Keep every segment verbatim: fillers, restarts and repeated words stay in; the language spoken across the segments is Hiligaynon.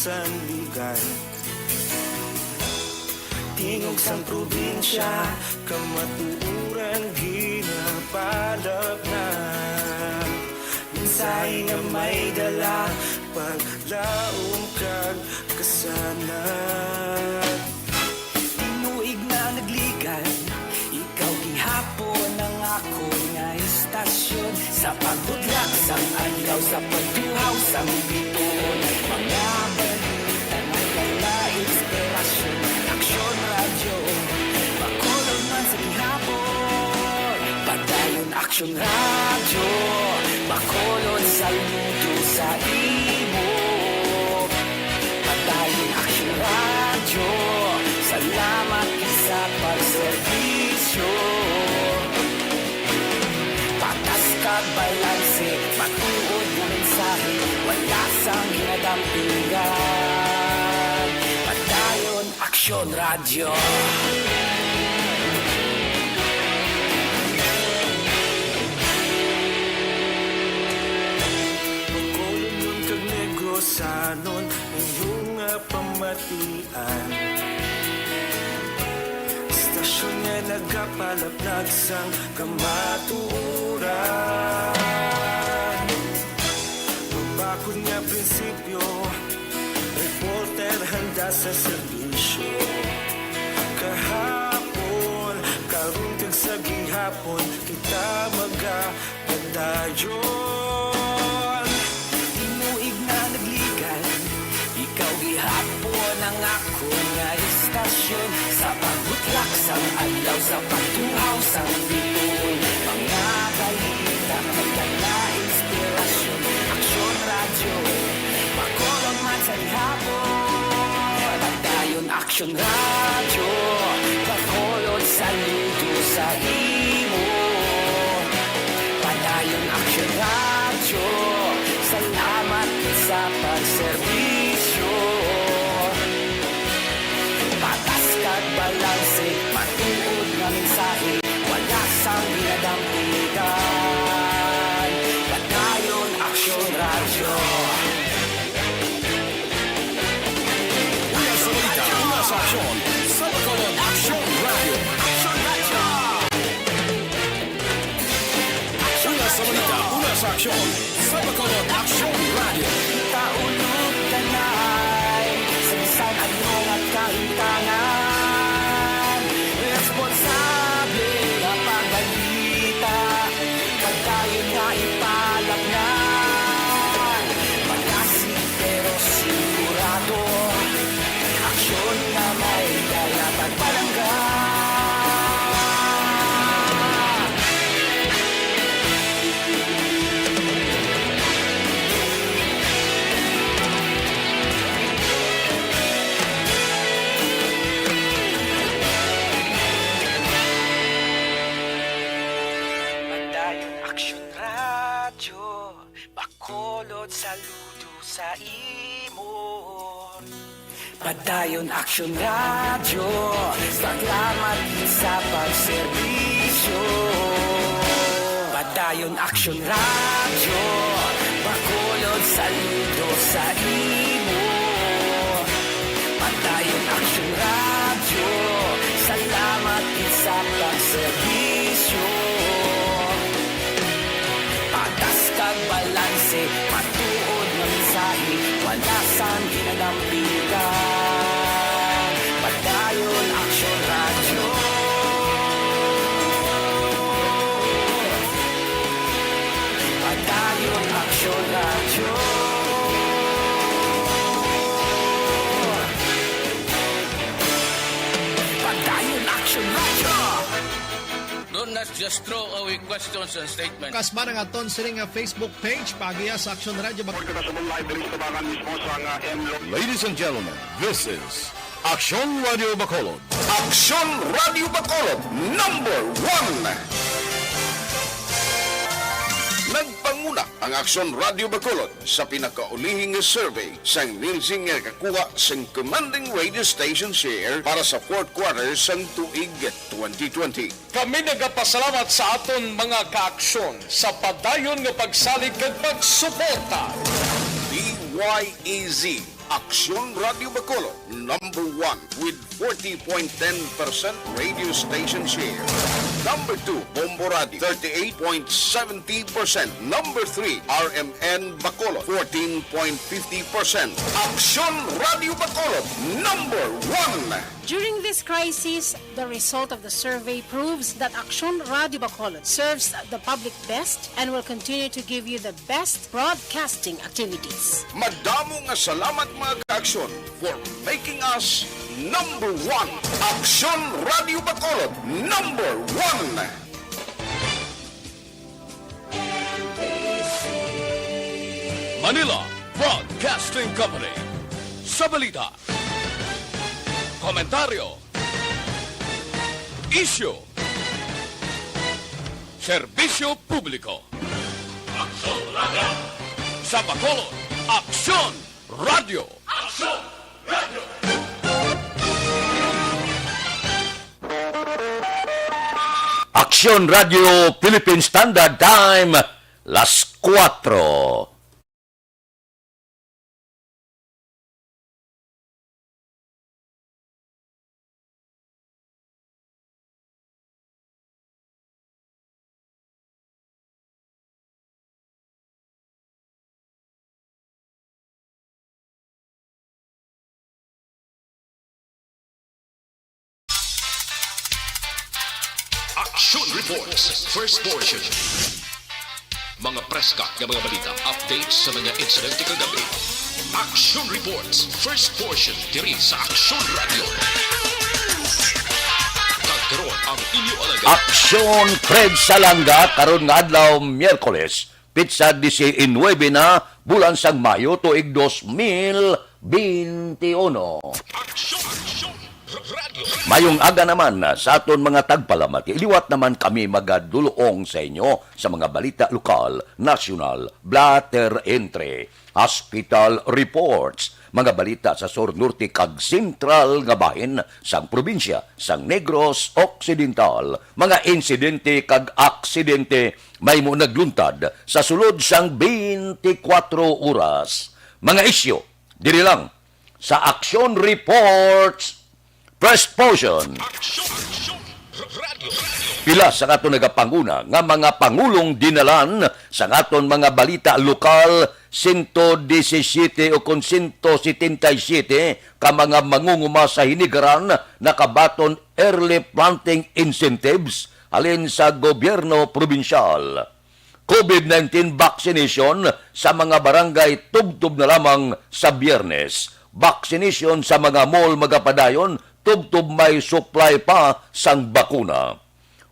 Sandigan. Tingog sang probinsya, kamatuoran ginapalapnag. Mensahe nga may dala, paglaom kag kasanag. Tinuig na nagligan, ikaw gihapon ang akon nga istasyon. Sa pagbudlak sang adlaw, sa pagtuhaw sang bituon, mga balita nga dala inspirasyon. Aksyon Radyo, Bacolod man sa gihapon. Padayon Aksyon Radyo, Bacolod, saludo sa imo. Padayon Aksyon Radyo, salamat gid sa pagserbisyo. Patas kag balanse, matuod nga mensahe, wala sang ginadampingan. Padayon Aksyon Radyo. Bacolodnon kag Negrosanon, inyo nga pamatian. Istasyon nga nagapalapnag sang kamatuoran. Mabakod nga prinsipyo, reporter handa sa serbisyo. Kahapon, karon kag sa gihapon, kita magapadayon. Tinuig na nagligan, ikaw gihapon ang akon nga istasyon. Sa pagbutlak sang adlaw, sa pagtuhaw sang bituon, mga balita nga may dala inspirasyon. Aksyon Radyo, Bacolod man sa gihapon. Padayon Aksyon Radyo, Bacolod, saludo sa imo. Padayon Aksyon Radyo, salamat sa pagserbisyo. Patas kag balanse, matuod nga mensahe, wala sang ginadampigan. Padayon Aksyon Radyo. Una sa balita, una sa aksyon, sa Bacolod Aksyon Radyo. Aksyon Radyo. Una sa balita, una sa aksyon, sa Bacolod Aksyon Radyo. Kita ulog tanay, sa bisan ano nga kahimtangan. Responsable nga pagbalita, padayon nga ipalapngan. Malasig pero sigurado, aksyon nga may dala pagpalangga. Padayon Aksyon Radyo, Bacolod, saludo sa imo. Padayon Aksyon Radyo, salamat sa pagserbisyo. Padayon Aksyon Radyo, Bacolod, saludo sa imo. Padayon Aksyon Radyo, salamat gid sa pagserbisyo. Patas kag balanse, matuod nga mensahe, wala sang ginadampigan. Padayon Aksyon Radyo. Padayon Aksyon Radyo. Padayon Aksyon Radyo. Do not just throw away questions and statements. Kasba na nga aton sini nga Facebook page, paagiha sa Aksyon Radyo Bac- Kita sa live diri sa Tabangan mismo sa nga M Lo- Ladies and gentlemen, this is Aksyon Radio Bacolod. Aksyon Radio Bacolod, number one. Nagpanguna ang Aksyon Radio Bacolod sa pinakaulihi nga survey sang Nielsen nga nakakuha sang commanding radio station share para sa fourth quarter sang tuig twenty twenty. Kami nagapasalamat sa aton mga kaaksyon sa padayon nga pagsalig kag pagsuporta. D Y E Z Aksyon Radio Bacolod, number one with forty point ten percent radio station share. Number two, Bombo Radio, thirty-eight point seventy percent. Number three, R M N Bacolod, fourteen point fifty percent. Aksyon Radio Bacolod, number one. During this crisis, the result of the survey proves that Aksyon Radio Bacolod serves the public best and will continue to give you the best broadcasting activities. Madamo nga salamat, mga ka-Aksyon, for making us number one. Aksyon Radio Bacolod, number one. Manila Broadcasting Company. Sa balita, komentaryo, isyu, serbisyo publiko. Aksyon Radio. Sa Bacolod, Aksyon Radio. Aksyon Radio. Aksyon Radio Philippine Standard Time, las kuwatro. Action Reports, first portion. Mga preska nga mga balita, updates sa mga insidente kagabi. Action Reports, first portion, diri sa Action Radio. Kag karon ang inyo alagad. Aksyon Fred Salanga, karon nga adlaw, Miyerkules, pitsa diecinuebe na, bulan sang Mayo, tuig dos mil beinti uno. Action, Action Radio. Mayong aga naman sa aton mga tagpalamati. Liwat naman kami magadulong sa inyo sa mga balita lokal, nasyonal, blotter entry, hospital reports, mga balita sa sur, norte, kag sentral nga bahin sang probinsya sang Negros Occidental, mga insidente kag aksidente mahimo nagluntad sa sulod sang twenty-four oras. Mga isyu diri lang sa Action Reports First Portion. Action, Action Radio. Pila sa aton nagapanguna nga mga pangulong dinalan sa aton mga balita lokal, sento disisiyete o kon sento setenta y siyete ka mga mangunguma sa hinigaran nakabaton early planting incentives halin sa gobyerno probinsyal. COVID nineteen vaccination sa mga barangay tubtob na lamang sa Biyernes. Vaccination sa mga mall magapadayon tubtob may supply pa sang bakuna.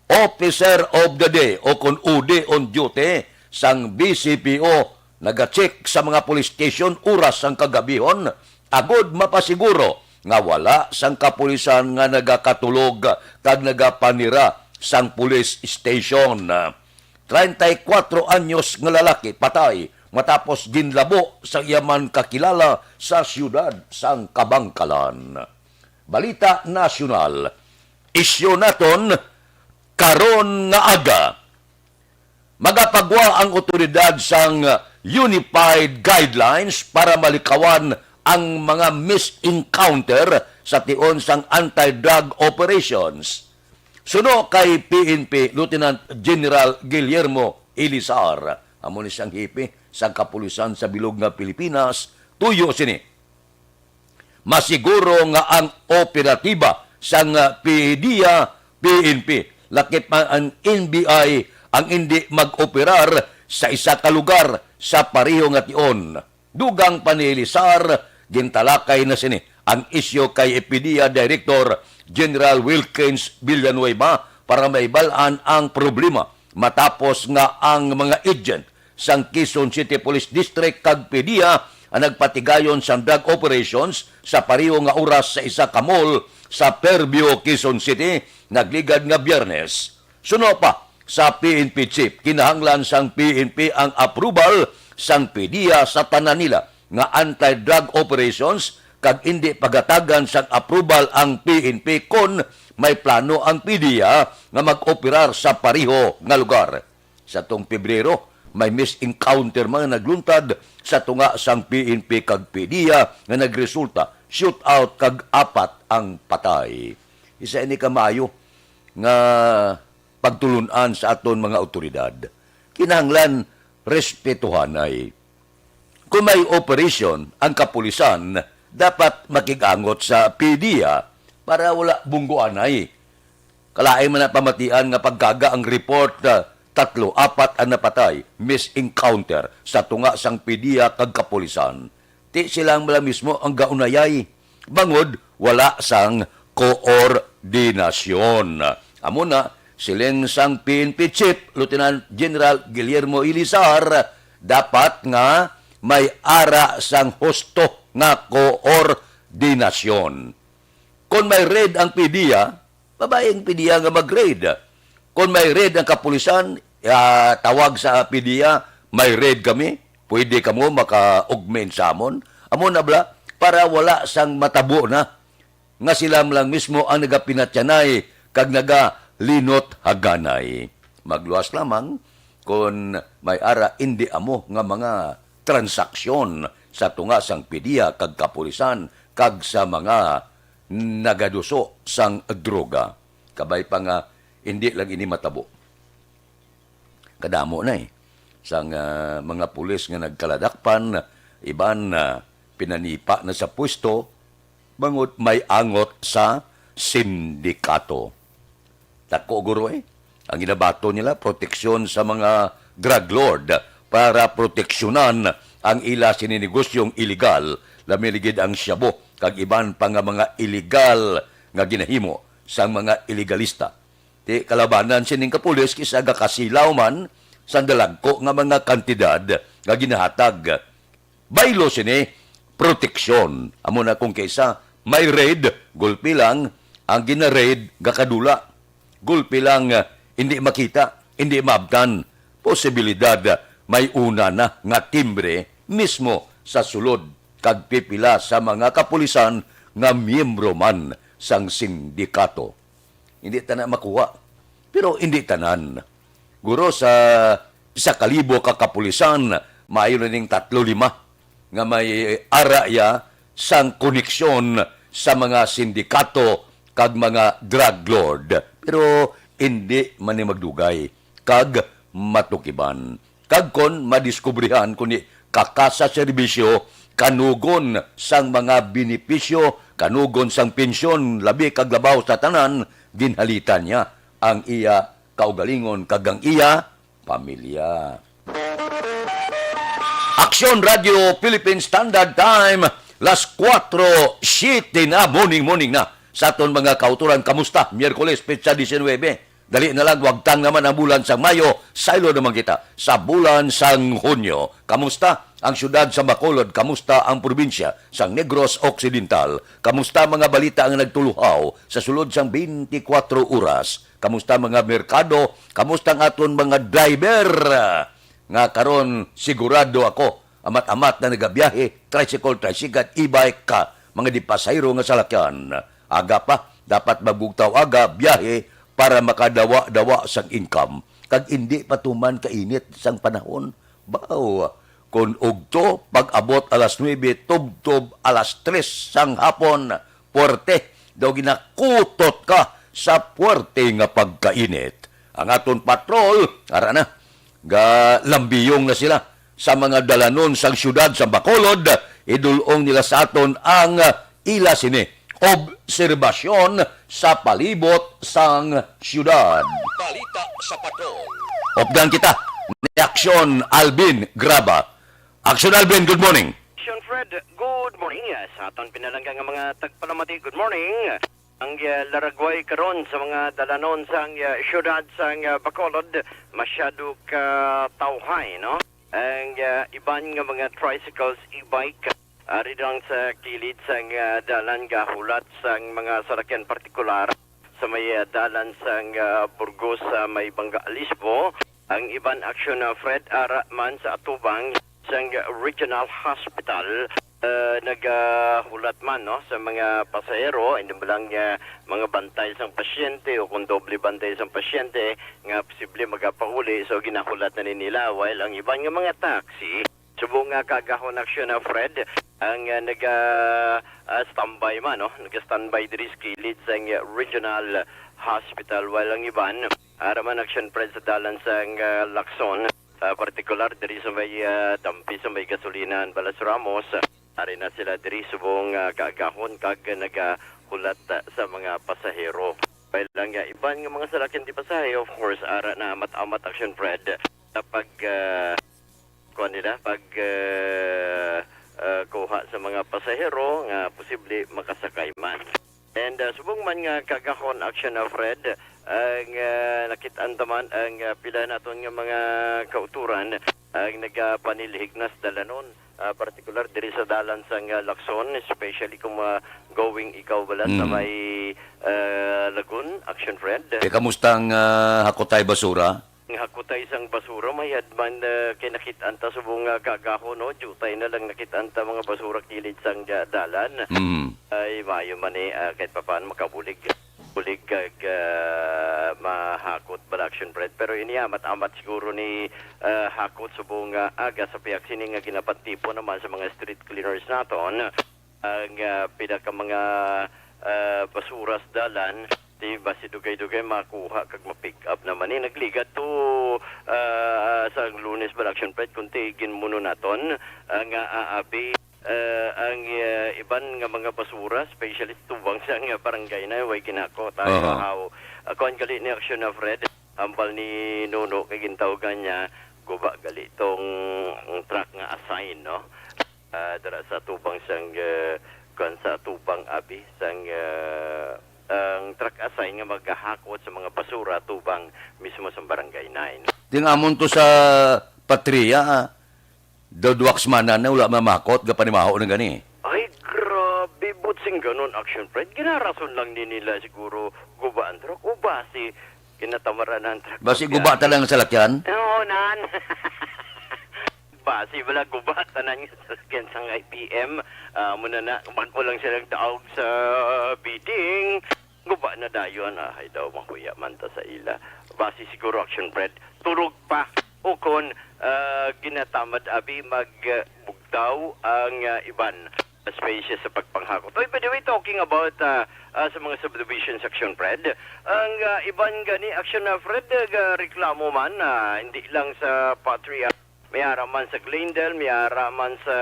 Officer of the Day o kon O D on duty sang B C P O nagacheck sa mga police station oras sang kagabihon, agod mapasiguro nga wala sang kapulisan nga nagakatulog kag nagapanira sang police station. Treinta y cuatro anyos nga lalaki patay matapos ginlabo sa iya man kakilala sa siyudad sang Kabankalan. Balita nasyonal, isyu naton karon nga aga. Magapagwa ang awtoridad sang Unified Guidelines para malikawan ang mga misencounter sa tion sang anti-drug operations. Suno kay P N P Lieutenant General Guillermo Elizar, amo ni siyang hepe sa kapulisan sa bilog nga Pilipinas, tuyo sini. Masiguro nga ang operatiba sang PDEA, P N P, lakip man ang N B I, ang indi mag-operar sa isa ka lugar sa pareho nga tion. Dugang pa ni Elizar, gintalakay na sini ang isyu kay PDEA Director General Wilkins Villanueva para maibal-an ang problema matapos nga ang mga agent sang Quezon City Police District kag PDEA ang nagpatigayon sang drug operations sa pareho nga oras sa isa ka mall sa Fairview, Quezon City, nagligad nga Biyernes. Suno pa sa P N P chief, kinahanglan sang P N P ang approval sang PDEA sa tanan nila nga anti-drug operations kag indi pagatagan sang approval ang P N P kon may plano ang PDEA nga mag-operar sa pareho nga lugar. Sa tong Pebrero, May misencounter man nga nagluntad sa tunga sang P N P kag PDEA nga nagresulta shootout kag apat ang patay. Isa ini ka maayo nga pagtulun-an sa aton mga awtoridad. Kinahanglan respetuhanay. Kung may operasyon ang kapulisan, dapat makig-angot sa PDEA para wala bungguanay. Kalain man ang pamatian nga pagkaga ang report, ah, tatlo, apat ang napatay, misencounter sa tunga sang PDEA kag kapulisan. Ti sila lang mismo ang gaunayay, bangod wala sang koordinasyon. Amo na, siling sang P N P Chief, Lieutenant General Guillermo Elizar, dapat nga may ara sang husto nga koordinasyon. Kon may raid ang PDEA, babayi ang PDEA nga mag-raid. Kon may raid ang kapulisan, ah, tawag sa PDEA, "May raid kami, pwede kamo makaugma sa amon." Amo na bala, para wala sang matabo na nga sila lang mismo ang nagapinatyanay kag nagalinot haganay. Magluwas lamang kon may ara indi amo nga mga transaksyon sa tunga sang PDEA kag kapulisan kag sa mga nagaduso sang droga. Kabay pa nga, hindi lang ini matabo. Kadamo na, eh, sang, ah, mga pulis nga nagkaladakpan, iban na pinanipa na sa pwesto, bangod may angot sa sindikato. Dako, guro, eh. Ang ginabaton nila, proteksyon sa mga drug lord para proteksyonan ang ila sini negosyong iligal, labi na gid ang shabu kag iban pa nga mga iligal nga ginahimo sang mga iligalista. Ti kalabanan sining kapulis kis-a gakasilaw man sang dalagko nga mga kantidad nga ginahatag. Baylo sini, proteksyon. Amo na kung kaisa may raid, gulpi lang, ang gina-raid gakadula. Gulpi lang, ah, hindi makita, hindi maabtan. Posibilidad, ah, may una na nga timbre mismo sa sulod kag pipila sa mga kapulisan nga miyembro man sang sindikato. Hindi tanan makuha. Pero hindi tanan. Guro, sa isa ka libo ka kapulisan, maayo na ning tatlo lima nga may ara ya sang koneksyon sa mga sindikato kag mga drug lord. Pero hindi man ni magdugay kag matukiban. Kag kon madiskubrihan kundi kaka sa serbisyo, kanugon sang mga benepisyo, kanugon sang pensyon, labi kag labaw sa tanan, ginhalitan niya ang iya kaugalingon kag ang iya pamilya. Aksyon Radio Philippine Standard Time, las kuwatro siyete na, morning, morning na. Sa aton mga kauturan, kamusta? Miyerkules, petsa diecinuebe. Dali na lang, wagtang naman ang bulan sang Mayo, saylo naman kita sa bulan sang Hunyo. Kamusta ang siyudad sa Bacolod? Kamusta ang probinsya sang Negros Occidental? Kamusta mga balita ang nagtuluhaw sa sulod sang twenty-four oras? Kamusta mga merkado? Kamusta ang aton mga driver? Nga karon sigurado ako, amat-amat na nagabiyahe, tricycle, tricycle, e-bike ka, mga di pasahero nga salakyan. Aga pa, dapat magbugtaw aga, biyahe para makadawa-dawa sang income. Kag indi pa tuman kainit sang panahon. Baw, kon ugto, pag-abot alas nuebe, tubtob alas tres sang hapon, puwerte daw ginakutot ka sa puwerte nga pagkainit. Ang aton patrol, ara na, galambiyong na sila sa mga dalanon sang siyudad sa Bacolod. Idul-ong nila sa aton ang ila sini obserbasyon sa palibot sang siyudad. Balita sa Patrol. Updan kita ni Aksyon Alvin Graba. Aksyon Alvin, good morning. Aksyon Fred, good morning. Sa aton pinalangga nga mga tagpalamati, good morning. Ang, ah, laragway karon sa mga dalanon sang, ah, siyudad sang, ah, Bacolod, masyado ka tawhay, no? Ang, ah, iban nga mga tricycles, e-bike, ari lang sa kilid sang, ah, dalan gahulat sang mga salakyan, partikular sa may, ah, dalan sang, ah, Burgos sa may Banga Lisbo. Ang iban aksyon na, Fred, ara man sa atubang sang Regional Hospital, Ah, nagahulat man, no, sa mga pasahero, hindi mo lang, ah, mga bantay sang pasyente o kung doble bantay sang pasyente nga posible magapauli, so ginahulat na ni nila, while ang iban nga mga taxi, subong nga kaagahon, aksyon na, Fred, ang, ah, naga, ah, standby man, no, naga-standby diri sa kilid sang, ah, regional hospital, while ang iban ara man, aksyon, Fred, sa dalan sang, ah, Lacson, ah, partikular diri sa may, ah, dampi sa may gasolinahan Balas Ramos. Ari na sila diri subong, ah, kaagahon kag nagahulat, ah, sa mga pasahero. While lang, ah, iban nga mga salakyan di pasahe, of course, ara na amat-amat, aksyon, Fred, sa pag, ah, kuwan nila, pag, ah, ah, kuha sa mga pasahero nga posible makasakay man. And, ah, subong man nga kaagahon, aksyon, ah, Fred, ang, ah, nakit-an ta man ang, ah, pila naton nga mga kautoran ang nagapanilhig na sa dalanon, ah, partikular diri sa dalan sang, ah, Lacson, especially kung, ah, going ikaw bala sa Mm. may, ah, Lagun, aksyon, Fred. Eh, kamusta ang, ah, hakutay basura? Nga hakutay sang basura, mayad man, ah, kay nakit-an ta subong nga kaagahon, no? Diutay na lang nakit-an ta mga basura kilid sang da-, dalan. Mm. Ay, maayo man ni, ah, kahit papaano makabulig, bulig kag, ah, mahakot bala, aksyon, Fred. Pero ini amat-amat siguro ni, ah, hakot subong nga aga sa pihak sini nga ginapantipon naman sa mga street cleaners naton. Ang, ah, pila ka mga, ah, basura sa dalan, di basi dugay-dugay makuha kag ma-pick up naman ni. Nagligad to, ah, sa Lunes bala, aksyon, Fred, kung ti ginmuno naton, ah, nga aabi, ah, ang, ah, iban nga mga basura, especially tubang sa nga barangay na way ginako tayo Aha. How, ah, kuwan gali ni, aksyon, na, Fred, hambal ni Nuno kay gintawgan niya guba gali tong truck nga assign, no? Ah, dira sa tubang sang, ah, kuwan, sa tubang abi sang, ah, ang truck assign nga magahakot sa mga basura tubang mismo sa Barangay Nine. Tingamon to sa Patria, ah. Daw duwa ka semana na wala mamakot, gapanimaho na gani. Ay, grabe, butsing ganon, action, Fred. Ginarason lang ni nila siguro guba ang truck. O basi, kinatamaran ang truck. Basi guba tanan nga salakyan? Oo, nan. Basi wala guba tanan nga salakyan sang I P M. Ah, muna na, bago lang silang daog sa bidding. Guba na dayon, ah, ay daw mahuya man ta sa ila. Basi siguro, action, Fred. Turog pa. O kon, ah, ginatamad abi mag, ah, bugtaw ang, ah, iban species sa pagpanghakot. Oy, by the way, talking about, ah, ah, sa mga subdivision section, Fred, ang, ah, iban gani, action, na, Fred, eh, ga-, reklamo man, ah, hindi lang sa Patria, may ara man sa Glendale, may ara man sa,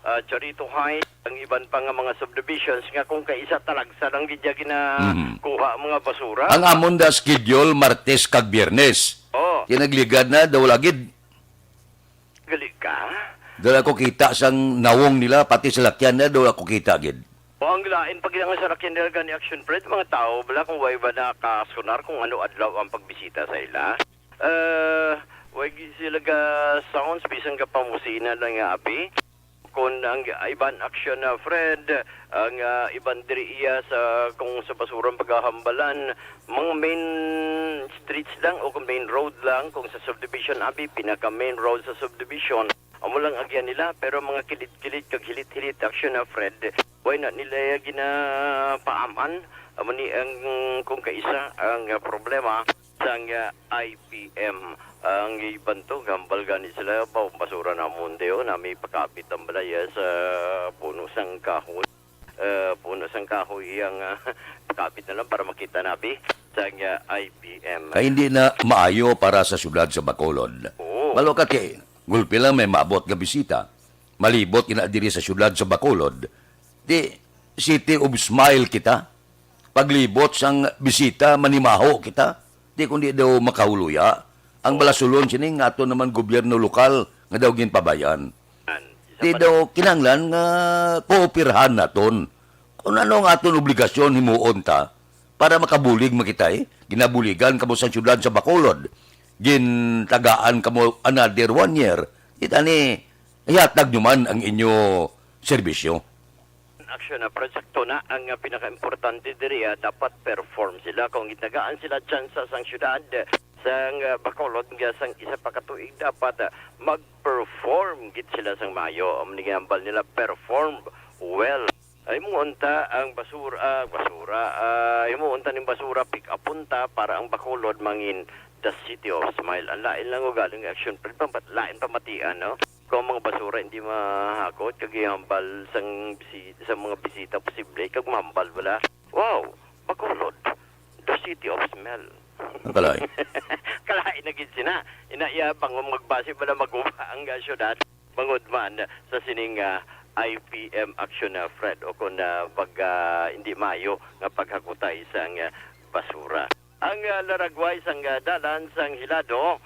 ah, Charito Heights, ang iban pa nga mga subdivisions nga kung kaisa talagsa lang gid ya gina-, Mhm. kuha ang mga basura. Ang amon da schedule Martes kag Biyernes. Oh. Kay nagligad na, daw lagid. Gali ka? Dala ko kita sang nawong nila, pati salakyan na, dala ko kita gid. O, ang lain pag ang salakyan nila gani, action, Fred, mga tao bala kung way ba nakasunar kung ano adlaw ang pagbisita sa ila. Eh, way gid sila ga sounds, bisan ga pamusina lang nga abi. Kung ang iban, action, na, Fred, ang, ah, iban diri iya sa, kung sa basura ang pagahambalan, mga main streets lang o kung main road lang, kung sa subdivision abi, pinaka main road sa subdivision, amo lang agyan nila, pero mga kilid-kilid kag hilit-hilit, action, na, Fred, way na nila iya ginapaaman. Amo ni ang kung kaisa ang, ah, problema sang, ah, I P M. Ang iban to, gambal gani sila, ba, basura na munti, oh, na may pakapit ang balaya sa puno sang kahoy. Eh, puno sang kahoy iyang, ah, pakapit na lang para makita nabi sang, ah, I P M. Ay, hindi na maayo para sa syudad sa Bacolod. Oo. Malo ka kay, gulpi lang may maabot nga bisita. Malibot ina diri sa syudad sa Bacolod. Di, city of smile kita. Paglibot sang bisita, manimaho kita. Di kundi daw makahuluya. Ang balasulon sini nga ato naman gobyerno lokal nga daw ginpabayan. Di daw kinahanglan nga kooperahan naton. Kung ano ang aton obligasyon, himuon ta para makabulig man kita, eh. Ginabuligan kamo sa siyudad sa Bacolod. Gintagaan kamo another one year. Di tani, ihatag nyo man ang inyo serbisyo. Action na, pero sakto na. Ang, ah, pinakaimportante diri, ah, dapat perform sila. Kung gitagaan sila tsansa sang syudad, sang, ah, Bacolod nga sang isa pa ka tuig dapat, ah, mag-perform gid sila sang maayo. Amo ni nga hambal nila, perform well. Ay, mo unta ang basura, ah, basura, ah, imo unta ning basura, pick up unta para ang Bacolod mangin the city of smile. Ang lain lang ugaling action, pero pambat-, lain pamatian, no? Kung ang mga basura hindi mahakot, kag ihambal sang bisi-, sa mga bisita posible, kag mahambal wala. Wow, Bacolod, the city of smell. Ang kalay. Kalay na gid sina. Ina iya, bang magbasi bala maguba ang, ah, syudad. Bangod man sa sining, ah, I P M action, ah, Fred, o kung, ah, pag, ah, hindi maayo nga paghakutay sang, ah, basura. Ang, ah, laragway sang, ah, dalan sang Hilado,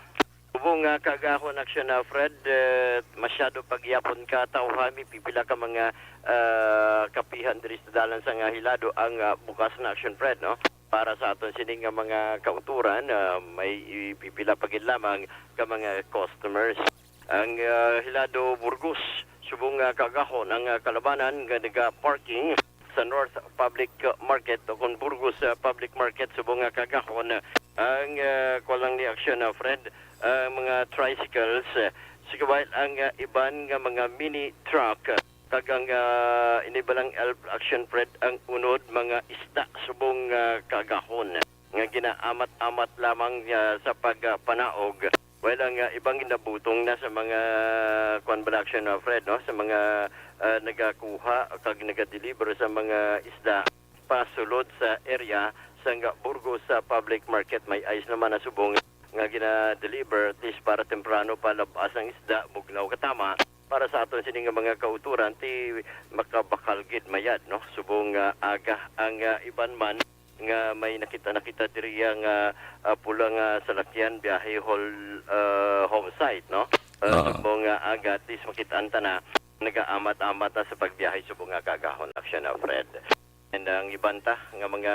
subong nga kaagahon action, ah, Fred, eh, masyado pa gihapon ka tawhani, pipila ka mga, ah, kapihan diri sa dalan sang, ah, Hilado ang, ah, bukas na action, Fred, no? Para sa aton sini nga mga kauturan, ah, may ipipila pa gid lamang ka mga customers. Ang, ah, Hilado Burgos, subong nga kaagahon ang, ah, kalabanan nga naga-parking sa North Public Market o kung Burgos, ah, Public Market, subong nga kaagahon ang, ah, kuwan lang ni action, ah, Fred, ang mga tricycles, ah, sa kabahin ang, ah, iban nga mga mini truck, ah, kag ang, ah, ini balang elf action, Fred, ang unod mga isda subong nga kaagahon nga ginaamat-amat lamang, ah, sa pagpanaog. Well, ang, ah, ibang ginabutong na sa mga, kuwan bala, action, ah, Fred, no? Sa mga, ah, nagakuha kag nagadeliver sa mga isda pasulod sa area sang Burgos sa public market. May ice naman na subong nga ginadeliver, at least para temprano pa labas ang isda, bugnaw katama, para sa aton sini nga mga kauturan, ti makabakal gid mayad, no? Subong nga aga ang, ah, iban man nga may nakita, nakita diri nga, ah, pula nga salakyan biyahe hol-, ah, home site, no? Ah, Oo. Subong nga aga, at least makit-an ta na nagaamat-amat na sa pagbiyahe subong nga kaagahon, action, ah, Fred. And ang iban ta nga mga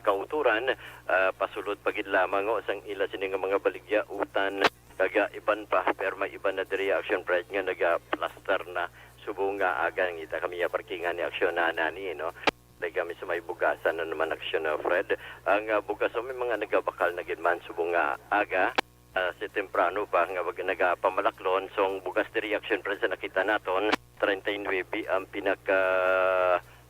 kauturan, ah, pasulod pa gid lamang, o, sang ila sini nga mga baligya, utan, kag, ah, iban pa, pero may iban na diri, action, Fred, nga nagaplastar na. Subong nga aga, ngita kami nga parkingan ni action na nani, no? Nagami sa may bugasan na naman, action, ah, Fred. Ang, ah, bugas, o, may mga nagabakal na gid man subong nga aga. Ah, si temprano pa nga mag-, nagapamalaklon. So, ang bugas diri, action, Fred, sa nakita naton, treinta y nuebe ang pinaka,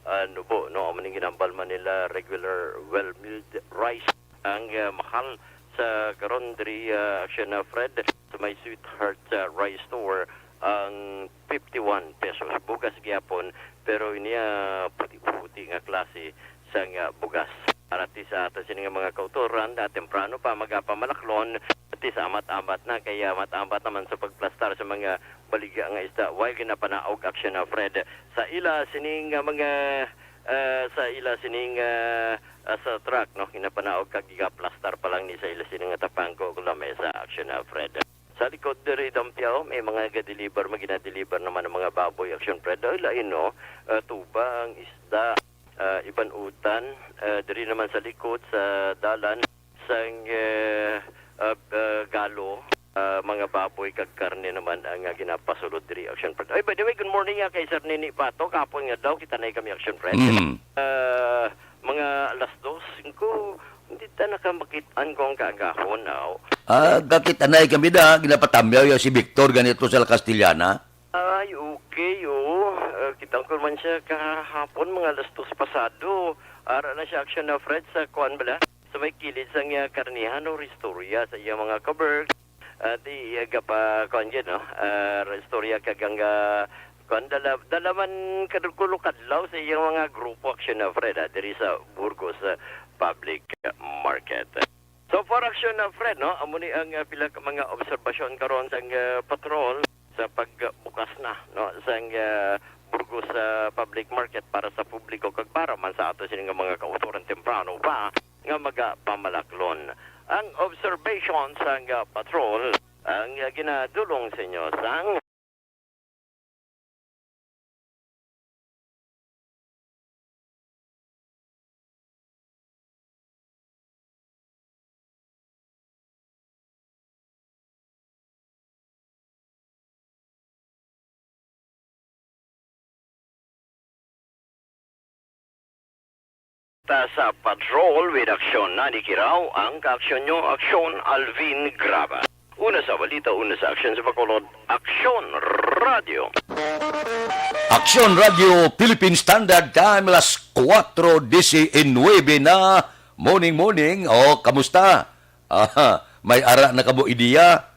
ah, nubo, no? Amo ning ginambal man nila, regular well milled rice ang, ah, mahal sa karon diri, ah, action, ah, Fred, sa may Sweetheart, ah, Rice Store ang fifty-one pesos. Bugas gyapon, pero ini, ah, puti-puti nga klase sang, ah, bugas. Para ti sa ato sini nga mga kautoran, ah, temprano pa magapamalaklon, ti sa amat-amat na, kay amat-amat naman sa pagplastar sa mga baligya nga isda, while ginapanaog, action, ah, Fred, sa ila sini nga mga, ah, sa ila sini nga, ah, sa truck, no, ginapanaog kag gigaplastar pa lang ni sa ila sini nga tapangko o lamesa, action, ah, Fred. Sa likod diri, Dampiao, may mga ga-deliver, mga gina-deliver naman ang mga baboy, action, Fred. Ay, lain, no? Ah, tubang, isda, ah, iban utan. Ah, diri naman sa likod, sa dalan, sang, eh, ah, ah, galo, ah, mga baboy kag karne naman ang, ah, ginapasulod diri, action, Fred. Ay, by the way, good morning nga kay Sir Nini Pato. Kahapon nga daw, kita na kami, action, Fred. Mm. Ah, mga alas dos, ko, hindi ta nakamakit-an ko ang kaagahon, aw. Ah, kakit-anay kami na, ginapatamyaw ya si Victor ganito sa La Castellana. Ay, okay, oo. Ah, kita ko man siya kahapon, mga alas dos pasado. Ara na siya, action, na, Fred, sa kuan bala? Sa may kilid sang, ah, karnihan o istorya sa iyang mga kaberg. Ah, di, ah, gapa, kuan gid, no? Ah, istorya kag ang, ah, kuan, dala, dala man kadulkulo kadlaw sa iyang mga grupo, action, na, Fred, ah, diri sa Burgos, ah, Public Market. So far, action, na, Fred, no? Amo ni ang, ah, pila ka mga obserbasyon karon sang, ah, patrol sa pagbukas na, no, sang, ah, Burgos, ah, Public Market para sa publiko kag para man sa ato sini nga mga kautoran temprano pa nga magapamalaklon. Ang observation sang, ah, patrol ang, ah, ginadulong sa inyo sang Sa Patrol with Aksyon, Nani Kiraw, ang kaaksyon nyo, Aksyon Alvin Graba. Una sa balita, una sa aksyon sa Bacolod, Aksyon Radio. Aksyon Radio Philippine Standard Time, las kuwatro disinuybe na. Morning, morning. O, kamusta? Aha, may ara na kamo ideya?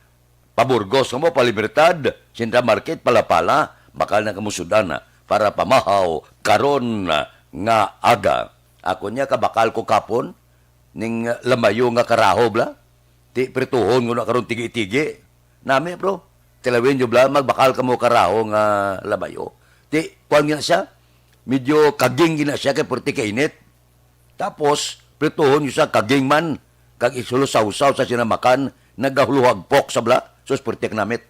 Pa Burgos kamo, pa Libertad, Central Market, Palapala, bakal na kamo sud-an para pamahaw karon nga aga. Ako niya, kabakal ko kapon, ning lamayo nga karaho bala. Ti prituhon ko na karon tigi-tigi. Nami, bro. Tilawin nyo bala, magbakal kamo karaho nga lamayo. Ti, kuwan gina siya, medyo kaging gina siya kay purti kainit. Tapos, prituhon nyo sa kaging man, kag isulo sawsaw sa sinamakan, nagahuluhag pork sa bala, sus, purti kanamit.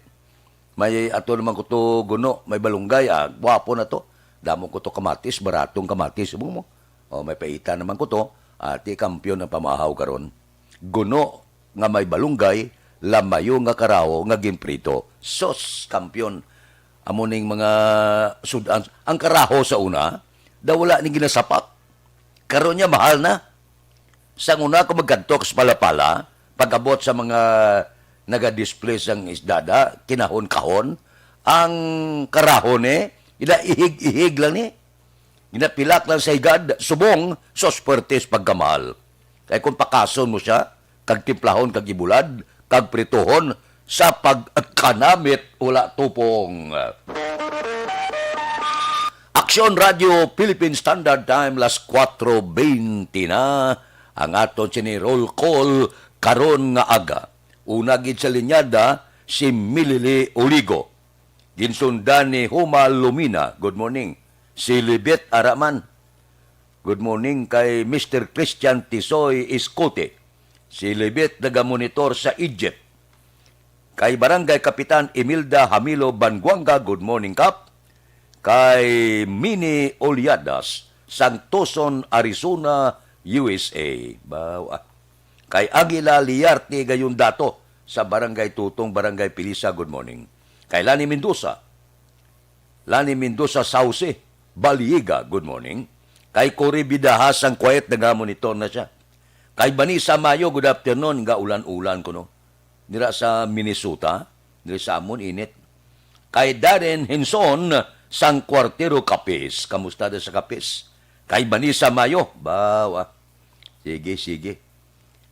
May ato naman ko to guno, may balunggay, ah, gwapo na to. Damo ko to kamatis, baratong kamatis, mo mo. O, may paita naman ko to, ati kampiyon ang pamahaw karon. Guno nga may balunggay, lamayo nga karaho nga ginprito. Sos, kampiyon. Amo ning mga sud-an. Ang karaho sa una, daw wala ni ginasapak. Karon niya, mahal na. Sang una, kung magkadto ka sa Palapala, pag-abot sa mga naga-display sang isdada, kinahon-kahon, ang karahon, eh, ila ihig-ihig lang ni. Ginapilak lang sa higad, subong, sos, pwertes pagkamahal. Kay kung pakason mo siya, kag timplahon, kag ibulad, kag prituhon, sa pagkanamit, wala tupong. Aksyon Radio Philippine Standard Time, las kuwatro bente na ang aton sini roll call karon nga aga. Una gid sa linyada, si Milili Oligo. Ginsundan ni Huma Lumina. Good morning. Si Libet Araman. Good morning kay Mister Christian Tisoy Iscote. Si Libet nagamonitor sa Egypt. Kay Barangay Kapitan Imelda Hamilo Banguanga, good morning, Kap. Kay Mini Oliadas, sang Tucson, Arizona, U S A. Baw, ah. Kay Angela Liarte Gayundato, sa Barangay Tutong, Barangay Pilisa, good morning. Kay Lani Mendoza, Lani Mendoza Sauce, Baliga, good morning. Kay Cory Bidaha sang Kuwait, nagamonitor na siya. Kay Vanessa Mayo, good afternoon, nga ulan-ulan kuno. Dira sa Minnesota, diri sa amon init. Kay Darren Henson sang Cuartero Capiz, kamusta da sa Capiz? Kay Vanessa Mayo, bawa. Sige, sige.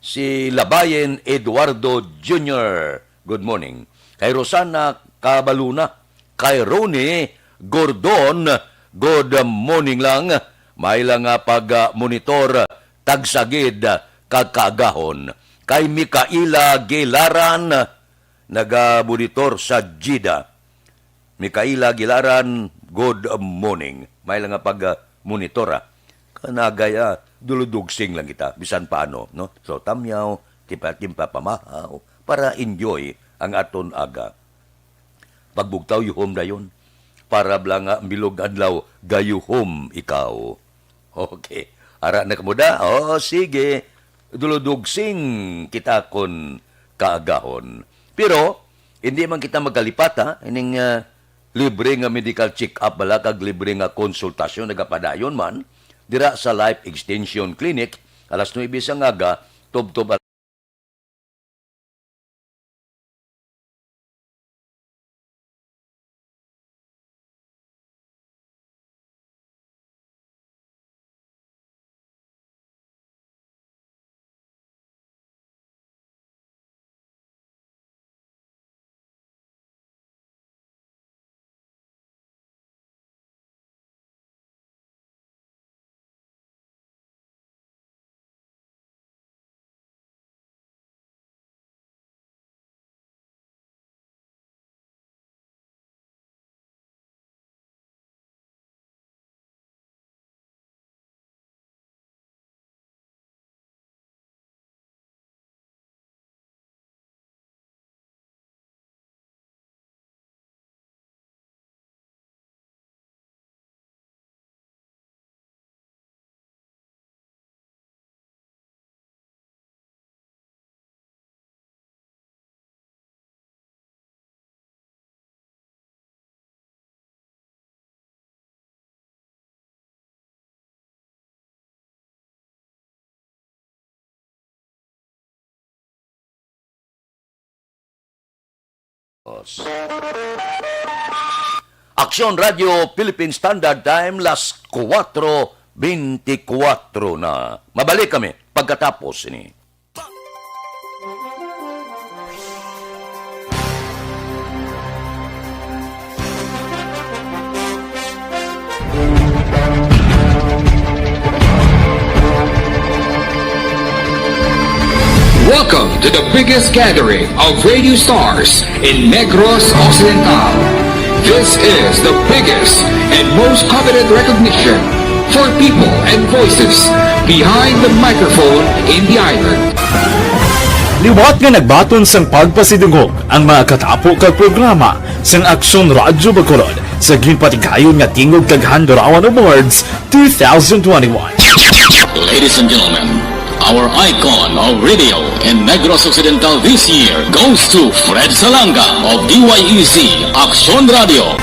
Si Labayen Eduardo Junior, good morning. Kay Rosana Cabaluna, kay Ronnie Gordon, good morning lang. May lang nga pag-monitor, tagsagid, kag kaagahon. Kay Mikaela Gilaran, nagamonitor sa Jeddah. Mikaela Gilaran, good morning. May lang nga pag, ah, monitor, ah. Kanagay, ah, duludugsing lang kita, bisan paano, no? So, tamyaw, timpa-timpa pamahaw, para enjoy ang aton aga. Pagbugtaw, yuhom dayon. Para bala nga bilog adlaw, gayuhom ikaw. Okay. Ara na kamo da? O, sige. Duludugsing kita kon kaagahon. Pero, hindi man kita magkalipat, ha? Ining, ah, libre nga medical check-up bala kag libre nga konsultasyon nagapadayon man dira sa Life Extension Clinic, alas nuebe sa ngaga, tubtob Aksyon Radio Philippine Standard Time, las kuwatro bentikwatro na. Mabalik kami pagkatapos ini. Welcome to the biggest gathering of radio stars in Negros Occidental. This is the biggest and most coveted recognition for people and voices behind the microphone in the island. Liwat nga nagbaton sang pagpasidungog ang mga katapo kag programa sang Aksyon Radyo Bacolod sa ginpatigayon nga Tingog kag Handurawan Awards two thousand twenty-one. Ladies and gentlemen, our icon of radio in Negros Occidental this year goes to Fred Salanga of D Y E Z Aksyon Radio.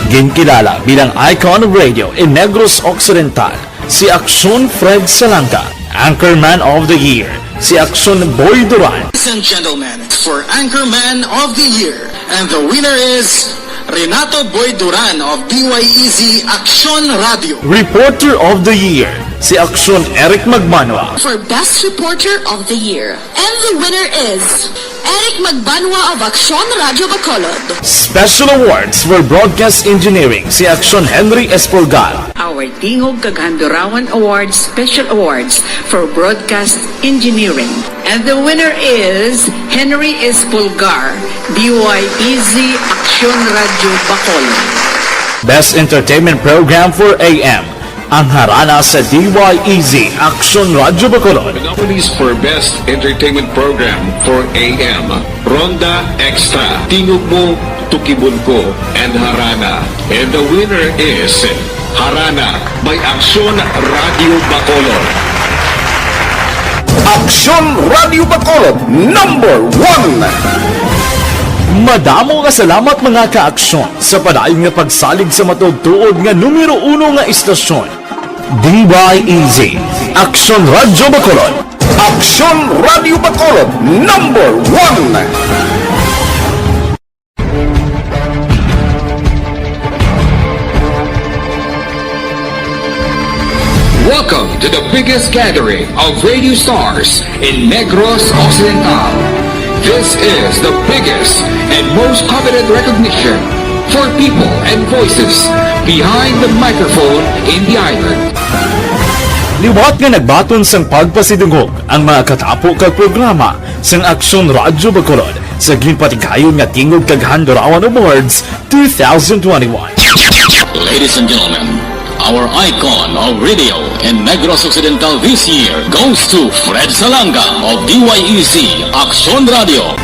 Ginkilala bilang icon of radio in Negros Occidental si Aksyon Fred Salanga, Anchorman of the Year si Aksyon Boy Duran. Ladies and gentlemen, for Anchorman of the Year, and the winner is Renato Boy Duran of D Y E Z Aksyon Radio. Reporter of the Year si Aksyon Eric Magbanwa. For Best Reporter of the Year, and the winner is Eric Magbanwa of Aksyon Radio Bacolod. Special Awards for Broadcast Engineering si Aksyon Henry Espolgar. Our Tingog kag Handurawan Awards Special Awards for Broadcast Engineering. And the winner is Henry Espolgar, D Y E Z Aksyon Radio Bacolod. Best Entertainment Program for A M, ang Harana sa D Y E Z Aksyon Radio Bacolod. The nominees for Best Entertainment Program for A M, Ronda Extra, Tingog Mo, Tukibon Ko, and Harana. And the winner is Harana by Aksyon Radio Bacolod. Aksyon Radio Bacolod, number one. Madamo nga salamat, mga ka-aksyon, sa padayon nga pagsalig sa matuod-tuod nga numero uno nga istasyon, D Y E Z, Aksyon Radio Bacolod. Aksyon Radio Bacolod, number one. Welcome to the biggest gathering of radio stars in Negros Occidental. This is the biggest and most coveted recognition for people and voices behind the microphone in the island. Liwat nga nagbaton sang pagpasidungog ang mga katapo kag programa sang Aksyon Radyo Bacolod sa ginpatigayon nga Tingog kag Handurawan Awards two thousand twenty-one. Ladies and gentlemen, our icon of radio in Negros Occidental this year goes to Fred Salanga of D Y E Z Aksyon Radio.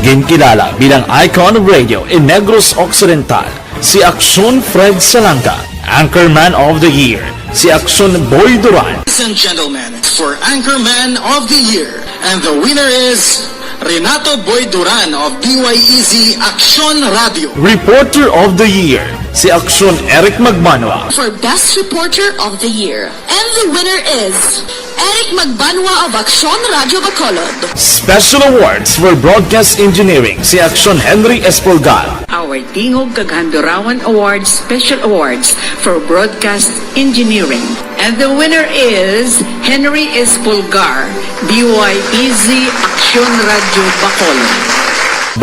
Ginkilala bilang icon of radio in Negros Occidental si Aksyon Fred Salanga, Anchorman of the Year si Aksyon Boy Duran. Ladies and gentlemen, for Anchorman of the Year, and the winner is Renato Boy Duran of D Y E Z Aksyon Radio. Reporter of the Year si Aksyon Eric Magbanwa. For Best Reporter of the Year, and the winner is Eric Magbanwa of Aksyon Radio Bacolod. Special Awards for Broadcast Engineering si Aksyon Henry Espolgar. Our Tingog kag Handurawan Awards Special Awards for Broadcast Engineering. And the winner is Henry Espolgar, D Y E Z Aksyon Radio Bacolod.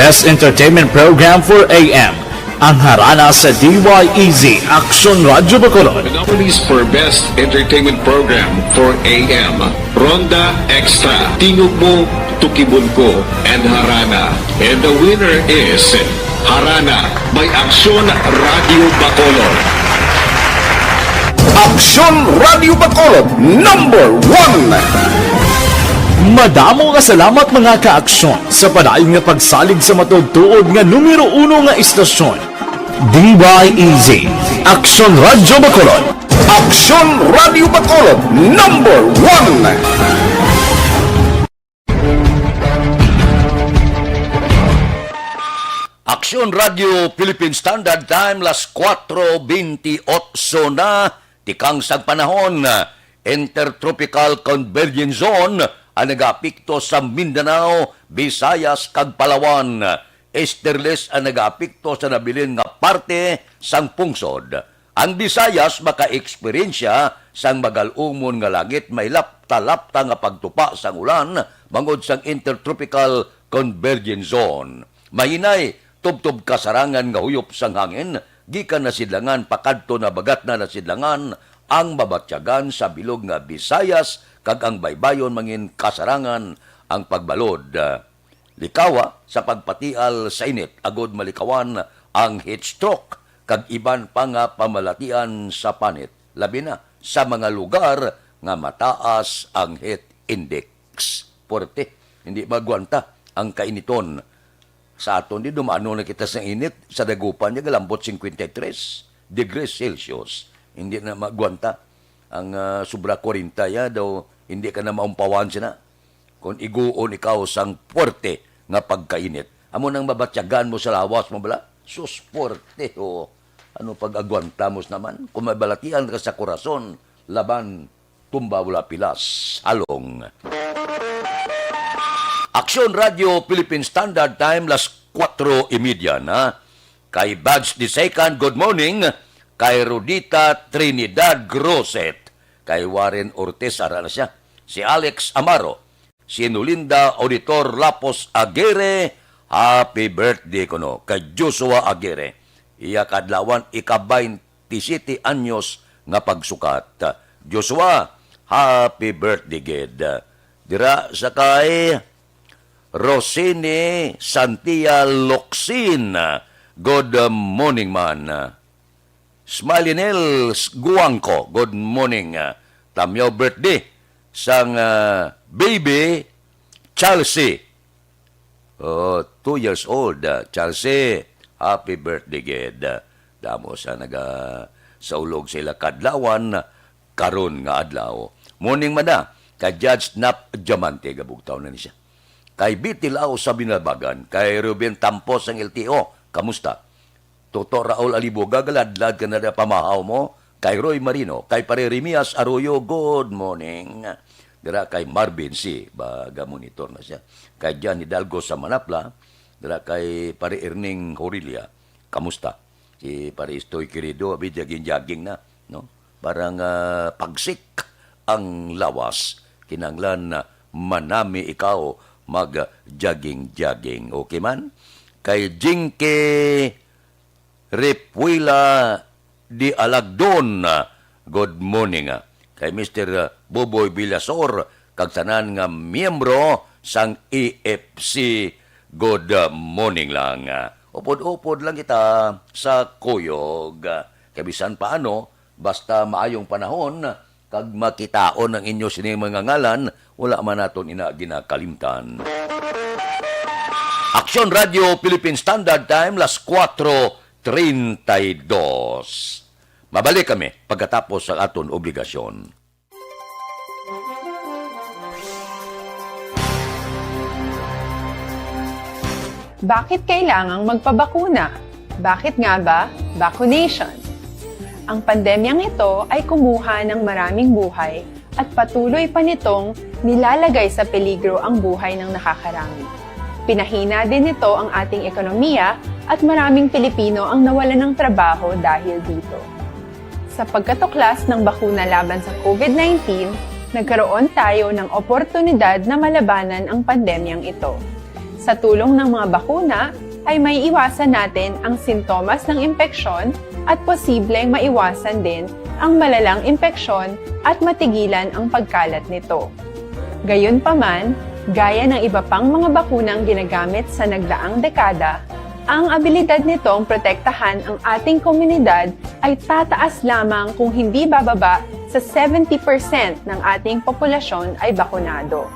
Best Entertainment Program for A M, ang Harana sa D Y E Z Aksyon Radio Bacolod. The nominees for Best Entertainment Program for A M, Ronda Extra, Tingog Mo, Tukibon Ko, and Harana. And the winner is Harana by Aksyon Radio Bacolod. Aksyon Radio Bacolod, number one. Madamo nga salamat, mga ka-aksyon, sa padayon nga pagsalig sa matuod-tuod nga numero uno nga istasyon, D Y E Z, Aksyon Radio Bacolod. Aksyon Radio Bacolod, number one. Aksyon Radio Philippine Standard Time, las kuwatro bentiocho na, tikang sa panahon, Intertropical Convergence Zone, ang nagaapekto sa Mindanao, Visayas, kag Palawan. Esterles ang nagaapekto sa nabilin nga parte sang pungsod. Ang Visayas makaeksperyensya sang magalumon nga langit, may lapta-lapta nga pagtupa sang ulan bangod sang Intertropical Convergence Zone. Mahinay, tubtob kasarangan nga huyop sang hangin gikan nasidlangan pakadto nabagatnan nasidlangan ang mabatyagan sa bilog nga Visayas, kag ang baybayon mangin kasarangan ang pagbalod. Likawa sa pagpatial sa init agod malikawan ang heat stroke kag iban pa nga pamalatian sa panit, labi na sa mga lugar nga mataas ang heat index. Puwerte, hindi magwanta ang kainiton. Sa aton di, dumano na kita sa init, sa Dagupan niya galambot fifty-three degrees Celsius. Hindi na magwanta ang, ah, sobra forty ya daw, hindi ka na maumpawan sina. Kung iguon ikaw sang puwerte nga pagkainit, amo nang mabatyagan mo sa lawas mo bala? Sus, puwerte, o. Ano pag-agwanta mo naman? Kung may balatian ka sa korason, laban, tumba, wala pilas, halong. Aksyon Radio Philippine Standard Time, las kuwatro y media na. Kay Bads the Second, good morning. Kay Rudita Trinidad Groset. Kay Warren Ortiz, ara na siya. Si Alex Amaro. Si Nolinda Auditor Lapos Aguirre, happy birthday kuno. Kay Joshua Aguirre, iya kadlawan ika-baynte siyete anyos nga pagsukat. Joshua, happy birthday gid. Dira sa kay Rosini Santia Locsin, good morning man. Smiley Nels Guangco, good morning. Ah, tamyaw birthday sang, ah, baby Chelsea. Oh, two years old, ah, Chelsea. Happy birthday gid. Ah, damo sa naga saulog sa ila kadlawan karon nga adlaw. Morning man na kay Judge Nap Diamante, gabugtaw na ni siya. Kay Betty Lao sa Binabagan, kay Ruben Tampos ang L T O, kamusta? Toto Raul Alibuga, galadlad ka na da pamahaw mo. Kay Roy Marino, kay Pare Remias Arroyo, good morning. Dira kay Marvin C, baga monitor na siya. Kay John Hidalgo sa Manapla, dira kay Pare Erning Horilia, kamusta? Si Pare Istoy Querido, abi, jogging-jogging na, no? Parang, ah, pagsik ang lawas. Kinahanglan na manami ikaw mag-jogging-jogging. Okay man? Kay Jinky Repuila de Alagdon, good morning. Kay Mister Boboy Villasor, kag tanan nga miyembro sang E F C, good morning lang. Upod-upod lang kita sa kuyog. Kay bisan paano, basta maayong panahon, kag makitaon ang inyo sining mga ngalan, wala man naton ina ginakalimtan. Aksyon Radio Philippine Standard Time, las kuwatro treinta y dos. Mabalik kami pagkatapos sa aton obligasyon. Bakit kailangang magpabakuna? Bakit nga ba vaccination? Ang pandemyang ito ay kumuha ng maraming buhay at patuloy pa nitong nilalagay sa peligro ang buhay ng nakakarami. Pinahina din nito ang ating ekonomiya at maraming Pilipino ang nawalan ng trabaho dahil dito. Sa pagkatuklas ng bakuna laban sa COVID nineteen, nagkaroon tayo ng oportunidad na malabanan ang pandemyang ito. Sa tulong ng mga bakuna, ay maiiwasan natin ang sintomas ng impeksyon at posibleng maiwasan din ang malalang impeksyon at matigilan ang pagkalat nito. Gayunpaman, gaya ng iba pang mga bakunang ginagamit sa nagdaang dekada, ang abilidad nitong protektahan ang ating komunidad ay tataas lamang kung hindi bababa sa seventy percent ng ating populasyon ay bakunado.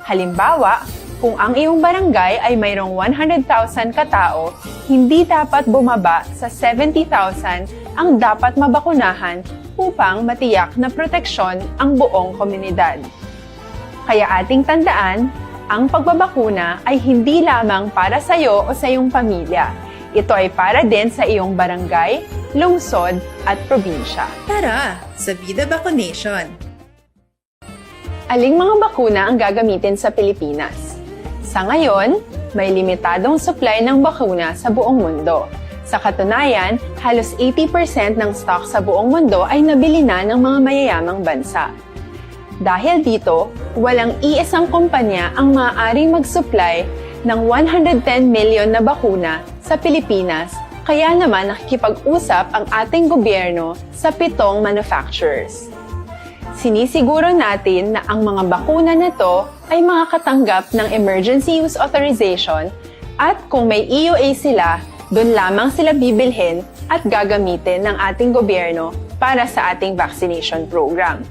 Halimbawa, kung ang iyong barangay ay mayroong one hundred thousand katao, hindi dapat bumaba sa seventy thousand ang dapat mabakunahan upang matiyak na proteksyon ang buong komunidad. Kaya ating tandaan, ang pagbabakuna ay hindi lamang para sa iyo o sa iyong pamilya. Ito ay para din sa iyong barangay, lungsod, at probinsya. Tara, sa Vida Vaccination! Aling mga bakuna ang gagamitin sa Pilipinas? Sa ngayon, may limitadong supply ng bakuna sa buong mundo. Sa katunayan, halos eighty percent ng stock sa buong mundo ay nabili na ng mga mayayamang bansa. Dahil dito, walang iisang kumpanya ang maaaring mag-supply ng one hundred ten million na bakuna sa Pilipinas, kaya naman nakikipag-usap ang ating gobyerno sa pitong manufacturers. Sinisiguro natin na ang mga bakuna na to ay makakatanggap ng emergency use authorization, at kung may E U A sila, doon lamang sila bibilhin at gagamitin ng ating gobyerno para sa ating vaccination program.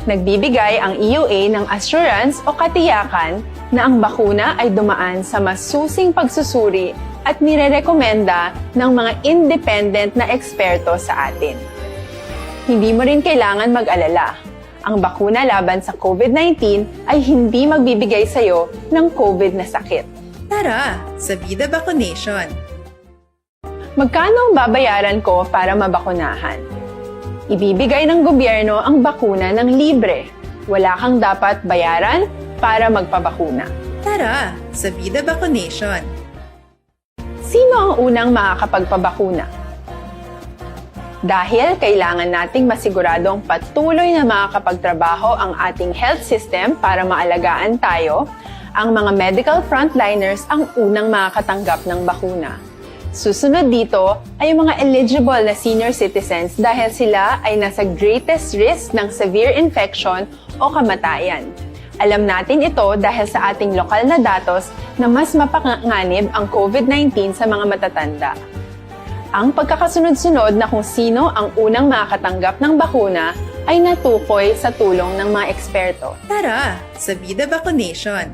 Nagbibigay ang E U A ng assurance o katiyakan na ang bakuna ay dumaan sa masusing pagsusuri at nirerekomenda ng mga independent na eksperto sa atin. Hindi mo rin kailangan mag-alala. Ang bakuna laban sa COVID nineteen ay hindi magbibigay sa iyo ng COVID na sakit. Tara sa Vida Vaccination! Magkano ang babayaran ko para mabakunahan? Ibibigay ng gobyerno ang bakuna ng libre. Wala kang dapat bayaran para magpabakuna. Tara sa Vida Vaccination! Sino ang unang makakapagpabakuna? Dahil kailangan nating masiguradong patuloy na makakapagtrabaho ang ating health system para maalagaan tayo, ang mga medical frontliners ang unang makakatanggap ng bakuna. Susunod dito ay ang mga eligible na senior citizens dahil sila ay nasa greatest risk ng severe infection o kamatayan. Alam natin ito dahil sa ating lokal na datos na mas mapanganib ang COVID nineteen sa mga matatanda. Ang pagkakasunod-sunod na kung sino ang unang makakatanggap ng bakuna ay natukoy sa tulong ng mga eksperto. Tara sa Vida Vaccination!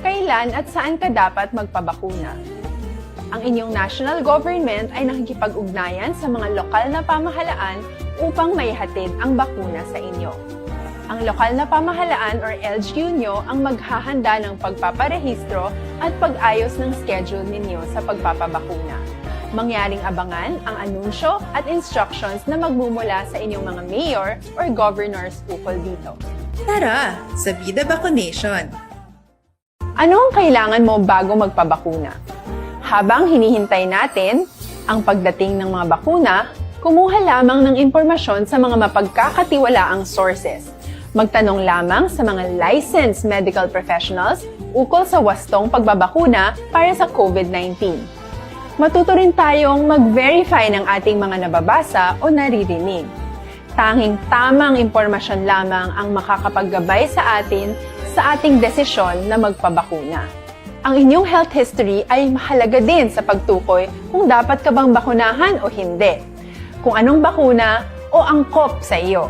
Kailan at saan ka dapat magpabakuna? Ang inyong national government ay nakikipag-ugnayan sa mga lokal na pamahalaan upang maihatid ang bakuna sa inyo. Ang lokal na pamahalaan or L G U nyo ang maghahanda ng pagpaparehistro at pag-ayos ng schedule ninyo sa pagpapabakuna. Mangyaring abangan ang anunsyo at instructions na magmumula sa inyong mga mayor or governors ukol dito. Tara sa Vida Vaccination! Ano ang kailangan mo bago magpabakuna? Habang hinihintay natin ang pagdating ng mga bakuna, kumuha lamang ng impormasyon sa mga mapagkakatiwalaang sources. Magtanong lamang sa mga licensed medical professionals ukol sa wastong pagbabakuna para sa COVID nineteen. Matuto rin tayong mag-verify ng ating mga nababasa o naririnig. Tanging tamang impormasyon lamang ang makakapaggabay sa atin sa ating desisyon na magpabakuna. Ang inyong health history ay mahalaga din sa pagtukoy kung dapat ka bang bakunahan o hindi, kung anong bakuna o angkop sa iyo.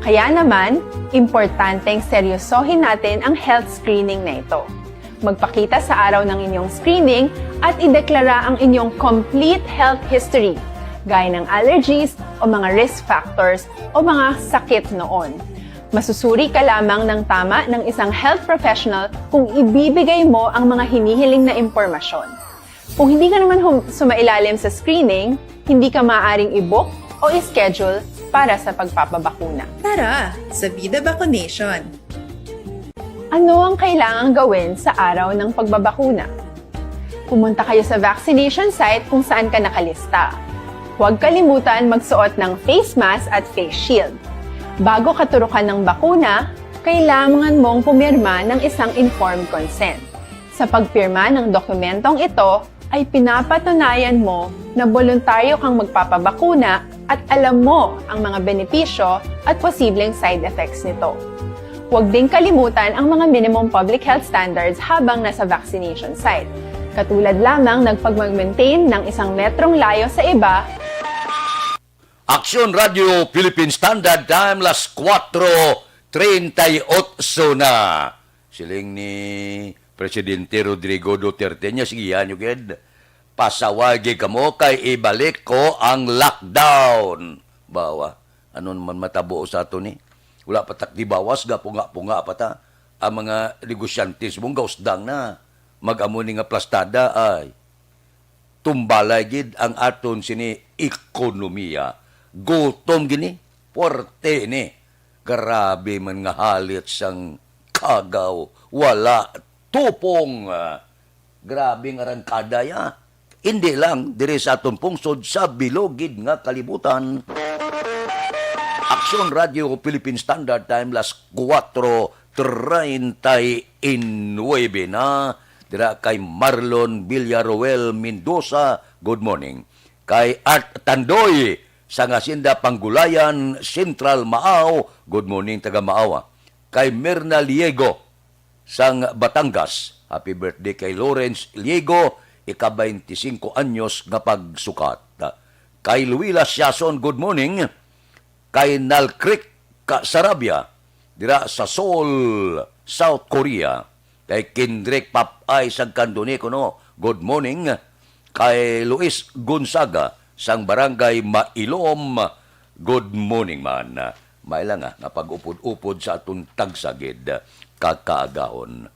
Kaya naman, importanteng seryosohin natin ang health screening na ito. Magpakita sa araw ng inyong screening at ideklara ang inyong complete health history, gaya ng allergies o mga risk factors o mga sakit noon. Masusuri ka lamang ng tama ng isang health professional kung ibibigay mo ang mga hinihiling na impormasyon. Kung hindi ka naman hum- sumailalim sa screening, hindi ka maaaring i-book o i-schedule para sa pagpapabakuna. Tara sa Vida Vaccination! Ano ang kailangang gawin sa araw ng pagbabakuna? Pumunta kayo sa vaccination site kung saan ka nakalista. Huwag kalimutan magsuot ng face mask at face shield. Bago katurukan ng bakuna, kailangan mong pumirma ng isang informed consent. Sa pagpirma ng dokumentong ito, ay pinapatunayan mo na boluntaryo kang magpapabakuna at alam mo ang mga benepisyo at posibleng side effects nito. Huwag ding kalimutan ang mga minimum public health standards habang nasa vaccination site, katulad lamang ng pagmag-maintain ng isang metrong layo sa iba. Aksyon Radio Philippine Standard Time, las kuwatro treinta y ocho na. Siling ni Presidente Rodrigo Duterte niya, sige, yan, you gid. Pasaway gid kamo kay ibalik ko ang lockdown. Bawa, ano naman matabo sa ato ni? Wala pa tak di bawas, gapunga-punga pa ta. Ang mga negosyantes mong gausdang na. Mag-amo ni nga plastada ay. Tumbalay gid ang aton sini ekonomiya. Gutom gini, puwerte ini. Grabe man nga halit sang Cagaw. Wala tupong. Ah, grabe nga arangkada ya. Hindi lang diri sa aton pungsod, sa bilog gid nga kalibutan. Aksyon Radio Philippine Standard Time, las kuwatro treinta y nuebe na. Dira kay Marlon Villaruel Mendoza, good morning. Kay Art Tandoy, sang Hacienda Panggulayan, Central Maao, good morning, taga Maao. Kay Mirna Liego, sang Batangas, happy birthday kay Lawrence Liego, ika-twenty-cinco anyos nga pagsukat. Kay Luila Siason, good morning. Kay Nal Creek ka Sarabia, dira sa Seoul, South Korea. Kay Kendrick Papay sang Candoni kuno, good morning. Kay Luis Gonzaga sang Barangay Mailom, good morning man. May lang, ah, nga pag-upod-upod sa aton tagsa gid ka kaagahon.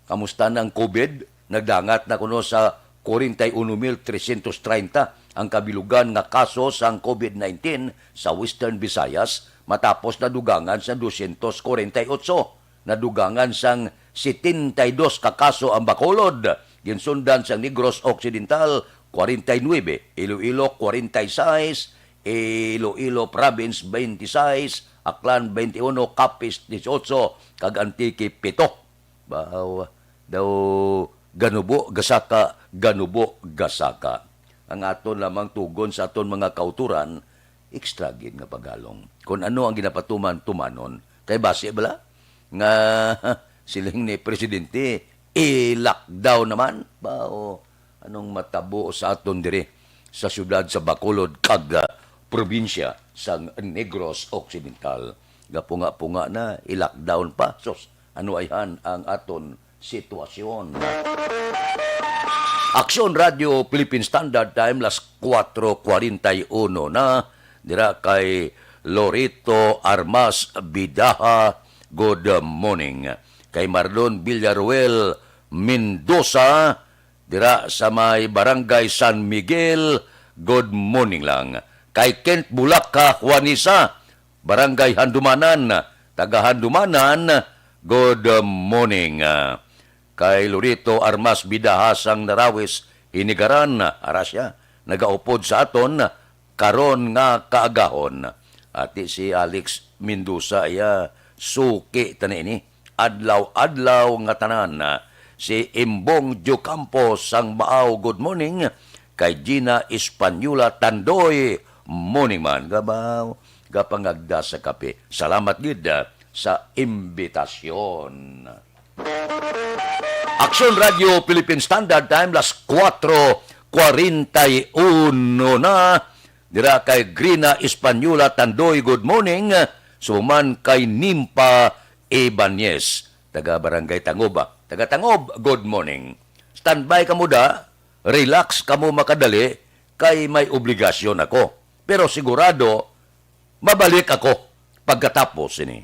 Kamusta na ang COVID? Nagdangat na kuno sa forty-one mil trescientos treinta ang kabilugan nga kaso sang COVID nineteen sa Western Visayas, matapos nadugangan sa dosyentos kwarenta y otso. Nadugangan sang setenta y dos ka kaso ang Bacolod, ginsundan sang Negros Occidental, kwarenta y nuebe, Iloilo, kwarenta y seis, Iloilo Province, twenty-six, Aklan, twenty-uno, Capiz, dieciocho, kag Antique, pito. Baw, daw ganubo, gasaka, ganubo, gasaka. Ang aton lamang tugon sa aton mga kauturan, extra gid nga pagalong. Kon ano ang ginapatuman, tumanon. Kay basi bala nga siling ni Presidente, i-lockdown naman. Baw, anong matabo sa aton diri sa siyudad sa Bacolod kag, ah, probinsya sang Negros Occidental? Gapunga-punga na, i-lockdown pa. Sus, ano ayhan ang aton sitwasyon? Aksyon Radio Philippine Standard Time, las kuwatro kwarenta y uno na, dira kay Lorito Armas Bidaha, good morning. Kay Marlon Villaruel Mendoza, dira sa may Barangay San Miguel, good morning lang. Kay Kent Bulaka Juanisa, Barangay Handumanan, taga Handumanan, good morning. Kay Lorito Armas Bidaha sang Narawis, Hinigaran, ara sia, nagaupod sa aton karon nga kaagahon. Ati si Alex Mendoza, iya, suki ta na ini. Adlaw-adlaw nga tanan. Si Imbong Diocampo sang Baaw, good morning. Kay Gina Española Tandoy, morning man. Gabaw, gapangagda sa kape. Salamat gid, ah, sa imbitasyon. Aksyon Radio Philippine Standard Time, las kuwatro kwarenta y uno na. Dira kay Grina Española Tandoy, good morning. Subong man kay Nimpa Ibanez, taga Barangay Tangob, ah. Taga Tangob, good morning. Standby kamo da, relax kamo makadali, kay may obligasyon ako. Pero sigurado, mabalik ako pagkatapos sini.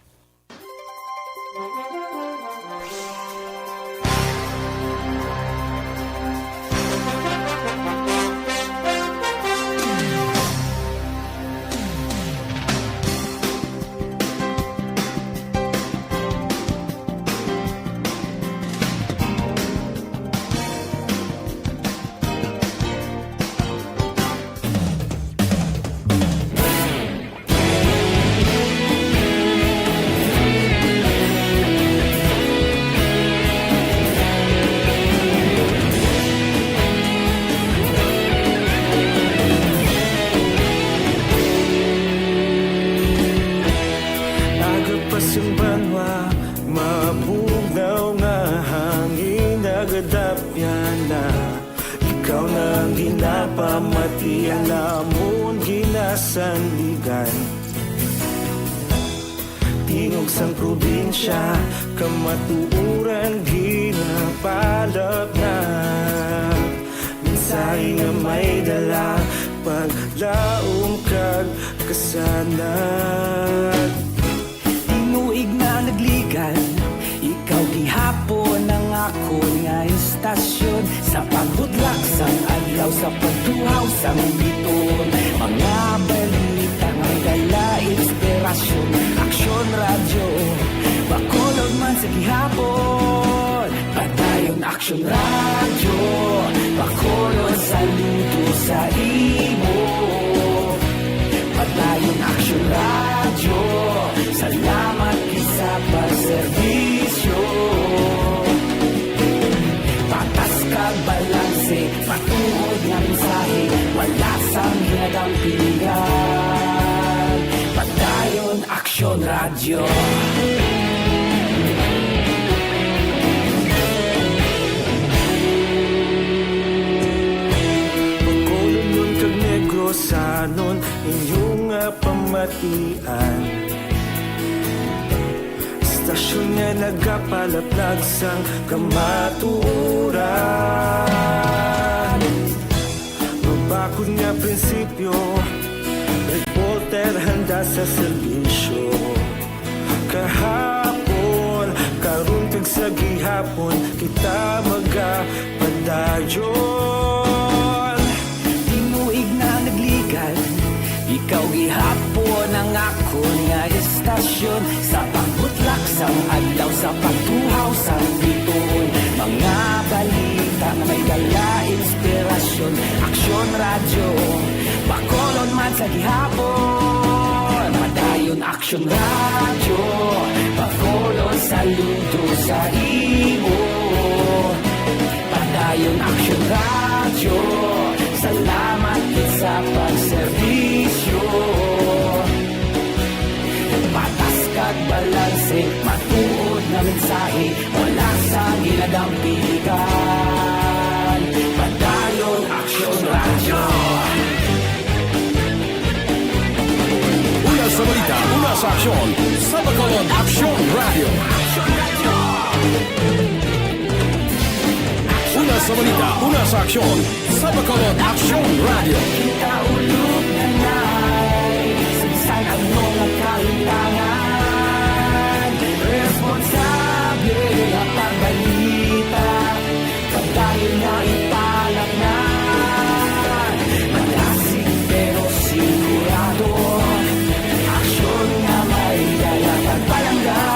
Aga pa sang banwa, mabugnaw nga hangin, nagadapyan na. Ikaw na ang ginapamati, ang amon ginasandigan. Tingog sang probinsya, kamatuoran ginapalapnag. Mensahe nga may dala, paglaom kag kasanag. Tinuig na nagligan, ikaw gihapon ang akon nga istasyon. Sa pagbudlak sang adlaw, sa pagtuhaw sang biton, mga balita nga dala inspirasyon. Aksyon Gihapon, Padayon Aksyon Radyo, Bacolod, saludo sa imo. Padayon Aksyon Radyo, salamat gid sa pagserbisyo. Patas kag balanse, matuod nga mensahe, wala sang ginadampigan. Padayon Aksyon Radyo. Bacolodnon kag Negrosanon, inyo nga pamatian. Istasyon nga nagapalaplag sang kamatuoran. Mabakod nga prinsipyo, reporter handa sa serbisyo. Kahapon, karon kag sa gihapon, kita magapadayon. Tinuig na nagligad, ikaw gihapon ang akon nga istasyon. Sa pagbutlak sang adlaw, sa pagtuhaw sang bituon, mga balita nga may dala inspirasyon. Aksyon Radyo, Bacolod man sa gihapon. Padayon Aksyon Radyo, Bacolod, saludo sa imo. Padayon Aksyon Radyo, salamat gid sa pagserbisyo. Patas kag balanse, matuod nga mensahe, wala sang ginadampigan. Padayon Aksyon Radyo. Una sa balita, una sa aksyon, sa Bacolod Aksyon Radyo. Una sa balita, una sa aksyon, sa Bacolod Aksyon Radyo. Kita ulog na na'y sagsag ang mga kahitangan. Responsable nga pagbalita, padayon nga ipalapnan. Malasig pero sigurado, aksyon nga may dala kag palangga.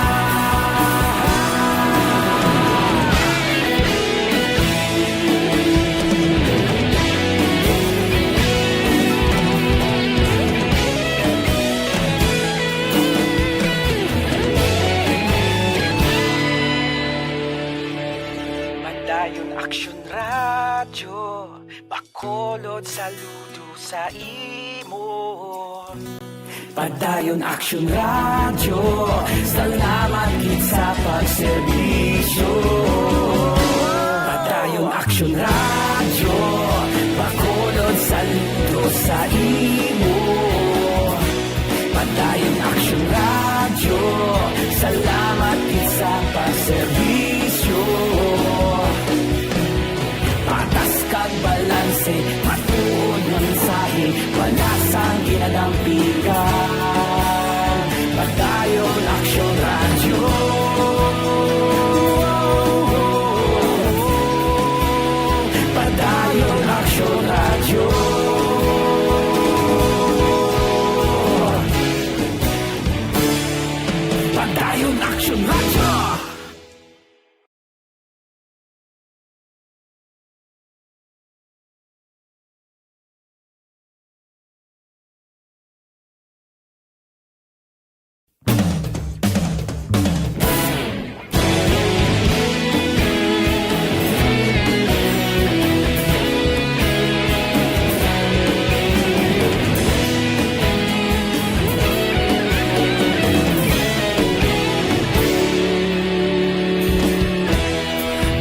Padayon Aksyon Radyo, Bacolod, saludo sa imo. Padayon Aksyon Radyo, salamat gid sa pagserbisyo. Padayon Aksyon Radyo, Bacolod, saludo sa imo. Padayon Aksyon Radyo, salamat gid sa pagserbisyo. Patas kag balanse, matuod nga mensahe, wala sang ginadampigan. Padayon Aksyon Radyo. Padayon Aksyon Radyo. Padayon Aksyon Radyo.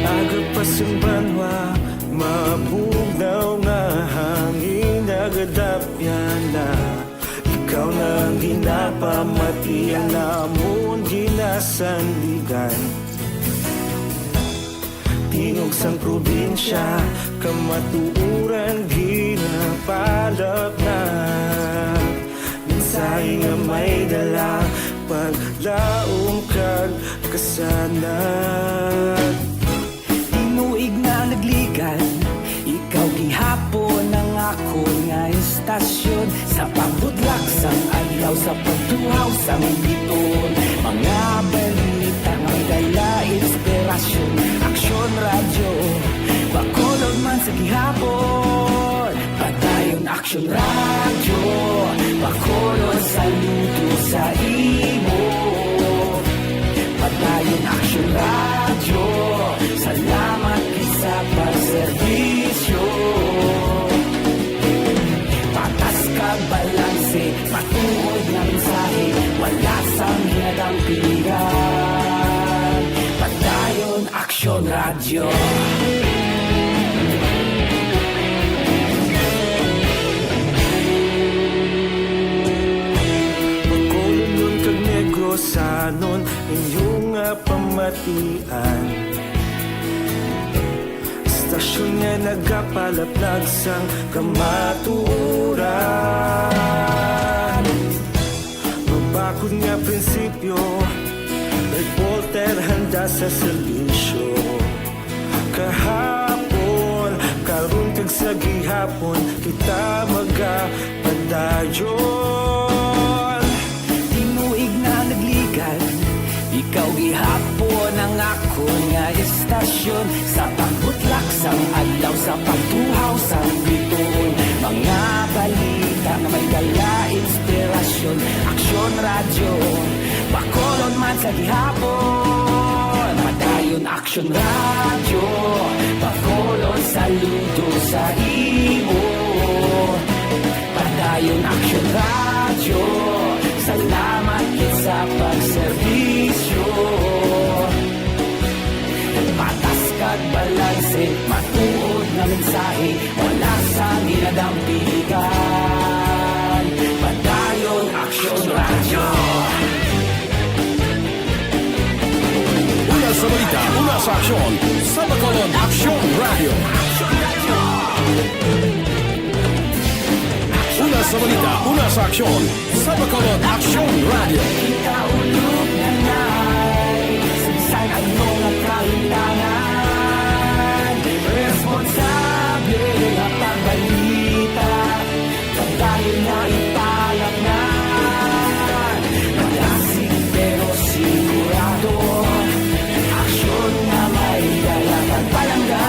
Aga pa sang banwa, mabugnaw nga hangin nagadapyan na. Ikaw na ang ginapamatian namon ginasandigan. Tingog sang probinsya, kamatuoran ginapalapnag. Mensahe nga may dala, paglaom kag kasanag. Tinuig na nagligad, ikaw gihapon ang akon nga istasyon. Sa pagbutlak sang adlaw, sa pagtuhaw sang bituon, mga balita nga may dala Hapon, Padayon Aksyon Radyo, Bacolod, saludo sa imo. Padayon Aksyon Radyo, salamat gid sa pagserbisyo. Patas kag balanse, matuod nga mensahe, wala sang ginadampigan. Padayon Aksyon Radyo. Bacolodnon kag Negrosanon, inyo nga pamatian. Istasyon nga nagapalaplag sang kamatuoran. Mabakod nga prinsipyo, reporter handa sa serbisyo. Kahapon, karon kag sa gihapon, kita magapadayon. Tinuig na nagligan, ikaw gihapon ang akon nga istasyon. Sa pagbutlak sang adlaw, sa pagtuhaw sang bituon, mga balita nga may dala inspirasyon. Aksyon Radyo, Bacolod man sa gihapon. Padayon Aksyon Radyo, Bacolod, saludo sa imo. Padayon Aksyon Radyo, salamat gid sa pagserbisyo. Patas kag balanse, matuod nga mensahe, wala sang ginadampigan. Padayon Aksyon Radyo. Una sa balita, una sa aksyon, sa Bacolod Aksyon Radyo. Una sa balita, una sa aksyon, sa Bacolod Aksyon Radyo. Kita ulog na nay, sa bisan ano nga kahimtangan, responsable nga pagbalita, padayon na ipalapnan. Malasig pero sigurado, aksyon nga may dala kag palangga.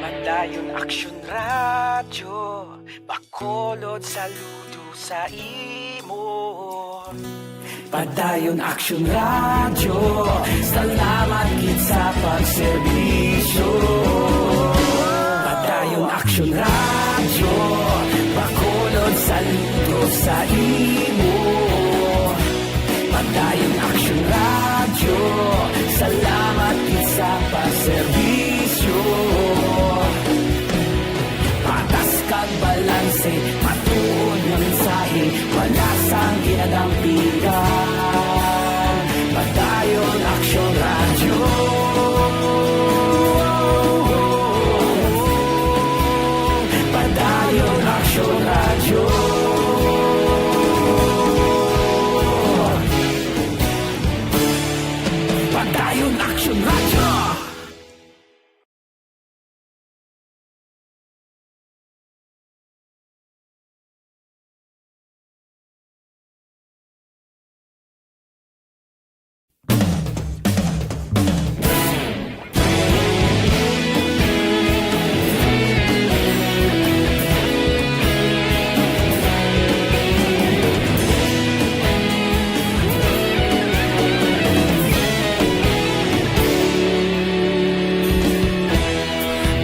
Padayon Aksyon Radyo, Bacolod, saludo sa imo. Padayon Aksyon Radyo, salamat gid sa pagserbisyo. Padayon Aksyon Radyo, Bacolod, saludo sa imo. Padayon Aksyon Radyo, salamat gid sa pagserbisyo. Patas kag balanse, matuod nga mensahe, wala sang ginadampigan. Padayon Aksyon Radyo. Padayon Aksyon Radyo. Padayon Aksyon Radyo.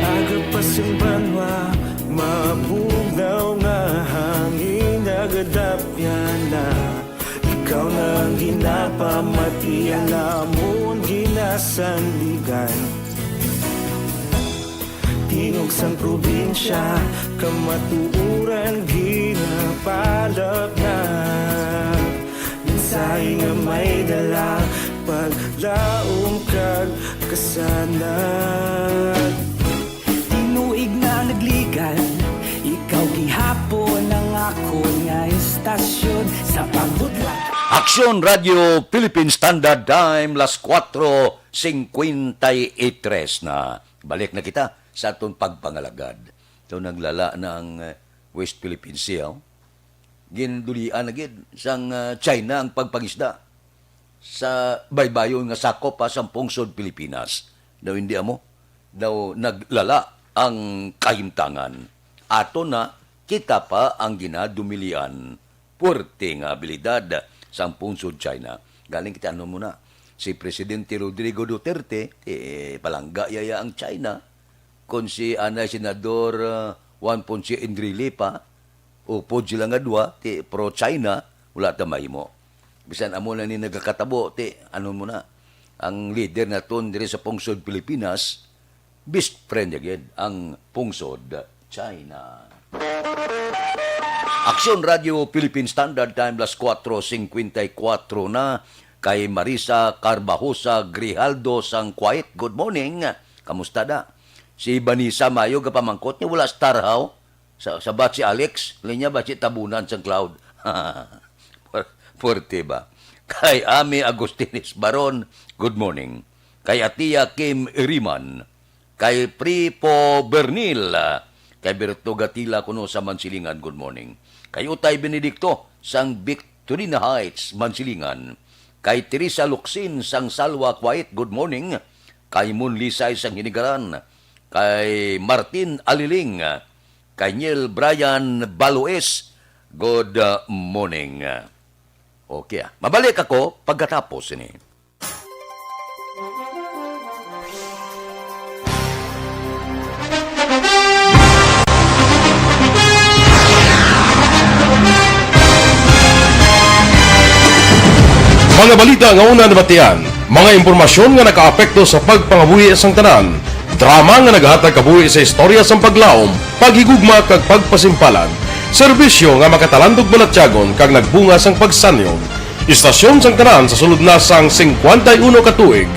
Aga pa sing banwa, mabugnaw nga hangin nagadapyan na. Ikaw na ang ginapamatian namon ginasandigan. Tingog sang probinsya, kamatuoran ginapalapnag. Mensahe nga may dala, paglaom kag kasanag. Tinuig na nagligan, ikaw gihapon ang akon nga istasyon sa pagbutlak. Aksyon Radyo Philippine Standard Time, las kuwatro singkwenta y tres na. Balik na kita sa aton pagpangalagad. So, naglala na ang, eh, West Philippine Sea, oh. Gindulian na gid sang, ah, China ang pagpangisda sa baybayon nga sakop pa sang pungsod Pilipinas. Daw hindi amo, daw naglala ang kahimtangan. Ato na, kita pa ang ginadumilian. Puwerte nga abilidad sang pungsod China. Galing kita, ano mo na, si Presidente Rodrigo Duterte, eh, palangga yaya ang China. Kon si anay Senador, ah, Juan Ponce Enrile pa, upod sila nga duha, ti pro-China, wala ta mahimo. Bisan amo na ni nagakatabo, ti, ano mo na, ang leader naton diri sa pungsod Pilipinas, best friend niya gid ang pungsod China. Aksyon Radio Philippine Standard Time, las kuwatro singkwenta y kuwatro na. Kay Marisa Carbajosa Grijaldo sang Kuwait, good morning. Kamusta da? Si Vanessa Mayo gapamangkot niya, wala star how? Sa, sa bat si Alex, linya ba si tabunan sang cloud? Puer-, puwerte ba? Kay Ami Agustines Baron, good morning. Kay Atia Kim Iriman, kay Pripo Bernil, kay Berto Gatila kuno sa Mansilingan, good morning. Kay Utay Benedicto sang Victorina Heights, Mansilingan, kay Teresa Locsin sang Salwa Kuwait, good morning. Kay Mon Lisay sang Hinigaran, kay Martin Aliling, kay Niel Brian Baloes, good, uh, morning. Okay, ah. Mabalik ako pagkatapos ini. Mga balita nga una nabatian, mga impormasyon nga nakaapekto sa pagpangabuhi sang tanan, drama nga naghatag kabuhi sa istorya sang paglaom, paghigugma kag pagpasimpalan, serbisyo nga makatalandog balatyagon kag nagbunga sang pagsanyog. Istasyon sang tanan sa sulod na sang singkwenta y uno ka tuig.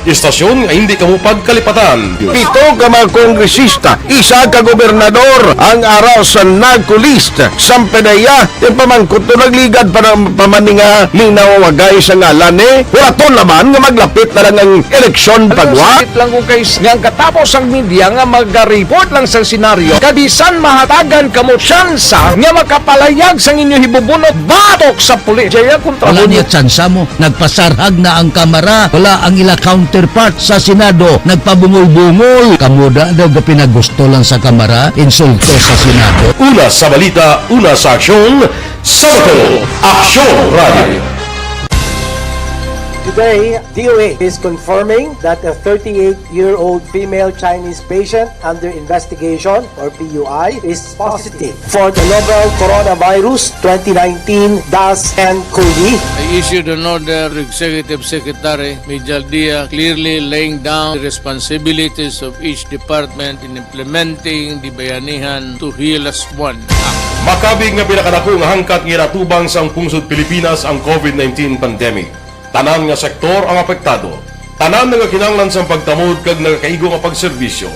Istasyon nga hindi kamo pagkalipatan. Pito ka mga kongresista, isa ka gobernador ang ara sa NAGCO list. Sang PDEA, yung pamangkot to nagligad pa ng pamaninga, linaw wagay sa ngalan, eh. Wala to naman nga maglapit na lang ang eleksyon. Ano, pagwa? Sakit lang ko, guys, nga ang katapos ang media nga mag-report lang sa senaryo, kabisan mahatagan kamo tsansa nga makapalayag sang inyo hibubunot batok sa pulis. Jaya kontra. Wala mo niya tsansa mo. Nagpasarhag na ang Kamara. Wala ang ila counterpart sa Senado. Nagpabungol-bungol. Kamo da daw gapinagusto lang sa Kamara, insulto sa Senado. Una sa balita, una sa aksyon, sa Bacolod, Aksyon Radio. Today, D O A is confirming that a thirty-eight-year-old female Chinese patient under investigation, or P U I, is positive for the novel coronavirus twenty nineteen dash N cov. I issued an order to Executive Secretary Mijal Dia, clearly laying down the responsibilities of each department in implementing the Bayanihan to Heal as One Act. Makabig nga pinakadako nga hangkat nga ginatubang sang pungsod Pilipinas ang covid nineteen pandemic. Tanan nga sektor ang apektado. Tanan nagakinahanglan sang pagtamod kag nagakaigo nga pagserbisyo.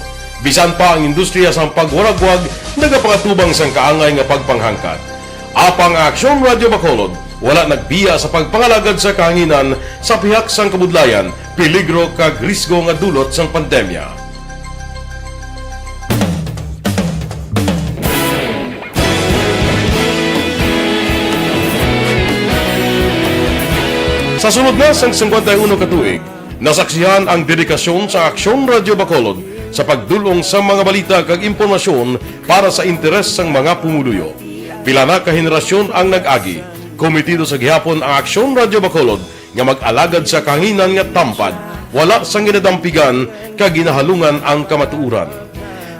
Bisan pa ang industriya sang pagwaragwag nagapangatubang sang kaangay nga pagpanghangkat. Apang ang Aksyon Radyo Bacolod wala nagbiya sa pagpangalagad sa kahanginan sa pihak sang kabudlayan, peligro kag risgo nga dulot sang pandemya. Sa sulod na sang singkwenta y uno ka tuig, nasaksihan ang dedikasyon sa Aksyon Radyo Bacolod sa pagdul-ong sa mga balita kag impormasyon para sa interes sang mga pumuluyo. Pila na ka henerasyon ang nag-agi, kometido sa gihapon ang Aksyon Radyo Bacolod nga mag-alagad sa kahanginan nga tampad, wala sang ginadampigan kag ginahalungan ang kamatuoran.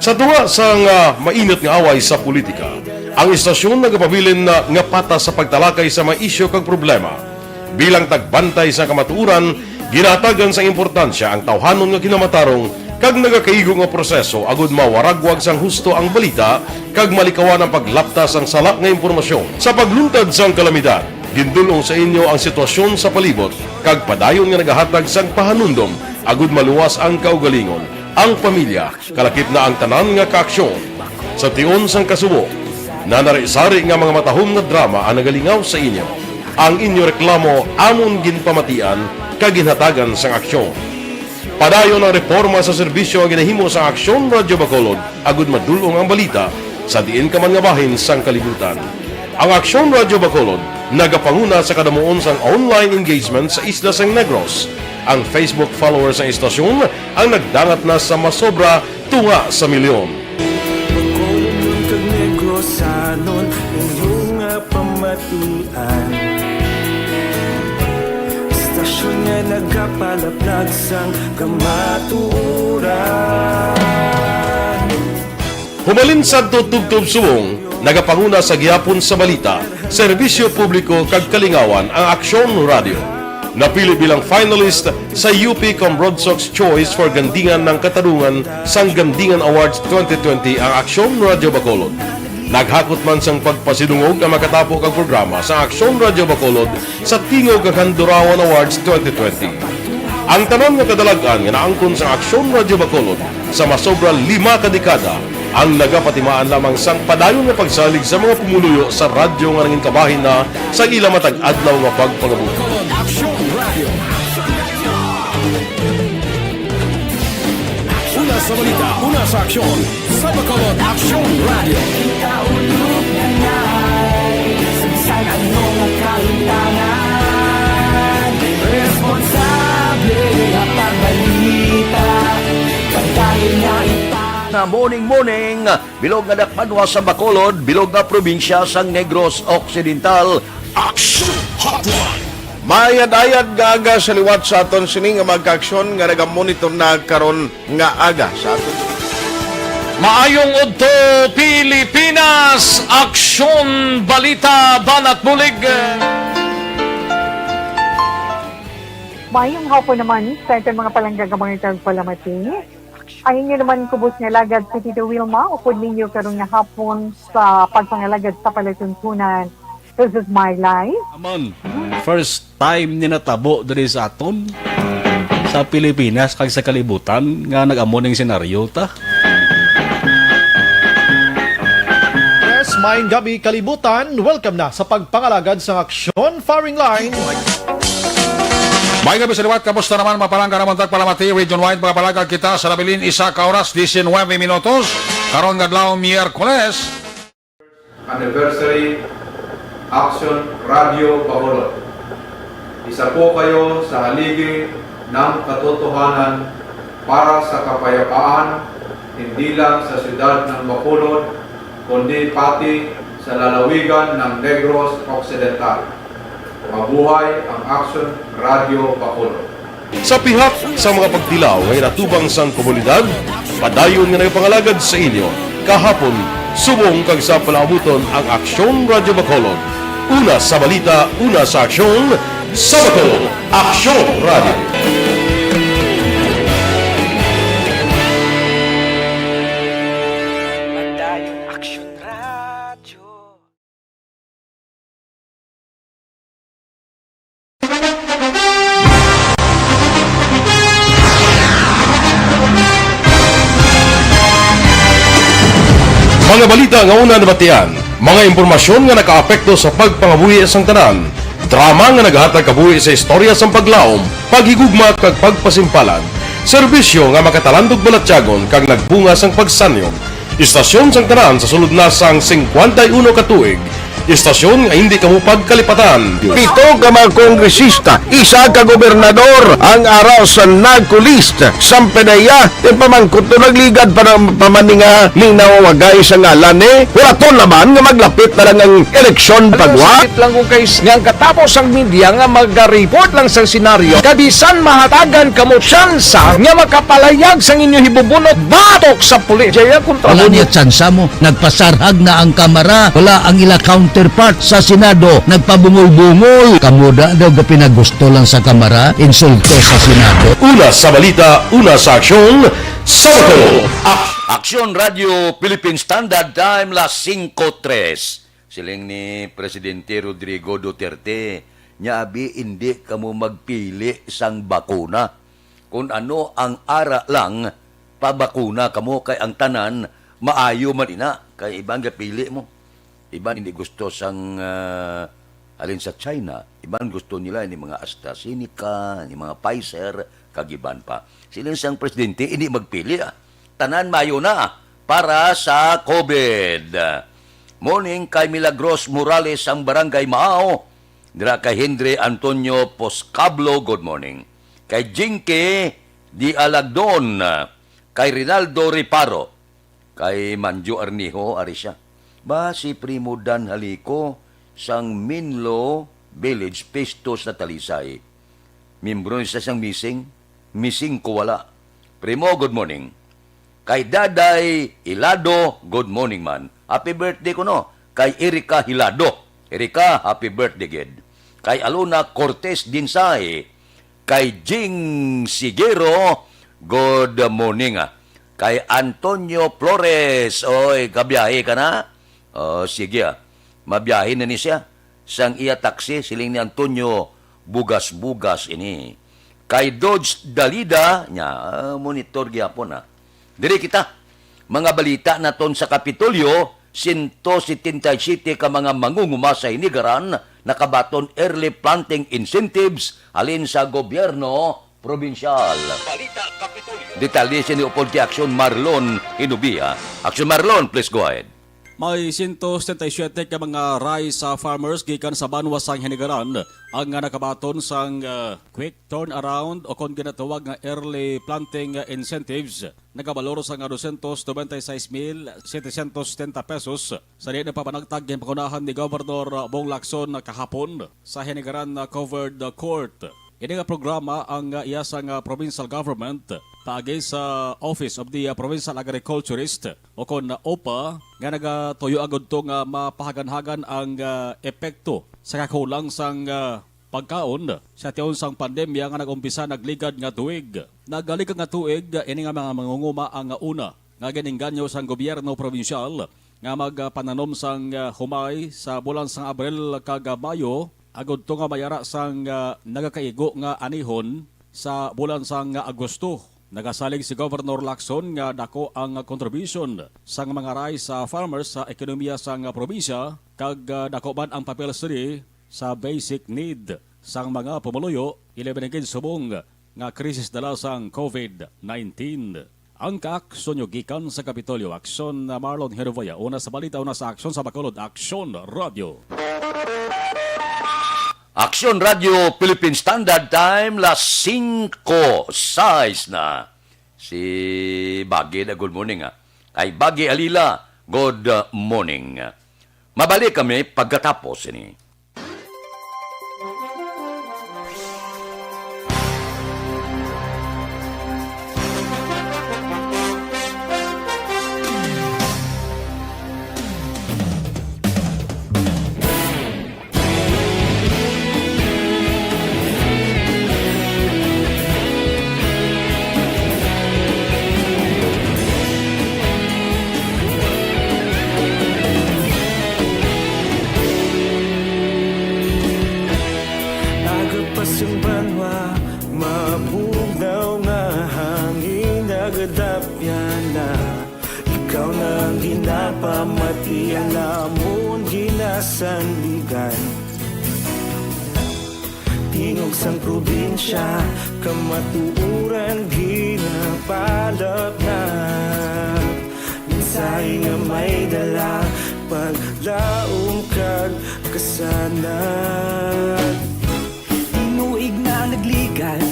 Sa tunga sang, ah, mainit nga away sa politika, ang istasyon nagapabilin na nga patas sa pagtalakay sa mga isyu kag problema. Bilang tagbantay sa kamatuoran, ginahatagan sang importansya ang tawhanon nga kinamatarong kag nagakaigo nga proseso agud mawaragwag sang husto ang balita kag malikawan ang paglapta sang sala nga impormasyon. Sa pagluntad sang kalamidad, gindul-ong sa inyo ang sitwasyon sa palibot kag padayon nga nagahatag sang pahanumdom agud maluwas ang kaugalingon, ang pamilya, kalakip na ang tanan nga kaaksyon. Sa tion sang kasubo, nanari-sari nga mga matahom nga drama ang nagalingaw sa inyo. Ang inyo reklamo amon ginpamatian kag ginhatagan sang aksyon. Padayon ang reporma sa serbisyo nga ginahimo sa Aksyon Radyo Bacolod, agud madul-ong ang balita sa diin ka man nga bahin sang kalibutan. Ang Aksyon Radyo Bacolod nagapanguna sa kadamuon sang online engagement sa isla sang Negros. Ang Facebook followers sang istasyon ang nagdangat na sa masobra tunga sa milyon. Bacolodon kag Negrosanon, inyo nga pamatian. Istasyon nga nagapalaplag sang kamatuoran. Humalin sadto tubtob subong, nagapanguna sa gihapon sa balita, serbisyo publiko kag kalingawan ang Aksyon Radyo. Napili bilang finalist sa U P Cambrodsoc's Choice for Gandingan ng Katarungan sang Gandingan Awards twenty twenty ang Aksyon Radyo Bacolod. Naghakot man sang pagpasidungog ang makatapo kag programa sa Aksyon Radyo Bacolod sa Tingog kag Handurawan Awards twenty twenty. Ang tanan nga kadalag-an nga naangkon sang Aksyon Radyo Bacolod sa masobra lima ka dekada ang nagapatimaan lamang sang padayon nga pagsalig sa mga pumuluyo sa radyo nga nangin kabahin na sa ila matag adlaw nga pagpangabuhi. Una sa balita, una sa aksyon, sa Bacolod Aksyon Radio. Kita ulog na ngay, sa bisan ano nga kahintangan, responsable nga pagbalita, pagdahil nga ita- Na morning, morning, bilog nga dakbanwa sa Bacolod, bilog nga probinsya sang Negros Occidental. Action Hotline. Maayad-ayad nga aga sa liwat sa aton sini nga mga kaaksyon nga nagamonitor na karon nga aga sa aton. Maayong udto, Pilipinas! Aksyon, balita, banat bulig. Maayong hapon naman sa aton mga palangga nga mga tagpalamati. Ang inyo naman kubos nga alagad si Tito Wilma, upod ninyo karon nga hapon sa pagpangalagad sa palatuntunan. This is my life. Amon, first time ni natabo diri sa aton, sa Pilipinas kag sa kalibutan nga nag-amo ning senaryo ta. Yes, maayong gabi kalibutan. Welcome na sa pagpangalagad sa aksyon firing line. Maayong gabi sa liwat. Kamusta naman, mapalangga naman tagpalamati region-wide, mga palangga kita sa nabilin isa ka oras, diecinuebe minutos. Karon nga adlaw, Miyerkules. Anniversary Action Radio Bacolod. Isa po kayo sa haligi ng katotohanan para sa kapayapaan, hindi lang sa siyudad ng Bacolod, kundi pati sa lalawigan ng Negros Occidental. Mabuhay ang Action Radio Bacolod. Sa pihak sa mga pagtilaw nga ginatubang sang komunidad, padayon nga nagapangalagad sa inyo kahapon, subong kag sa palaabuton ang Aksyon Radyo Bacolod. Una sa balita, una sa aksyon, sa Bacolod, Aksyon Radyo. Padayon Aksyon Radyo. Mga balita nga una nabatian, mga impormasyon nga nakaapekto sa pagpangabuhi sang tanan, drama nga naghatag kabuhi sa istorya sang paglaom, paghigugma kag pagpasimpalan, serbisyo nga makatalandog balatyagon kag nagbunga sang pagsanyog, istasyon sang tanan sa sulod na sang singkwenta y uno ka tuig. Istasyon nga hindi kamo pagkalipatan. Pito ka mga kongresista, isa ka gobernador ang ara sa NARCOLIST. Sampanaya, ipamangkot to nagligad pa ng pamaninga ning nawawagay sa ngalan ni Huraton naman nga maglapit na lang ang eleksyon pagwa. Sakit lang ko kay s-, nga ang katapos ang media nga mag-report lang sa senaryo, kabisan mahatagan kamo tsansa nga makapalayag sang inyo hibubunot batok sa pulis. Jaya kontra Wala mo. Niya tsansa mo. Nagpasarhag na ang Kamara. Wala ang ila counterpart sa Senado. Nagpabungol-bungol. Kamo da daw gapinagusto lang sa Kamara. Insulto sa Senado. Una sa balita, una sa aksyon, sa Bacolod. Ak- Aksyon Radio Philippine Standard Time, las singko tres. Siling ni Presidente Rodrigo Duterte, nya abi indi kamo magpili sang bakuna. Kun ano ang ara lang, pabakuna kamo kay ang tanan maayo man ina, kay iban gapili mo. Iban hindi gusto sang, ah, halin sa China, iban gusto nila ni mga AstraZeneca, ni mga Pfizer, kag iban pa. Siling sang presidente, hindi magpili, ah. Tanan mayo na para sa COVID. Morning kay Milagros Morales ang Barangay Mao. Dira kay Henry Antonio Poscablo, good morning. Kay Jinky Dialagdon, kay Rinaldo Reparo, kay Manjo Arnijo, ari siya. Ba si Primo Dan Halico sang Minlo Village, Pistos na Talisay. Miyembro ni siya sang missing, missing ko wala. Primo, good morning. Kay Daday Hilado, good morning man. Happy birthday kuno kay Erica Hilado. Erica, happy birthday gid. Kay Alona Cortez Dinsay, kay Jing Sigero, good morning, ah. Kay Antonio Flores, oy, kabiyahe ka na? Oh, sige, ah. Mabiyahe na ni siya. Sang iya taxi, siling ni Antonio, bugas-bugas ini. Kay Dodge Dalida, nya, ah, monitor gyapon, ah. Diri kita. Mga balita naton sa Kapitolyo, sento setenta y siyete ka mga mangunguma sa Hinigaran nakabaton early planting incentives halin sa gobyerno probinsyal. Balita Kapitolyo. Detalye sini upod kay Aksyon Marlon Hinubia. Aksyon Marlon, please go ahead. May sento setenta y siyete ka mga rice, ah, farmers gikan sa banwa sang Hinigaran ang, ah, nakabaton sang, ah, quick turnaround o kon ginatawag nga early planting, ah, incentives. Nagabalor sa nga dosyentos nobenta y seis mil setecientos setenta pesos sa diin napapanagtag ginpangunahan ni Governor Bong Lacson kahapon sa Hinigaran Covered Court. Ini nga programa ang, ah, iya sang, ah, provincial government paagi sa Office of the, ah, Provincial Agriculturist o kon, ah, OPA nga nagatuyo agud to nga mapahaganhagan ang, ah, epekto sa kakulang sang, ah, pagkaon sa tion sang pandemya nga nag-umpisa nagligad nga tuig. Nagaligad nga tuig, ini nga mga mangunguma ang una nga ginengganyo sang gobyerno probinsyal nga magpananom sang, ah, humay sa bulan sang Abril kag, ah, Mayo, agud to nga mayara sang, ah, nagakaigo nga anihon sa bulan sang, ah, Agosto. Nagasalig si Governor Lacson nga dako ang contribution sang mga rice, ah, farmers sa ekonomiya sang, ah, probinsya kag, ah, dako man ang papel sini sa basic need sang mga pumuluyo, ilabi na gid subong nga krisis dala sang COVID nineteen. Ang kaaksyon nyo gikan sa Kapitolyo Aksyon, na Marlon Hervaya. Una sa balita, una sa aksyon sa Bacolod, Aksyon Radio. Aksyon Radio Philippine Standard Time, las singko sais na. Si Bagi na, good morning, ah. Kay Bagi Alila, good morning. Mabalik kami pagkatapos ini. Aga pa sang banwa, mabugnaw nga hangin, nagadapyan na. Ikaw na ang ginapamati, ang amon ginasandigan. Tingog sang probinsya, kamatuoran ginapalapnap. Mensahe nga may dala, paglaom kag kasanag. Tinuig na nagligad,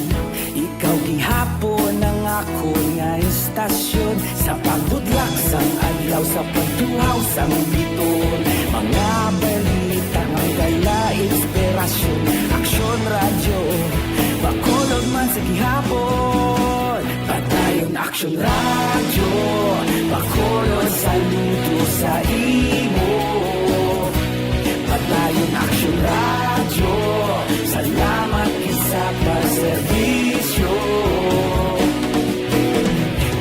ikaw gihapon ang akon nga istasyon. Sa pagbudlak sang adlaw, sa pagtuhaw sang biton, mga balita may dala inspirasyon. Aksyon Radyo, Bacolod man sa gihapon. Padayon Aksyon Radyo, Bacolod, saludo sa imo. Padayon Aksyon Radyo, salamat gid sa pagserbisyo.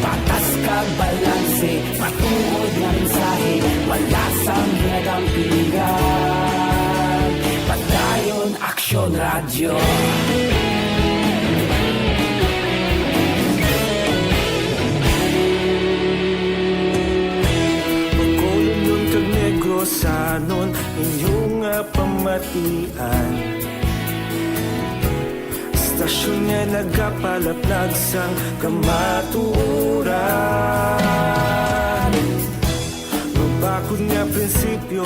Patas kag balanse, matuod nga mensahe, wala sang ginagampingan. Padayon Aksyon Radyo. Bacolodnon kag Negrosanon, inyo nga Pamatian. Stasyon nga nagapalaplag sang kamatuoran. Mabakod nga prinsipyo,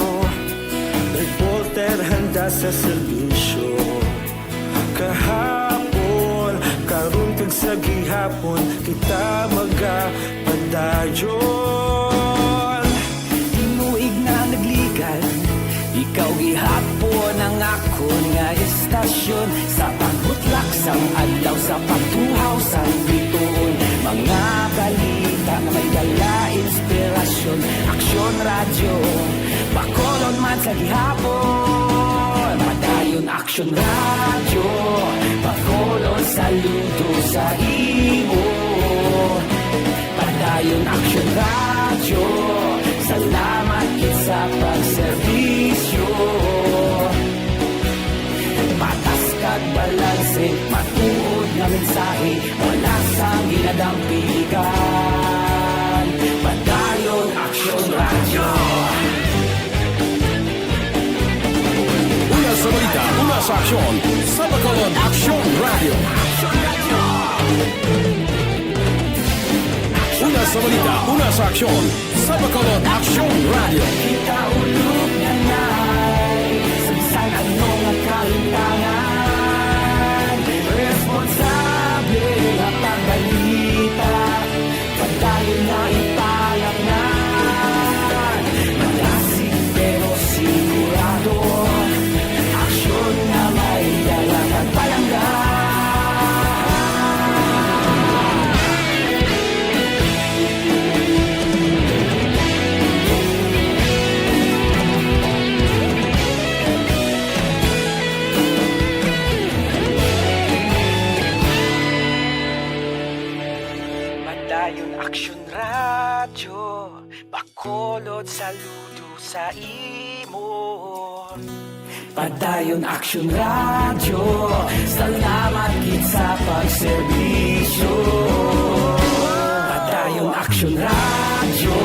reporter handa sa serbisyo. Kahapon, karon kag sa gihapon, kita magapadayon. Tinuig na nagligad, ikaw gihapon ang akon nga istasyon. Sa pagbutlak sang adlaw, sa pagtuhaw sang bituon, mga balita nga may dala inspirasyon. Aksyon Radyo, Bacolod man sa gihapon. Padayon Aksyon Radyo, Bacolod, saludo sa imo. Padayon Aksyon Radyo, salamat gid sa pagserbisyo. Patas kag balanse, matuod nga mensahe, wala sang ginadampigan. Padayon Aksyon Radyo. Una sa balita, una sa aksyon, sa Bacolod, Aksyon Radyo. Una sa balita, una sa aksyon, sa Bacolod, Aksyon Radyo. Kita ulog na nay, sa bisan ano nga kalintangan, responsable nga pagbalita. Padayon na ipalangnan. Malasig pero sigurado. Aksyon nga may dala kag palangga. Padayon Aksyon Radyo, Bacolod, saludo sa imo. Padayon Aksyon Radyo, salamat gid sa pagserbisyo. Padayon Aksyon Radyo,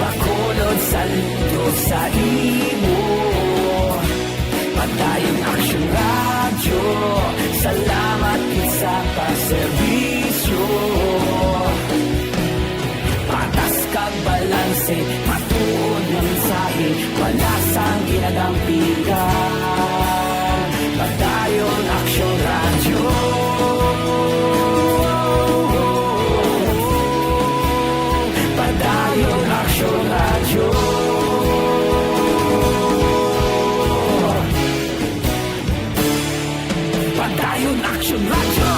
Bacolod, saludo sa imo. Padayon Aksyon Radyo, salamat gid sa pagserbisyo. Patas kag balanse, matuod nga mensahe, wala sang ginadampigan. Padayon Aksyon Radyo. Padayon Aksyon Radyo. Padayon Aksyon Radyo.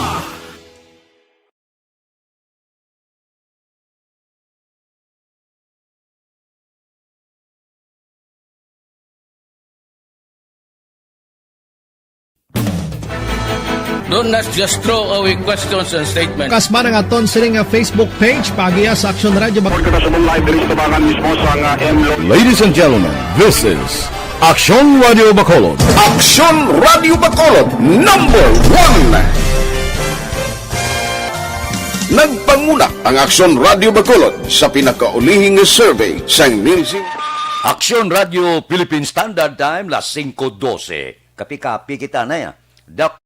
Don't not just throw away questions and statements. Kasma nga aton sini nga Facebook page, paagiha sa Aksyon Radyo Bac- Report kita sa live diri sa tubangan mismo sa nga M Lo- Ladies and gentlemen, this is Aksyon Radio Bacolod. Aksyon Radio Bacolod, number one. Nagpanguna ang Aksyon Radio Bacolod sa pinakaulihing survey sang Nielsen. Aksyon Radio Philippine Standard Time, las singko dose. Kapi-kapi kita na ya. Dak-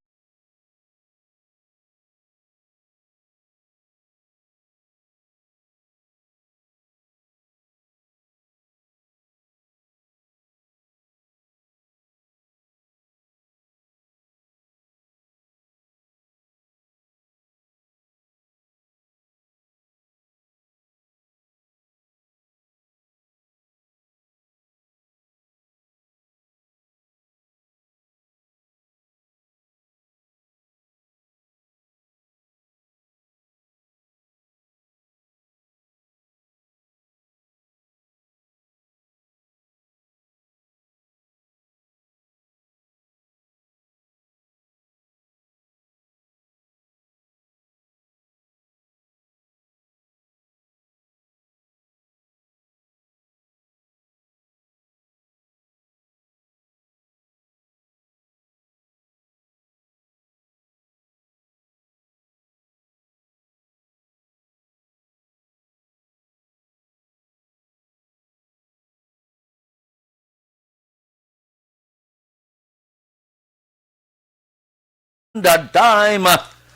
Standard Time,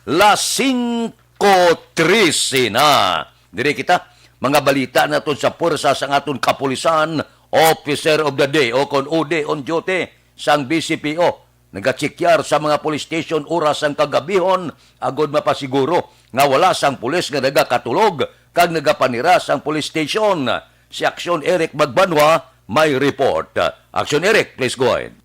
las singko trese na. Diri kita, mga balita naton sa pwersa sang aton kapulisan, Officer of the Day o kon O D on duty sang B C P O. Nagachekyar sa mga police station oras sang kagabihon agod mapasiguro nga wala sang pulis nga nagakatulog kag nagapanira sang police station. Si Action Eric Magbanwa may report. Action Eric, please go ahead.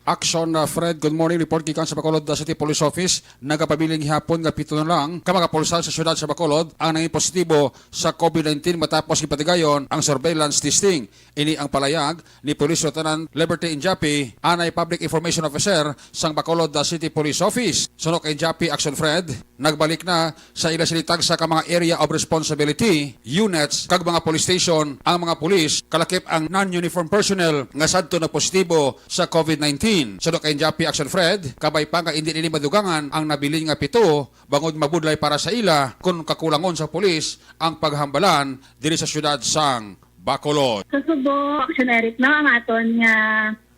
Action, uh, Fred. Good morning. Report gikan sa Bacolod, uh, City Police Office. Nagapabiling gihapon nga pito na lang ka mga pulisal sa siyudad sa Bacolod ang nangin positibo sa COVID nineteen matapos gipatigayon ang surveillance testing. Ini ang palayag ni Police Lieutenant Liberty Injapi, anay Public Information Officer sang Bacolod, uh, City Police Office. Suno kay Injapi, Action Fred, nagbalik na sa ila sini tagsa ka mga area of responsibility, units, kag mga police station ang mga pulis, kalakip ang non-uniform personnel nga sadto na positibo sa COVID nineteen. Suno kay Injapi, Action Fred, kabay pa nga indi nini madugangan ang nabilin nga pito, bangod mabudlay para sa ila kon kakulangon sa pulis ang paghambalan diri sa siyudad sang Bacolod. Sa Subo, Action Eric, no, ang aton nga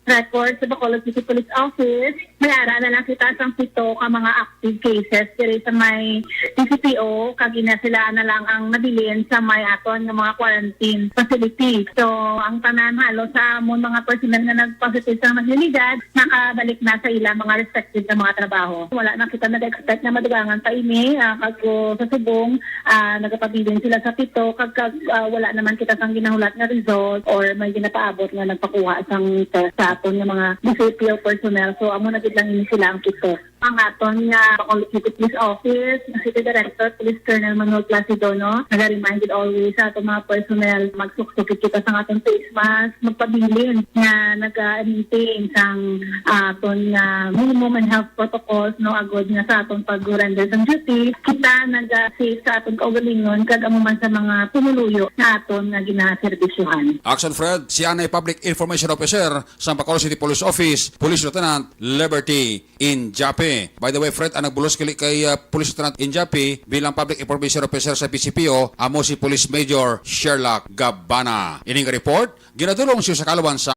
record sa Bacolod City Police Office, may ara na lang kita sang pito ka mga active cases diri sa may D C P O, kag ina sila na lang ang nabilin sa may aton nga mga quarantine facility. So, ang tanan halos sa amon mga personnel nga nag-positive sa nagligad, nakabalik na sa ila mga respective nga mga trabaho. Wala na kita nag-expect na madugangan pa ini, ah, kag, uh, sa subong, ah, nagapabilin sila sa pito, kag, kag, ah, wala naman kita sang ginahulat nga result or may ginapaabot nga nagpakuha sang test sa aton nga mga D C P O personnel. So, amo na gid lang ini sila ang pito. Ang aton nga Bacolod City Police Office, ang City Director, Police Colonel Manuel Placido, no, naga-remind gid always sa aton mga personnel, magsuksok gid kita sa aton face mask, magpabilin nga naga-maintain sang, ah, aton nga minimum and health protocols, no, agod nga sa aton pag-render sang duty, kita naga-safe sa aton kaugalingon kag amo man sa mga pumuluyo sa aton nga ginaserbisyohan. Action Fred, si anay Public Information Officer sa Bacolod City Police Office, Police Lieutenant Liberty Injapi. By the way, Fred, ang nagbulos gali kay, uh, Police Lieutenant Injapi bilang Public Information Officer sa B C P O, amo si Police Major Sherlock Gabana. Ining report ginadulong sa Kalawan sa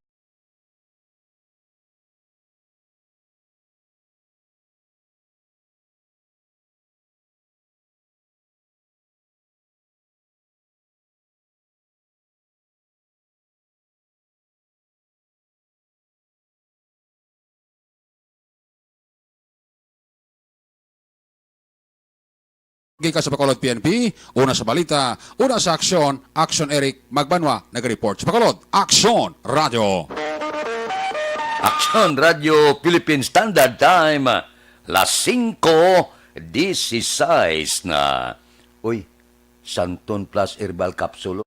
Gikan sa Bacolod P N P, una sa balita, una sa aksyon, Action Eric Magbanwa, nag-report sa Bacolod. Action Radio. Action Radio Philippine Standard Time, las singko dieciséis na. Uy, Santon Plus Herbal Capsule.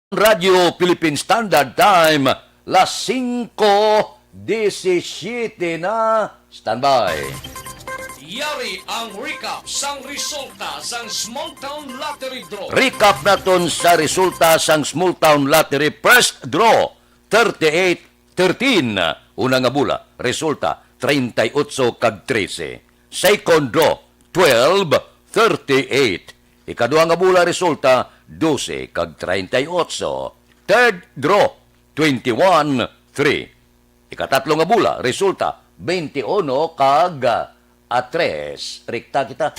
Radyo Philippine Standard Time, las singko disisiete na. Standby. Yari ang recap sang resulta sang Small Town Lottery Draw. Recap naton sa resulta sang Small Town Lottery First Draw, thirty-eight thirteen. Una nga bola, resulta, treinta y ocho kag trese. Second draw, twelve thirty-eight. Ikaduha nga bola, resulta, dose kag treinta y ocho. Third draw, twenty-one three. Ikatatlo nga bola, resulta, twenty-one kag, ah, tres. Rekta kita.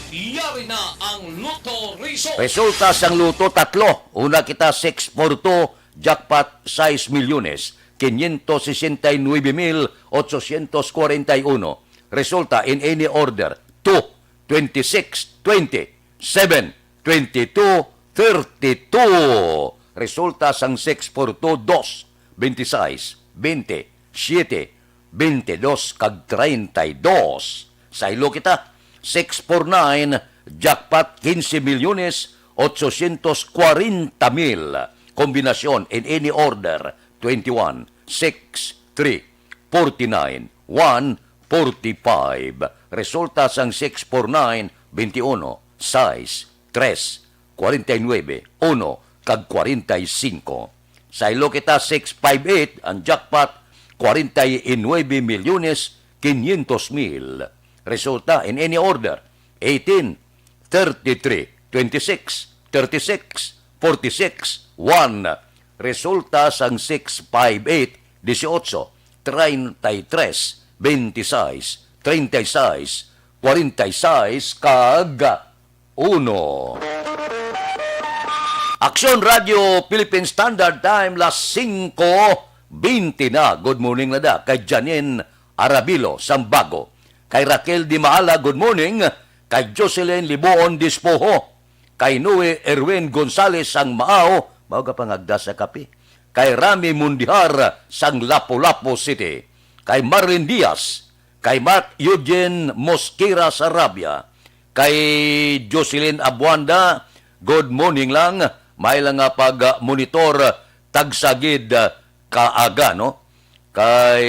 Yari na ang Lotto Result. Resulta sang Lotto, tatlo. Una kita, six four two, Jackpot, sais milyones quinientos sesenta y nuebe mil ochocientos cuarenta y uno. Resulta in any order, two, twenty-six, twenty, seven, twenty-two, thirty-two. Resulta sang six four two, dos, twenty-six, twenty, siete, twenty-dos, kag treinta y dos. Saylo kita, six four nine, jackpot quince milyones ochocientos cuarenta mil. Kombinasyon in any order, twenty-one, six, three, forty-nine, one, forty-five. Resulta sang six four nine, twenty-uno, sais, tres, cuarenta y nueve, uno, kag cuarenta y cinco. Saylo kita, six five eight, ang jackpot, cuarenta y nueve milyones quinientos mil. Resulta, in any order, eighteen, thirty-three, twenty-six, thirty-six, forty-six, one. Resulta sang six five eight, dieciocho, treinta y tres, veintiséis, treinta y seis, cuarenta y seis, kag uno. Aksyon Radio Philippine Standard Time, las singko bente na. Good morning na da kay Janine Arabilo sang Bago, kay Raquel Di Maala, good morning, kay Jocelyn Liboon Dispoho, kay Noe Erwin Gonzales sang Maaw, mao ka pangagda sa kape, kay Rami Mundihar sang Lapu-Lapu City, kay Marlene Diaz, kay Mark Eugene Mosquera Sarabia, kay Jocelyn Abuanda, good morning lang, may lang nga pag-monitor, tagsa gid, ah, kaaga, no? Kay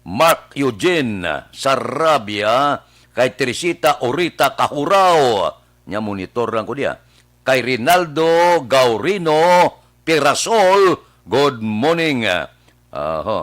Mark Eugene Sarabia, kay Teresita Orita Kahurao, nya monitor lang ko diya. Kay Rinaldo Gaurino Pirasol, good morning. Aho,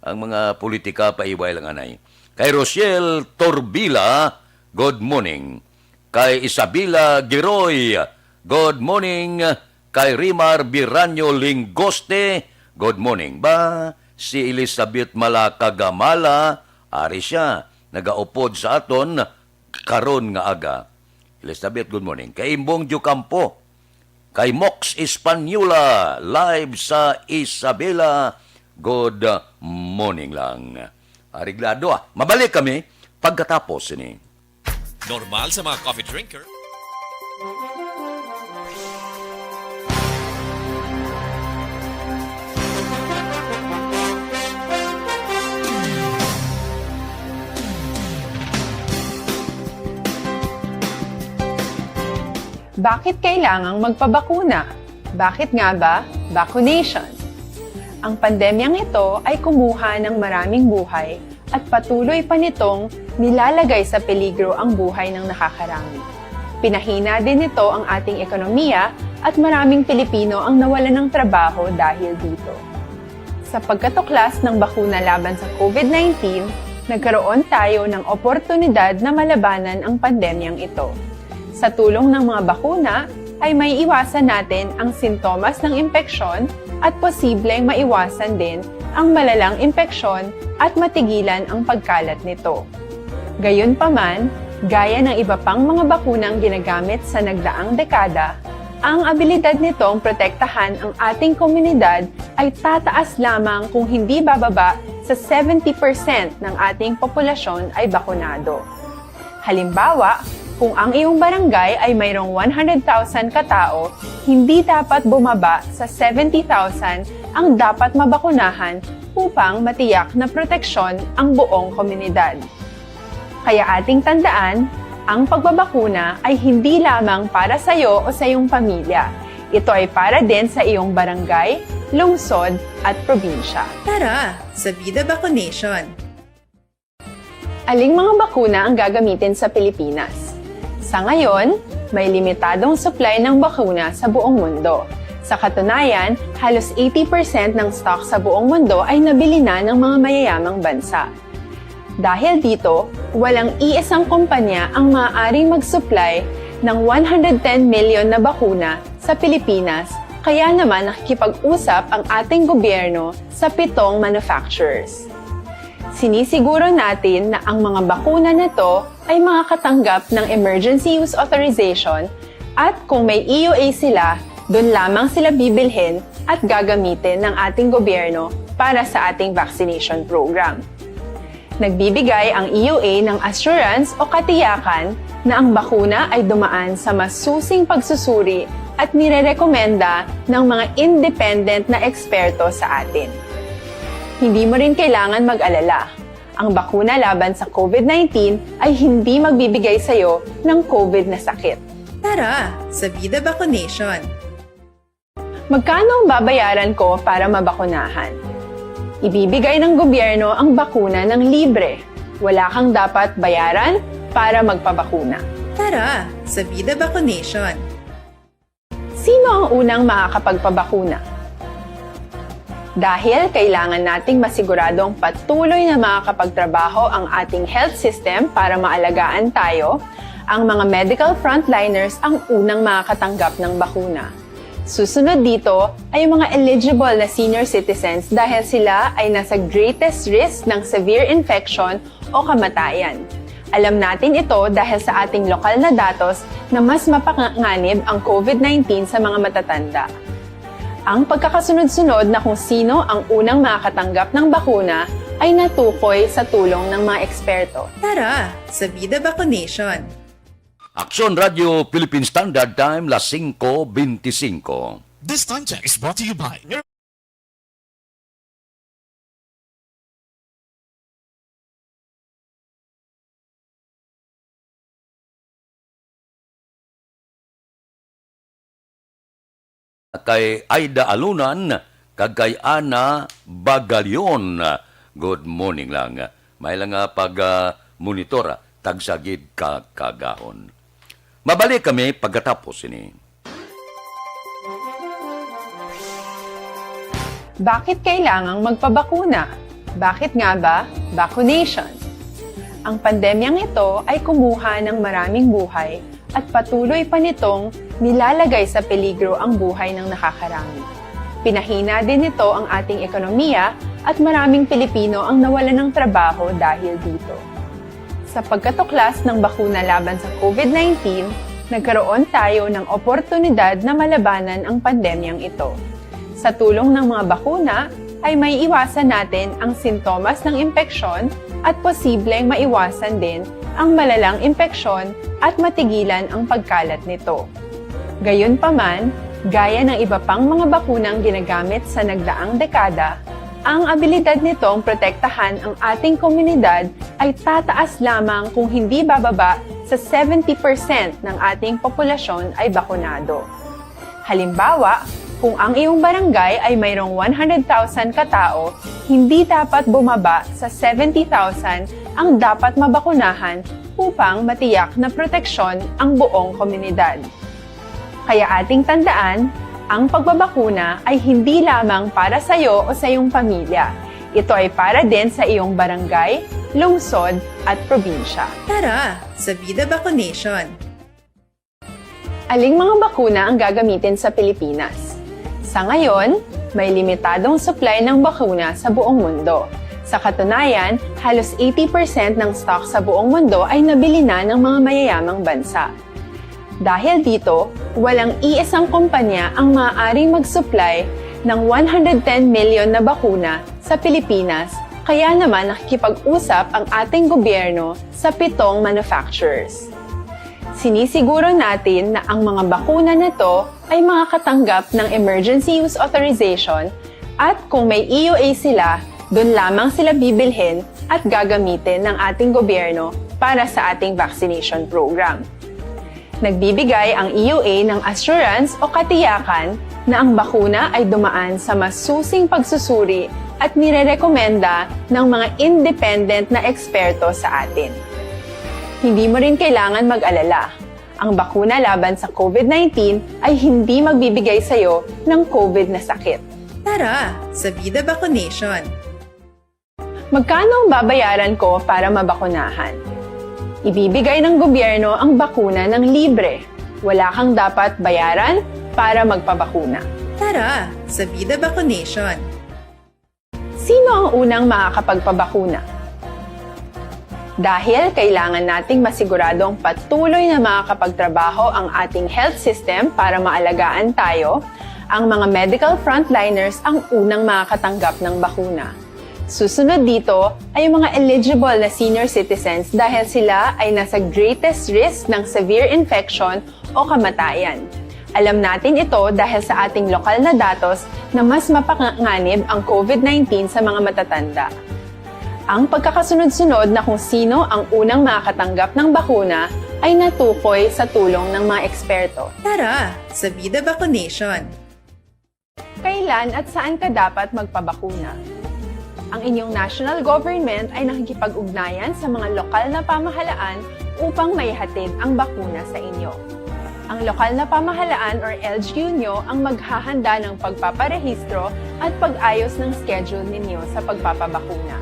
ang mga politika, paiway lang anay. Kay Rochelle Torbila, good morning. Kay Isabela Giroy, good morning. Kay Rimar Biranyo Lingoste, good morning. Ba, si Elizabeth Malaka Gamala, ari siya, nagaupod sa aton karon nga aga. Elizabeth, good morning. Kay Imbong Diocampo, kay Mox Española, live sa Isabela, good morning lang. Areglado, ah. Mabalik kami pagkatapos sini. Normal sa mga coffee drinker. Bakit kailangang magpabakuna? Bakit nga ba vaccination? Ang pandemyang ito ay kumuha ng maraming buhay at patuloy pa nitong nilalagay sa peligro ang buhay ng nakakarami. Pinahina din nito ang ating ekonomiya at maraming Pilipino ang nawalan ng trabaho dahil dito. Sa pagkatuklas ng bakuna laban sa COVID nineteen, nagkaroon tayo ng oportunidad na malabanan ang pandemyang ito. Sa tulong ng mga bakuna, ay maiiwasan natin ang sintomas ng impeksyon at posibleng maiwasan din ang malalang impeksyon at matigilan ang pagkalat nito. Gayunpaman, gaya ng iba pang mga bakunang ginagamit sa nagdaang dekada, ang abilidad nitong protektahan ang ating komunidad ay tataas lamang kung hindi bababa sa seventy percent ng ating populasyon ay bakunado. Halimbawa, kung ang iyong barangay ay mayroong one hundred thousand katao, hindi dapat bumaba sa seventy thousand ang dapat mabakunahan upang matiyak na proteksyon ang buong komunidad. Kaya ating tandaan, ang pagbabakuna ay hindi lamang para sa iyo o sa iyong pamilya. Ito ay para din sa iyong barangay, lungsod, at probinsya. Tara, sa Vida Vaccination! Aling mga bakuna ang gagamitin sa Pilipinas? Sa ngayon, may limitadong supply ng bakuna sa buong mundo. Sa katunayan, halos eighty percent ng stock sa buong mundo ay nabili na ng mga mayayamang bansa. Dahil dito, walang iisang kumpanya ang maaaring mag-supply ng one hundred ten million na bakuna sa Pilipinas, kaya naman nakikipag-usap ang ating gobyerno sa pitong manufacturers. Sinisiguro natin na ang mga bakuna na to ay makakatanggap ng emergency use authorization at kung may E U A sila, Doon lamang sila bibilhin at gagamitin ng ating gobyerno para sa ating vaccination program. Nagbibigay ang E U A ng assurance o katiyakan na ang bakuna ay dumaan sa masusing pagsusuri at nirerekomenda ng mga independent na eksperto sa atin. Hindi mo rin kailangan mag-alala. Ang bakuna laban sa COVID nineteen ay hindi magbibigay sa iyo ng COVID na sakit. Tara sa Vida Vaccination! Magkano ang babayaran ko para mabakunahan? Ibibigay ng gobyerno ang bakuna ng libre. Wala kang dapat bayaran para magpabakuna. Tara sa Vida Vaccination! Sino ang unang makakapagpabakuna? Dahil kailangan nating masiguradong patuloy na makakapagtrabaho ang ating health system para maalagaan tayo, ang mga medical frontliners ang unang makakatanggap ng bakuna. Susunod dito ay ang mga eligible na senior citizens dahil sila ay nasa greatest risk ng severe infection o kamatayan. Alam natin ito dahil sa ating lokal na datos na mas mapanganib ang COVID nineteen sa mga matatanda. Ang pagkakasunod-sunod na kung sino ang unang makakatanggap ng bakuna ay natukoy sa tulong ng mga eksperto. Tara sa Vida Vaccination! Aksyon Radio Philippine Standard Time, las singko bente singko. This time check is brought to you by kay Aida Alunan kag kay Ana Bagalion. Good morning lang. May lang nga pag, ah, monitor, ah, tagsa gid ka kagahon. Mabalik kami pagkatapos sini. Bakit kailangang magpabakuna? Bakit nga ba vaccination? Ang pandemyang ito ay kumuha ng maraming buhay at patuloy pa nitong nilalagay sa peligro ang buhay ng nakakarami. Pinahina din nito ang ating ekonomiya at maraming Pilipino ang nawalan ng trabaho dahil dito. Sa pagkatuklas ng bakuna laban sa COVID nineteen, nagkaroon tayo ng oportunidad na malabanan ang pandemyang ito. Sa tulong ng mga bakuna, ay maiiwasan natin ang sintomas ng impeksyon at posibleng maiwasan din ang malalang impeksyon at matigilan ang pagkalat nito. Gayunpaman, gaya ng iba pang mga bakunang ginagamit sa nagdaang dekada, ang abilidad nitong protektahan ang ating komunidad ay tataas lamang kung hindi bababa sa seventy percent ng ating populasyon ay bakunado. Halimbawa, kung ang iyong barangay ay mayroong one hundred thousand ka tao, hindi dapat bumaba sa seventy thousand ang dapat mabakunahan upang matiyak na proteksyon ang buong komunidad. Kaya ating tandaan, ang pagbabakuna ay hindi lamang para sa iyo o sa iyong pamilya. Ito ay para din sa iyong barangay, lungsod, at probinsya. Tara sa Vida Vaccination! Aling mga bakuna ang gagamitin sa Pilipinas? Sa ngayon, may limitadong supply ng bakuna sa buong mundo. Sa katunayan, halos eighty percent ng stock sa buong mundo ay nabili na ng mga mayayamang bansa. Dahil dito, walang iisang kumpanya ang maaaring mag-supply ng one hundred ten million na bakuna sa Pilipinas, kaya naman nakikipag-usap ang ating gobyerno sa pitong manufacturers. Sinisiguro natin na ang mga bakuna na to ay makakatanggap ng emergency use authorization at kung may E U A sila, doon lamang sila bibilhin at gagamitin ng ating gobyerno para sa ating vaccination program. Nagbibigay ang E U A ng assurance o katiyakan na ang bakuna ay dumaan sa masusing pagsusuri at nirerekomenda ng mga independent na eksperto sa atin. Hindi mo rin kailangan mag-alala. Ang bakuna laban sa COVID nineteen ay hindi magbibigay sa iyo ng COVID na sakit. Tara sa Vida Vaccination! Magkano ang babayaran ko para mabakunahan? Ibibigay ng gobyerno ang bakuna ng libre. Wala kang dapat bayaran para magpabakuna. Tara sa Vida Vaccination! Sino ang unang makakapagpabakuna? Dahil kailangan nating masiguradong patuloy na makakapagtrabaho ang ating health system para maalagaan tayo, ang mga medical frontliners ang unang makakatanggap ng bakuna. Susunod dito ay yung mga eligible na senior citizens dahil sila ay nasa greatest risk ng severe infection o kamatayan. Alam natin ito dahil sa ating lokal na datos na mas mapanganib ang COVID nineteen sa mga matatanda. Ang pagkakasunod-sunod na kung sino ang unang makakatanggap ng bakuna ay natukoy sa tulong ng mga eksperto. Tara, sa Vida Vaccination! Kailan at saan ka dapat magpabakuna? Ang inyong national government ay nakikipag-ugnayan sa mga lokal na pamahalaan upang maihatid ang bakuna sa inyo. Ang lokal na pamahalaan or L G U nyo ang maghahanda ng pagpaparehistro at pag-ayos ng schedule ninyo sa pagpapabakuna.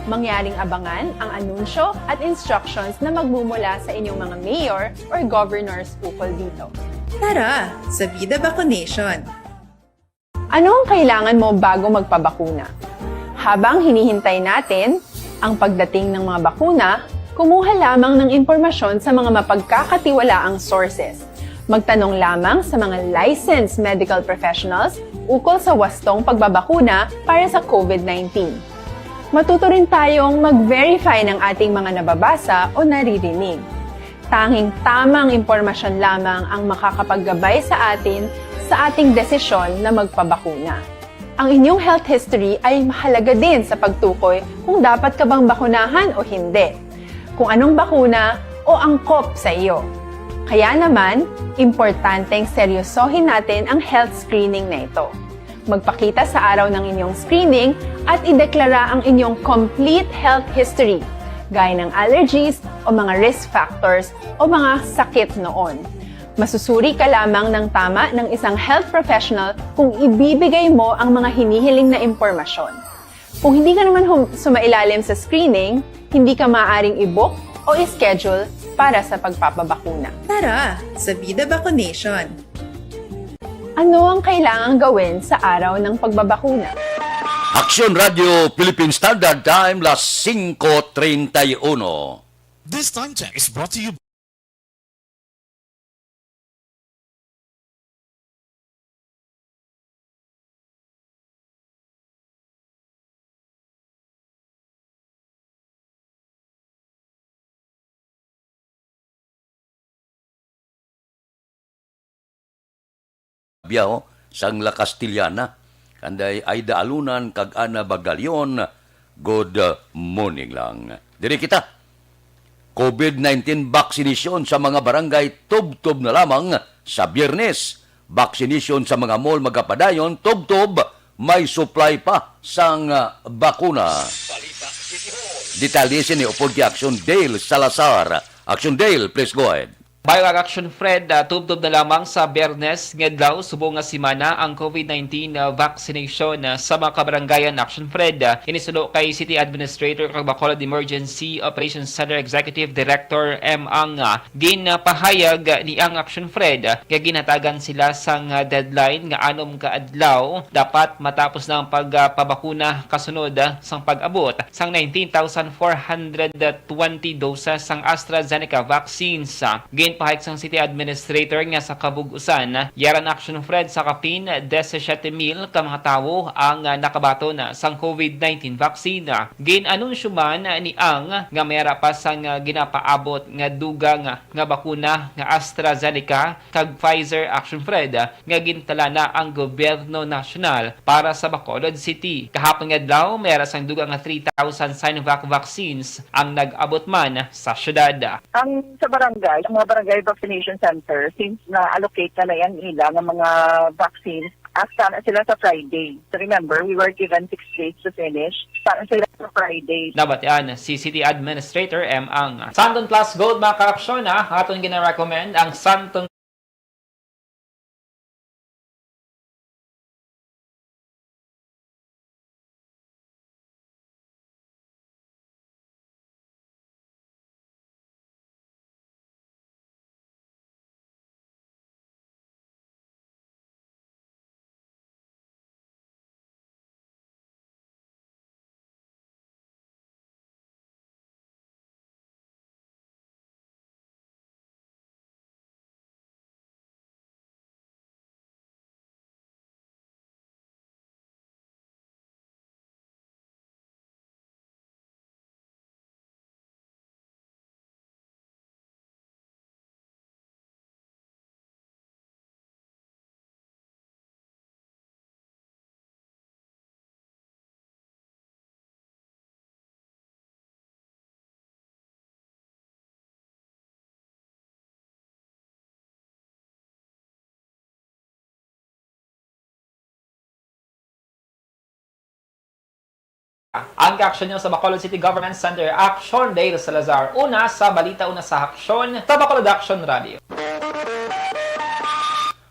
Mangyaring abangan ang anunsyo at instructions na magmumula sa inyong mga mayor or governors ukol dito. Tara, sa Vida Vaccination! Ano ang kailangan mo bago magpabakuna? Habang hinihintay natin ang pagdating ng mga bakuna, kumuha lamang ng impormasyon sa mga mapagkakatiwalaang sources. Magtanong lamang sa mga licensed medical professionals ukol sa wastong pagbabakuna para sa COVID nineteen. Matuto rin tayong mag-verify ng ating mga nababasa o naririnig. Tanging tamang impormasyon lamang ang makakapaggabay sa atin sa ating desisyon na magpabakuna. Ang inyong health history ay mahalaga din sa pagtukoy kung dapat ka bang bakunahan o hindi, kung anong bakuna o angkop sa iyo. Kaya naman, importanteng seryosohin natin ang health screening na ito. Magpakita sa araw ng inyong screening at ideklara ang inyong complete health history, gaya ng allergies o mga risk factors o mga sakit noon. Masusuri ka lamang ng tama ng isang health professional kung ibibigay mo ang mga hinihiling na impormasyon. Kung hindi ka naman hum- sumailalim sa screening, hindi ka maaaring i-book o i-schedule para sa pagpapabakuna. Tara, sa Vida Vaccination! Ano ang kailangang gawin sa araw ng pagbabakuna? Aksyon Radio Philippine Standard Time, las singko treinta y uno. This time check is brought to you Biyaho sang La Castellana, kanday Aida Alunan kag Ana Bagalion, good morning lang. Diri kita. COVID nineteen vaccination sa mga barangay tubtob na lamang sa Biyernes. Vaccination sa mga mall magapadayon tubtob, may supply pa sang, ah, bakuna. Detalye sini upod kay Action Dale Salazar. Action Dale, please go ahead. Bayo kag Action Fred, ah, tubtob na lamang sa Biyernes nga adlaw subong nga semana ang COVID nineteen, ah, vaccination, ah, sa mga kabarangayan. Action Fred, ah, ini suno kay City Administrator kag Bacolod Emergency Operations Center Executive Director M. Ang, ah, ginapahayag ni Ang Action Fred, ah, nga ginhatagan sila sang, ah, deadline nga anom ka adlaw dapat matapos na ang pagpabakuna kasunod, ah, sang pag-abot sang nineteen thousand four hundred twenty doses sang AstraZeneca vaccines. Ginpahayag sang City Administrator nga sa kabug-usan, yara na, Action Fred, sa kapin disisiete mil ka mga tawo ang nakabaton sang COVID nineteen vaccine. Gin-anunsyo man ni Ang nga may ara pa sang ginapaabot nga dugang nga bakuna nga AstraZeneca kag Pfizer, Action Fred, nga gintala na ang gobyerno nasyonal para sa Bacolod City. Kahapon nga adlaw, may ara sang dugang nga three thousand Sinovac vaccines ang nag-abot man sa syudad. Ang sa barangay, ang mga barangay vaccination center, since na-allocate na na yan ila nga mga vaccines, asta na sila sa Friday. So remember, we were given six days to finish. Para sila sa Friday. Nabatian si City Administrator M. Ang. Santon Plus Gold, mga kaaksyon, ha, aton gina-recommend ang Santon Ang kaaksyon nyo sa Bacolod City Government Center, Aksyon Dale Salazar. Una sa balita, una sa aksyon, sa Bacolod Action Radio.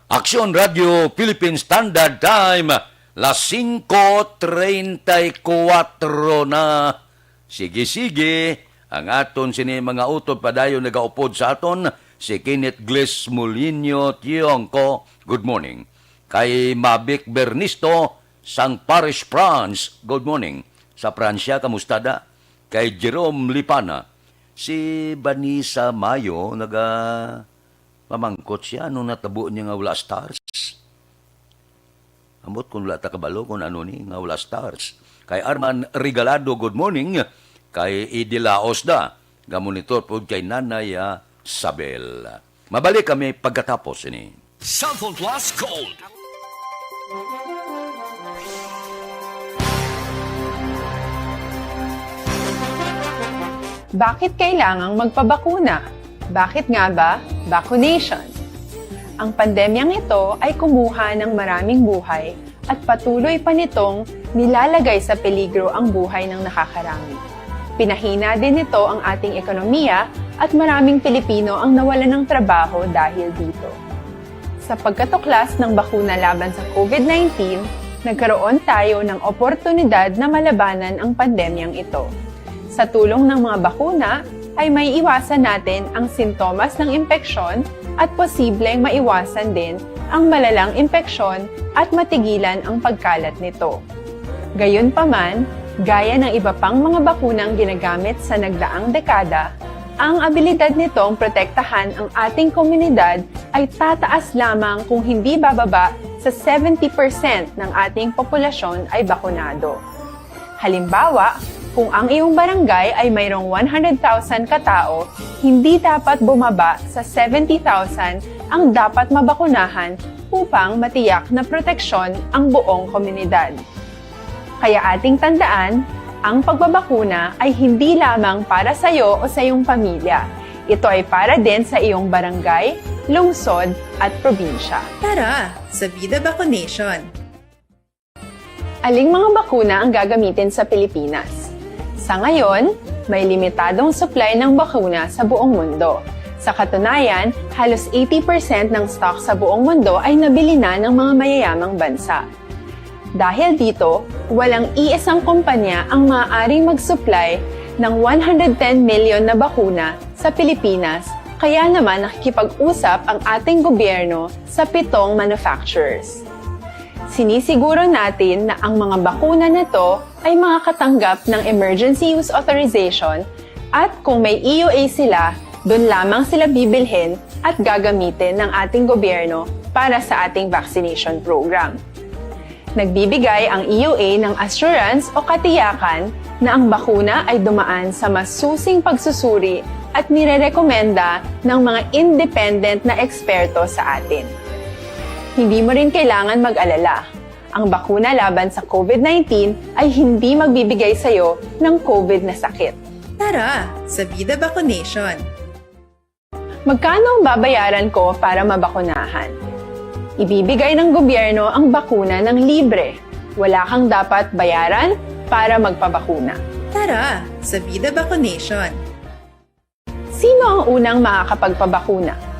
Aksyon Radio Philippine Standard Time, las singko treinta y cuatro na. Sige, sige, ang aton sini mga utod padayon nagaupod sa aton, si Kenneth Gliss Molinho Tiongco, good morning. Kay Mavic Bernisto, sang Paris, France, good morning. Sa Pransya, kamusta da? Kay Jerome Lipana, si Vanessa Mayo, naga pamangkot siya, ano natabo niya nga wala stars? Ambot kung wala ta kabalo kung ano ni nga wala stars. Kay Arman Regalado, good morning. Kay Idi Laos da, gamonitor pod kay Nanay, ah, Sabel. Mabalik kami pagkatapos ini. Cellphone Plus Gold. Bakit kailangang magpabakuna? Bakit nga ba vaccination? Ang pandemyang ito ay kumuha ng maraming buhay at patuloy pa nitong nilalagay sa peligro ang buhay ng nakakarami. Pinahina din nito ang ating ekonomiya at maraming Pilipino ang nawalan ng trabaho dahil dito. Sa pagkatuklas ng bakuna laban sa COVID nineteen, nagkaroon tayo ng oportunidad na malabanan ang pandemyang ito. Sa tulong ng mga bakuna, ay may iwasan natin ang sintomas ng impeksyon at posibleng maiwasan din ang malalang impeksyon at matigilan ang pagkalat nito. Gayunpaman, gaya ng iba pang mga bakunang ginagamit sa nagdaang dekada, ang abilidad nitong protektahan ang ating komunidad ay tataas lamang kung hindi bababa sa seventy percent ng ating populasyon ay bakunado. Halimbawa, kung ang iyong barangay ay mayroong one hundred thousand ka tao, hindi dapat bumaba sa seventy thousand ang dapat mabakunahan upang matiyak na proteksyon ang buong komunidad. Kaya ating tandaan, ang pagbabakuna ay hindi lamang para sa iyo o sa iyong pamilya. Ito ay para din sa iyong barangay, lungsod, at probinsya. Tara, sa Vida Vaccination! Aling mga bakuna ang gagamitin sa Pilipinas? Sa ngayon, may limitadong supply ng bakuna sa buong mundo. Sa katunayan, halos eighty percent ng stock sa buong mundo ay nabili na ng mga mayayamang bansa. Dahil dito, walang iisang kumpanya ang maaaring mag-supply ng one hundred ten million na bakuna sa Pilipinas, kaya naman nakikipag-usap ang ating gobyerno sa pitong manufacturers. Sinisiguro natin na ang mga bakuna na to ay makakatanggap ng emergency use authorization at kung may E U A sila, doon lamang sila bibilhin at gagamitin ng ating gobyerno para sa ating vaccination program. Nagbibigay ang E U A ng assurance o katiyakan na ang bakuna ay dumaan sa masusing pagsusuri at nirerekomenda ng mga independent na eksperto sa atin. Hindi mo rin kailangan mag-alala. Ang bakuna laban sa COVID nineteen ay hindi magbibigay sa iyo ng COVID na sakit. Tara, sa Vida Vaccination! Magkano ang babayaran ko para mabakunahan? Ibibigay ng gobyerno ang bakuna ng libre. Wala kang dapat bayaran para magpabakuna. Tara, sa Vida Vaccination! Sino ang unang makakapagpabakuna?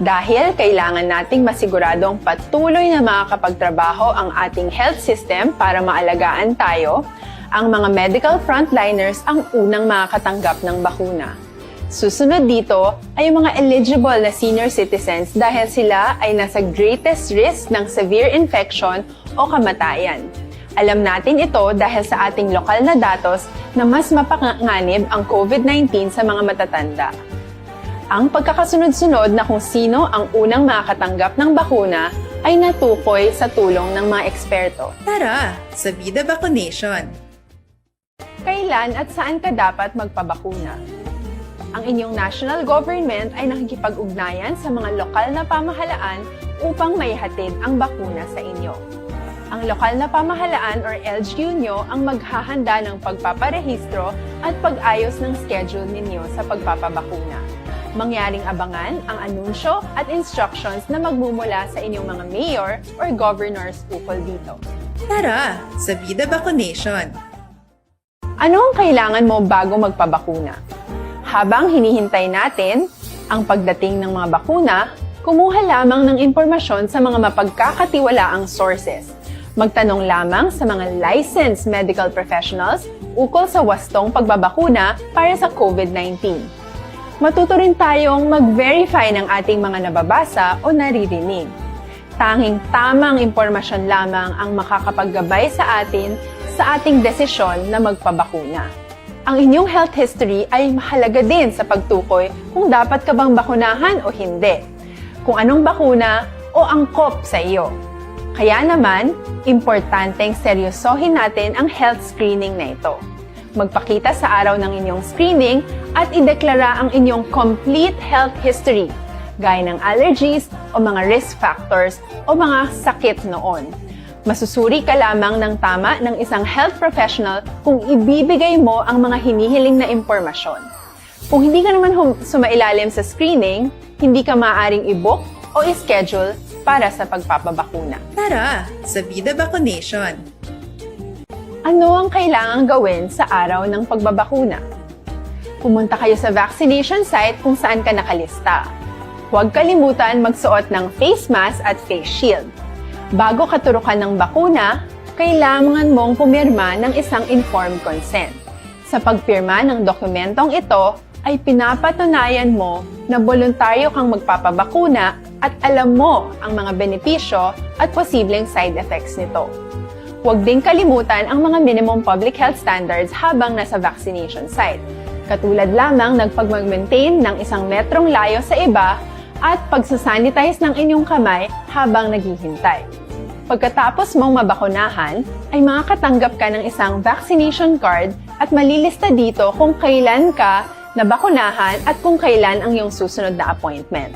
Dahil kailangan nating masiguradong patuloy na makakapagtrabaho ang ating health system para maalagaan tayo, ang mga medical frontliners ang unang makakatanggap ng bakuna. Susunod dito ay ang mga eligible na senior citizens dahil sila ay nasa greatest risk ng severe infection o kamatayan. Alam natin ito dahil sa ating lokal na datos na mas mapanganib ang COVID nineteen sa mga matatanda. Ang pagkakasunod-sunod na kung sino ang unang makakatanggap ng bakuna ay natukoy sa tulong ng mga eksperto. Tara, sa Vida Vaccination! Kailan at saan ka dapat magpabakuna? Ang inyong national government ay nakikipag-ugnayan sa mga lokal na pamahalaan upang maihatid ang bakuna sa inyo. Ang lokal na pamahalaan or L G U nyo ang maghahanda ng pagpaparehistro at pag-ayos ng schedule ninyo sa pagpapabakuna. Mangyaring abangan ang anunsyo at instructions na magmumula sa inyong mga mayor or governors ukol dito. Tara sa Vida Vaccination! Ano ang kailangan mo bago magpabakuna? Habang hinihintay natin ang pagdating ng mga bakuna, kumuha lamang ng impormasyon sa mga mapagkakatiwalaang sources. Magtanong lamang sa mga licensed medical professionals ukol sa wastong pagbabakuna para sa COVID nineteen. Matuto rin tayong mag-verify ng ating mga nababasa o naririnig. Tanging tamang impormasyon lamang ang makakapaggabay sa atin sa ating desisyon na magpabakuna. Ang inyong health history ay mahalaga din sa pagtukoy kung dapat ka bang bakunahan o hindi, kung anong bakuna o angkop sa iyo. Kaya naman, importanteng seryosohin natin ang health screening na ito. Magpakita sa araw ng inyong screening at ideklara ang inyong complete health history, gaya ng allergies o mga risk factors o mga sakit noon. Masusuri ka lamang ng tama ng isang health professional kung ibibigay mo ang mga hinihiling na impormasyon. Kung hindi ka naman hum- sumailalim sa screening, hindi ka maaaring i-book o i-schedule para sa pagpapabakuna. Tara sa Vida Vaccination! Ano ang kailangang gawin sa araw ng pagbabakuna? Pumunta kayo sa vaccination site kung saan ka nakalista. Huwag kalimutan magsuot ng face mask at face shield. Bago katurukan ng bakuna, kailangan mong pumirma ng isang informed consent. Sa pagpirma ng dokumentong ito, ay pinapatunayan mo na boluntaryo kang magpapabakuna at alam mo ang mga benepisyo at posibleng side effects nito. Huwag ding kalimutan ang mga minimum public health standards habang nasa vaccination site, katulad lamang ng pagmag-maintain ng isang metrong layo sa iba at pagsasanitize ng inyong kamay habang naghihintay. Pagkatapos mong mabakunahan, ay makakatanggap ka ng isang vaccination card at malilista dito kung kailan ka nabakunahan at kung kailan ang iyong susunod na appointment.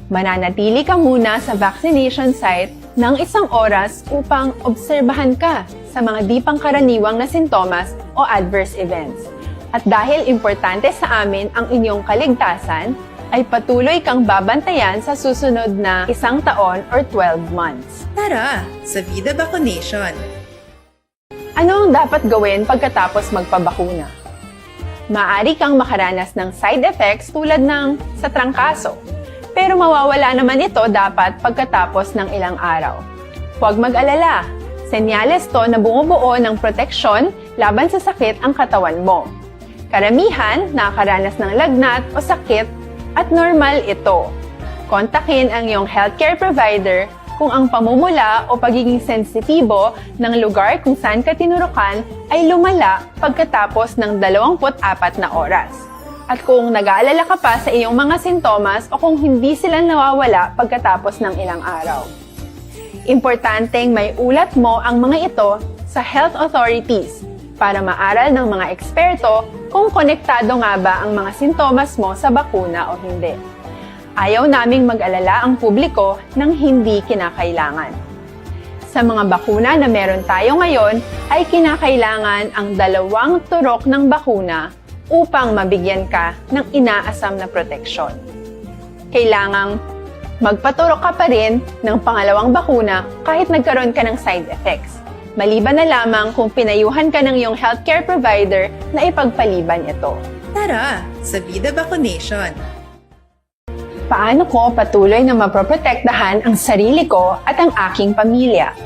Mananatili ka muna sa vaccination site ng isang oras upang obserbahan ka sa mga di pangkaraniwang na sintomas o adverse events. At dahil importante sa amin ang inyong kaligtasan, ay patuloy kang babantayan sa susunod na isang taon or twelve months. Tara sa Vida Vaccination! Ano ang dapat gawin pagkatapos magpabakuna? Maaari kang makaranas ng side effects tulad ng sa trangkaso, pero mawawala naman ito dapat pagkatapos ng ilang araw. Huwag mag-alala, senyales to na bumubuo ng proteksyon laban sa sakit ang katawan mo. Karamihan nakakaranas ng lagnat o sakit at normal ito. Kontakin ang iyong healthcare provider kung ang pamumula o pagiging sensitibo ng lugar kung saan ka tinurukan ay lumala pagkatapos ng dalawampu't apat na oras. At kung nag-aalala ka pa sa iyong mga sintomas o kung hindi sila nawawala pagkatapos ng ilang araw. Importanteng maiulat mo ang mga ito sa health authorities para maaral ng mga eksperto kung konektado nga ba ang mga sintomas mo sa bakuna o hindi. Ayaw naming mag-alala ang publiko ng hindi kinakailangan. Sa mga bakuna na meron tayo ngayon, ay kinakailangan ang dalawang turok ng bakuna upang mabigyan ka ng inaasam na proteksyon. Kailangang magpaturok ka pa rin ng pangalawang bakuna kahit nagkaroon ka ng side effects, maliban na lamang kung pinayuhan ka ng iyong healthcare provider na ipagpaliban ito. Tara sa Vida Vaccination! Paano ko patuloy na mapoprotektahan ang sarili ko at ang aking pamilya?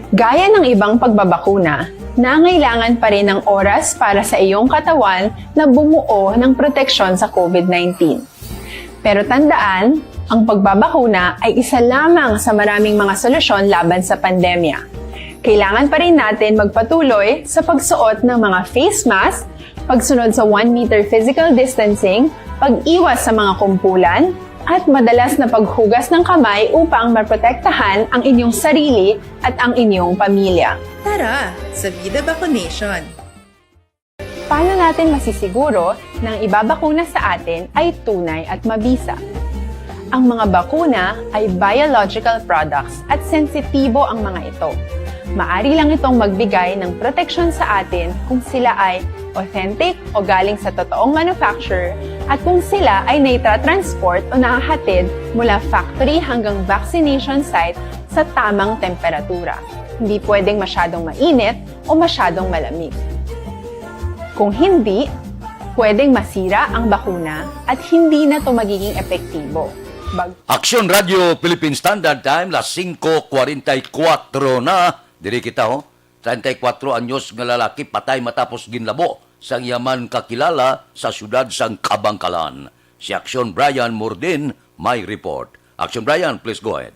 Gaya ng ibang pagbabakuna, nangailangan pa rin ng oras para sa iyong katawan na bumuo ng proteksyon sa COVID nineteen. Pero tandaan, ang pagbabakuna ay isa lamang sa maraming mga solusyon laban sa pandemya. Kailangan pa rin natin magpatuloy sa pagsuot ng mga face mask, pagsunod sa one meter physical distancing, pag-iwas sa mga kumpulan, at madalas na paghugas ng kamay upang maprotektahan ang inyong sarili at ang inyong pamilya. Tara sa Vida Vaccination! Paano natin masisiguro na ang ibabakuna sa atin ay tunay at mabisa? Ang mga bakuna ay biological products at sensitibo ang mga ito. Maari lang itong magbigay ng proteksyon sa atin kung sila ay authentic o galing sa totoong manufacturer at kung sila ay naitra-transport o nahahatid mula factory hanggang vaccination site sa tamang temperatura. Hindi pwedeng masyadong mainit o masyadong malamig. Kung hindi, pwedeng masira ang bakuna at hindi na 'to magiging epektibo. Bag- Aksyon Radio Philippine Standard Time, las singko kwarenta y kuwatro na. Diri kita, ho. Treinta y kuwatro anyos nga lalaki patay matapos ginlabo sang iya man kakilala sa siyudad sang Kabankalan. Si Aksyon Brian Mordin may report. Aksyon Brian, please go ahead.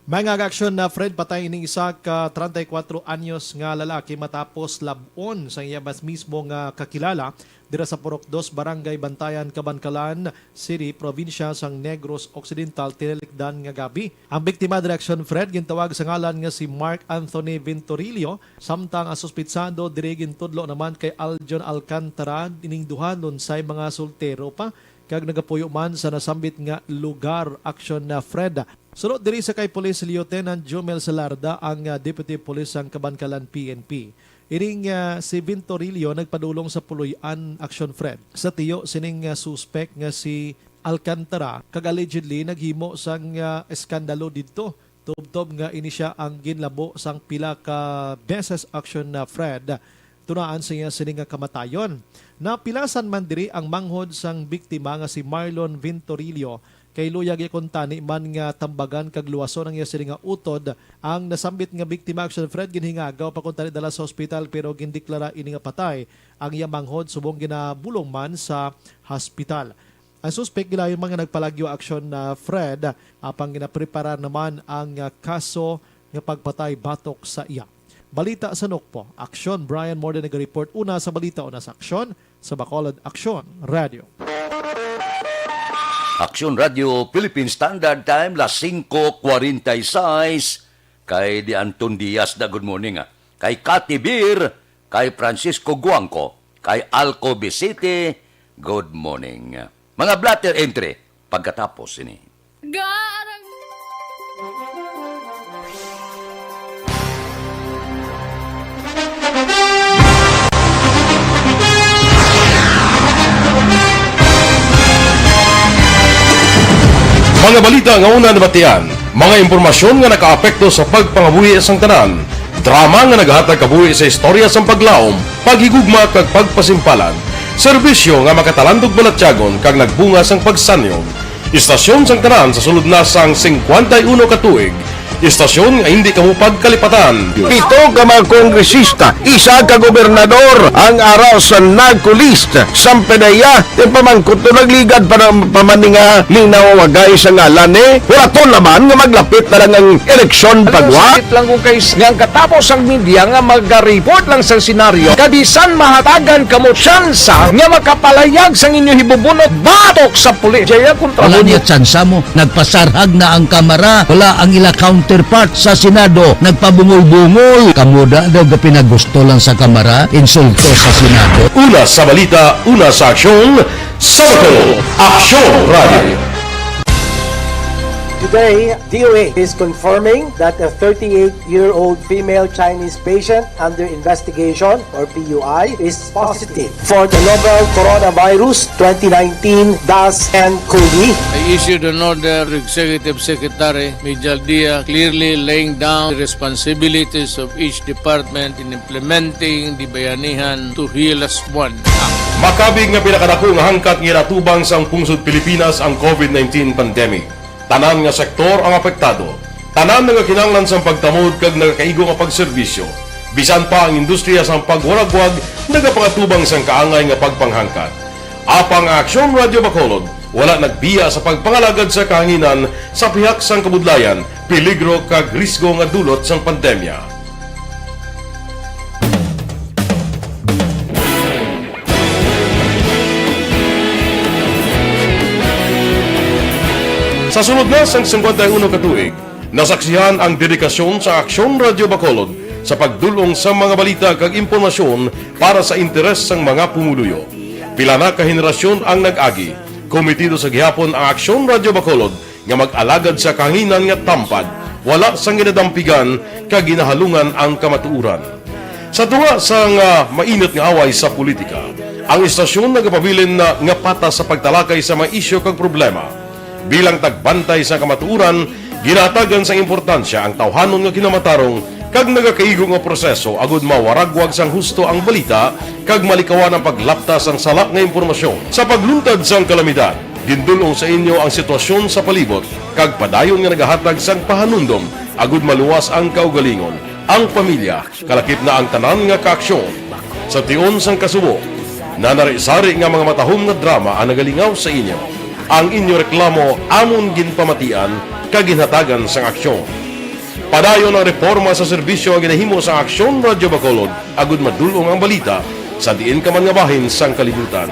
May nga aksyon na Fred, patay ining isa ka treinta y kuwatro anyos nga lalaki matapos lab-on sang iya mas mismo nga kakilala dira sa Purok Dos, Barangay Bantayan, Kabankalan City, probinsya sang Negros Occidental, tinilikdan nga gab-i. Ang biktima diri, Aksyon Fred, gintawag sa ngalan nga si Mark Anthony Vintorillo, samtang ang suspitsado diri gintudlo naman kay Aljon Alcantara, ining duha lunsay mga soltero pa kag nagapuyo man sa nasambit nga lugar, Aksyon na Fred. Suno diri sa kay Police Lieutenant Jomel Salarda, ang, ah, Deputy Police sang Kabankalan P N P. Ining, ah, si Vintorillo nagpadulong sa puloy-an, Aksyon Fred, sa tiyo sining, ah, suspek nga si Alcantara, kag allegedly naghimo sang, ah, eskandalo didto, tubtob nga ini sia ang ginlabo sang pila ka beses, Aksyon na Fred, tunaan sa iya sini nga kamatayon. Napilasan man diri ang manghod sang biktima nga si Marlon Vintorillo, kay luyag iya kuntani man nga tambagan kag luwason ang iya sini nga utod. Ang nasambit nga biktima, Aksyon Fred, ginhingagaw pa kuntani dala sa ospital, pero gindeklara ini nga patay ang iya manghod subong ginabulong man sa hospital. Ang suspek gilayon man nga nagpalagyo, Aksyon na Fred, apang ginapreparar naman ang, ah, kaso nga pagpatay batok sa iya. Balita sa Nokpo, Aksyon Brian Morden nagareport, una sa balita, una sa aksyon, sa Bacolod Aksyon Radio. Aksyon Radio Philippine Standard Time, las singko kwarenta y seis. Kay di Anton Diaz na, good morning, ah. Kay Cathy Beer, kay Francisco Guangco, kay Alco Bisite, good morning. Mga blotter entry, pagkatapos ini. Gaarang- Mga balita nga una nabatian, mga impormasyon nga nakaapekto sa pagpangabuhi sang tanan, drama nga nagahatag kabuhi sa istorya sang paglaom, paghigugma kag pagpasimpalan, serbisyo nga makatalandog balatyagon kag nagbunga sang pagsanyog. Istasyon sang tanan sa sulod na sang singkwenta y uno ka tuig. Istasyon nga hindi kamo pagkalipatan. Pito ka mga kongresista, isa ka gobernador ang ara sa NAGCO list. Sang PDEA, ti pamangkot to nagligad pa na, pa man ni nga linaw wagay sa ngalan ni. Huraton naman nga maglapit na lang ang eleksyon. Ano pagwa? Sakit lang kung kay nga ang katapos ang media nga magareport lang sa senaryo. Kabisan mahatagan kamo tsansa nga makapalayag sang inyo hibubunot batok sa pulis. Jaya kontra Wala mo niya tsansa mo. Nagpasarhag na ang Kamara. Wala ang ila counterpart sa Senado. Nagpabungol-bungol. Kamo da daw gapinagusto lang sa Kamara. Insulto sa Senado. Una sa balita, una sa aksyon, sa Bacolod, Aksyon Radio. Today, D O A is confirming that a thirty-eight-year-old female Chinese patient under investigation, or P U I, is positive for the novel coronavirus twenty nineteen dash N COVID. I issued an order to Executive Secretary Mijal Dia, clearly laying down the responsibilities of each department in implementing the Bayanihan to Heal Us One Act. Makabig nga pinakadako nga hangkat nga ginatubang sang pungsod Pilipinas ang COVID nineteen pandemic. Tanan nga sektor ang apektado. Tanan nagakinahanglan sang pagtamod kag nagakaigo nga pagserbisyo. Bisan pa ang industriya sang pagwaragwag nagapangatubang sang kaangay nga pagpanghangkat. Apang ang Aksyon Radio Bacolod wala nagbiya sa pagpangalagad sa kahanginan sa pihak sang kabudlayan, peligro kag risgo nga dulot sang pandemya. Sa sulod na sang singkwenta y uno ka tuig, nasaksihan ang dedikasyon sa Aksyon Radio Bacolod sa pagdul-ong sa mga balita kag impormasyon para sa interes sang mga pumuluyo. Pila na ka henerasyon ang nag-agi, kumitido sa gihapon ang Aksyon Radio Bacolod nga mag-alagad sa kahanginan nga tampad, wala sang ginadampigan kag ginahalungan ang kamatuoran. Sa tunga sang, ah, mainit nga away sa politika, ang istasyon nagapabilin na nga patas sa pagtalakay sa mga isyu kag problema. Bilang tagbantay sa kamatuoran, ginahatagan sang importansya ang tawhanon nga kinamatarong kag nagakaigo nga proseso agud mawaragwag sang husto ang balita kag malikawan ang paglapta sang sala nga impormasyon. Sa pagluntad sang kalamidad, gindul-ong sa inyo ang sitwasyon sa palibot kag padayon nga nagahatag sang pahanumdom agud maluwas ang kaugalingon, ang pamilya, kalakip na ang tanan nga kaaksyon. Sa tion sang kasubo, nanari-sari nga mga matahom nga drama ang nagalingaw sa inyo. Ang inyo reklamo amon ginpamatian kag ginhatagan sang aksyon. Padayon ang reporma sa serbisyo nga ginahimo sang Aksyon Radyo Bacolod agud madul-ong ang balita sa diin ka man nga bahin sang kalibutan.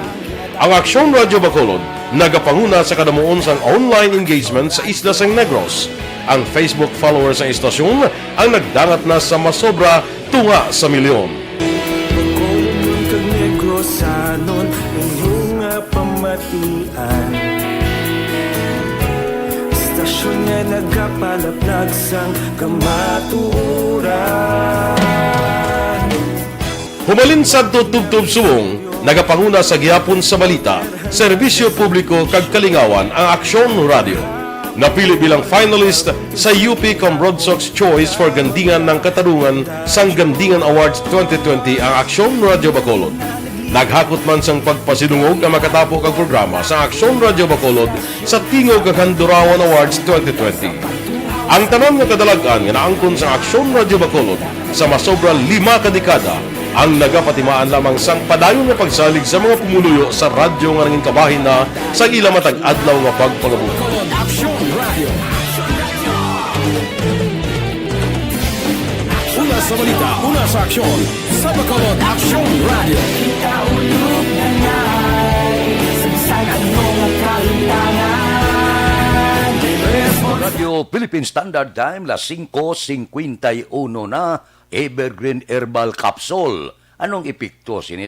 Ang Aksyon Radyo Bacolod nagapanguna sa kadamuon sang online engagement sa isla sang Negros. Ang Facebook followers sang istasyon ang nagdangat na sa masobra tunga sa milyon. Bacolod kag Negros, anon inyo nga pamatian. Istasyon nga nagapalaplag sang kamatuoran. Humalin sadto tubtob subong, nagapanguna sa gihapon sa balita, serbisyo publiko kag kalingawan ang Aksyon Radyo. Napili bilang finalist sa U P Combroadsox Choice for Gandingan ng Katarungan sang Gandingan Awards twenty twenty ang Aksyon Radyo Bacolod. Naghakot man sang pagpasidungog ang makatapo kag programa sa Aksyon Radyo Bacolod sa Tingog kag Handurawan Awards twenty twenty. Ang tanan nga kadalag-an nga naangkon sa Aksyon Radyo Bacolod sa masobra lima ka dekada ang nagapatimaan lamang sang padayon nga pagsalig sa mga pumuluyo sa radyo nga nangin kabahin na sa ila matag adlaw nga pagpangabuhi. Aksyon Radio. Una sa balita, una sa aksyon, sa Bacolod Aksyon Radio. Radyo Philippine Standard Time, las singko singkwenta y uno na, Evergreen Herbal Capsule. Anong epekto sini?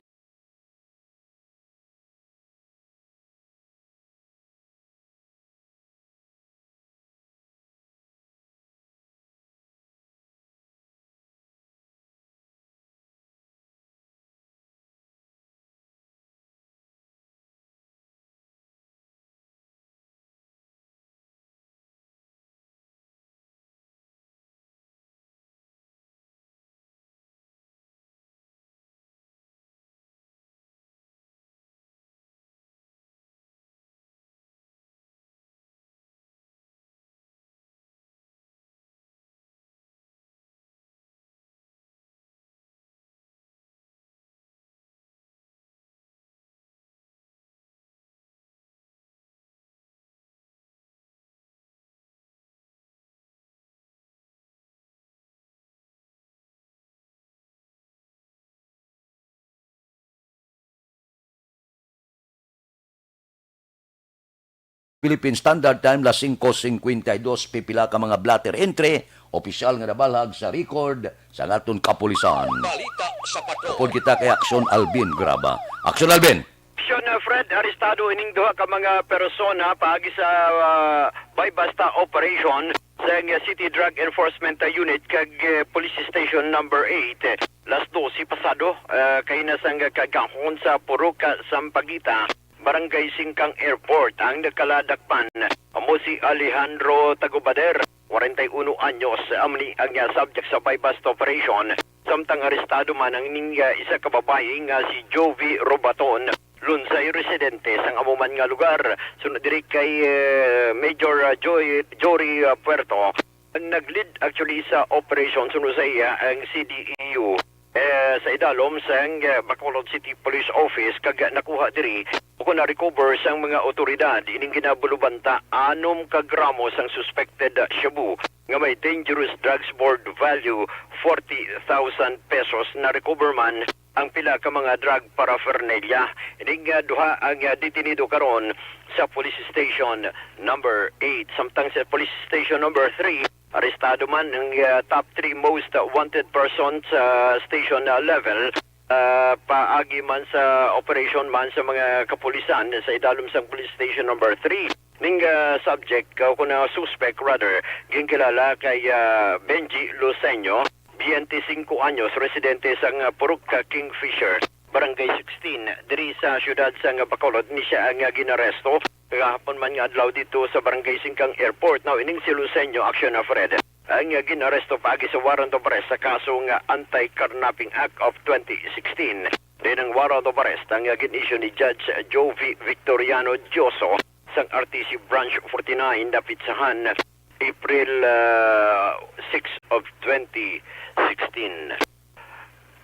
Philippine Standard Time, las singko singkwenta y dos, pipila ka mga blotter entry, opisyal nga nabalag sa record sa aton kapulisan. Balita sa Patrol. Upod kita kay Aksyon Alvin Graba. Aksyon Alvin! Aksyon, uh, Fred, arestado ining duha ka mga persona paagi sa, uh, buy-bust operation sa City Drug Enforcement Unit kag, uh, Police Station Number Eight. Las dose pasado, uh, kaina sang kagahon sa Purok Sampaguita, Barangay Singkang Airport. Ang nakaladakpan amo si Alejandro Tagubader, kwarenta y uno anyos, amo ni ang, ah, subject sa buy-bust operation. Samtang arestado man ang ning, ah, isa ka babayi nga si Jovi Robaton, Lunsay, residente sang amo man nga lugar. Sunod diri kay, eh, Major, ah, Joy, Jory, ah, Puerto, ang nag-lead actually sa operation suno sa iya ang C D E U, eh, sa idalom sang, eh, Bacolod City Police Office, kag nakuha diri o kon na-recover sang mga awtoridad ining ginabulubanta anom ka gramo sang suspected shabu nga may dangerous drugs worth value forty thousand pesos. Na-recover man ang pila ka mga drug paraphernalia. Ining, ah, duha ang, ah, detenido karon sa Police Station Number Eight. Samtang sa Police Station Number Three, arestado man ang, ah, top three most wanted person sa station, ah, level, ah, paagi man sa operation man sa mga kapulisan sa idalom sang Police Station Number Three. Ning, ah, subject, ah, o kon, ah, suspect rather, ginkilala kay, ah, Benji Luceño, biyente singko anyos, residente sang, ah, Purok Kingfisher, Barangay sixteen, diri sa siyudad sang Bacolod. Ni siya ang, ah, ginaresto kagahapon man nga adlaw dito sa Barangay Singkang Airport. Now, ining si Luceño, aksyon na, Fred. ang gin-aresto paagi sa warrant of arrest sa kaso nga Anti-Carnapping Act of twenty sixteen. Din ang warrant of arrest ang gin-issue ni Judge Jovi Victoriano Dioso sang R T C Branch forty-nine na pitsahan April, ah, six of twenty sixteen.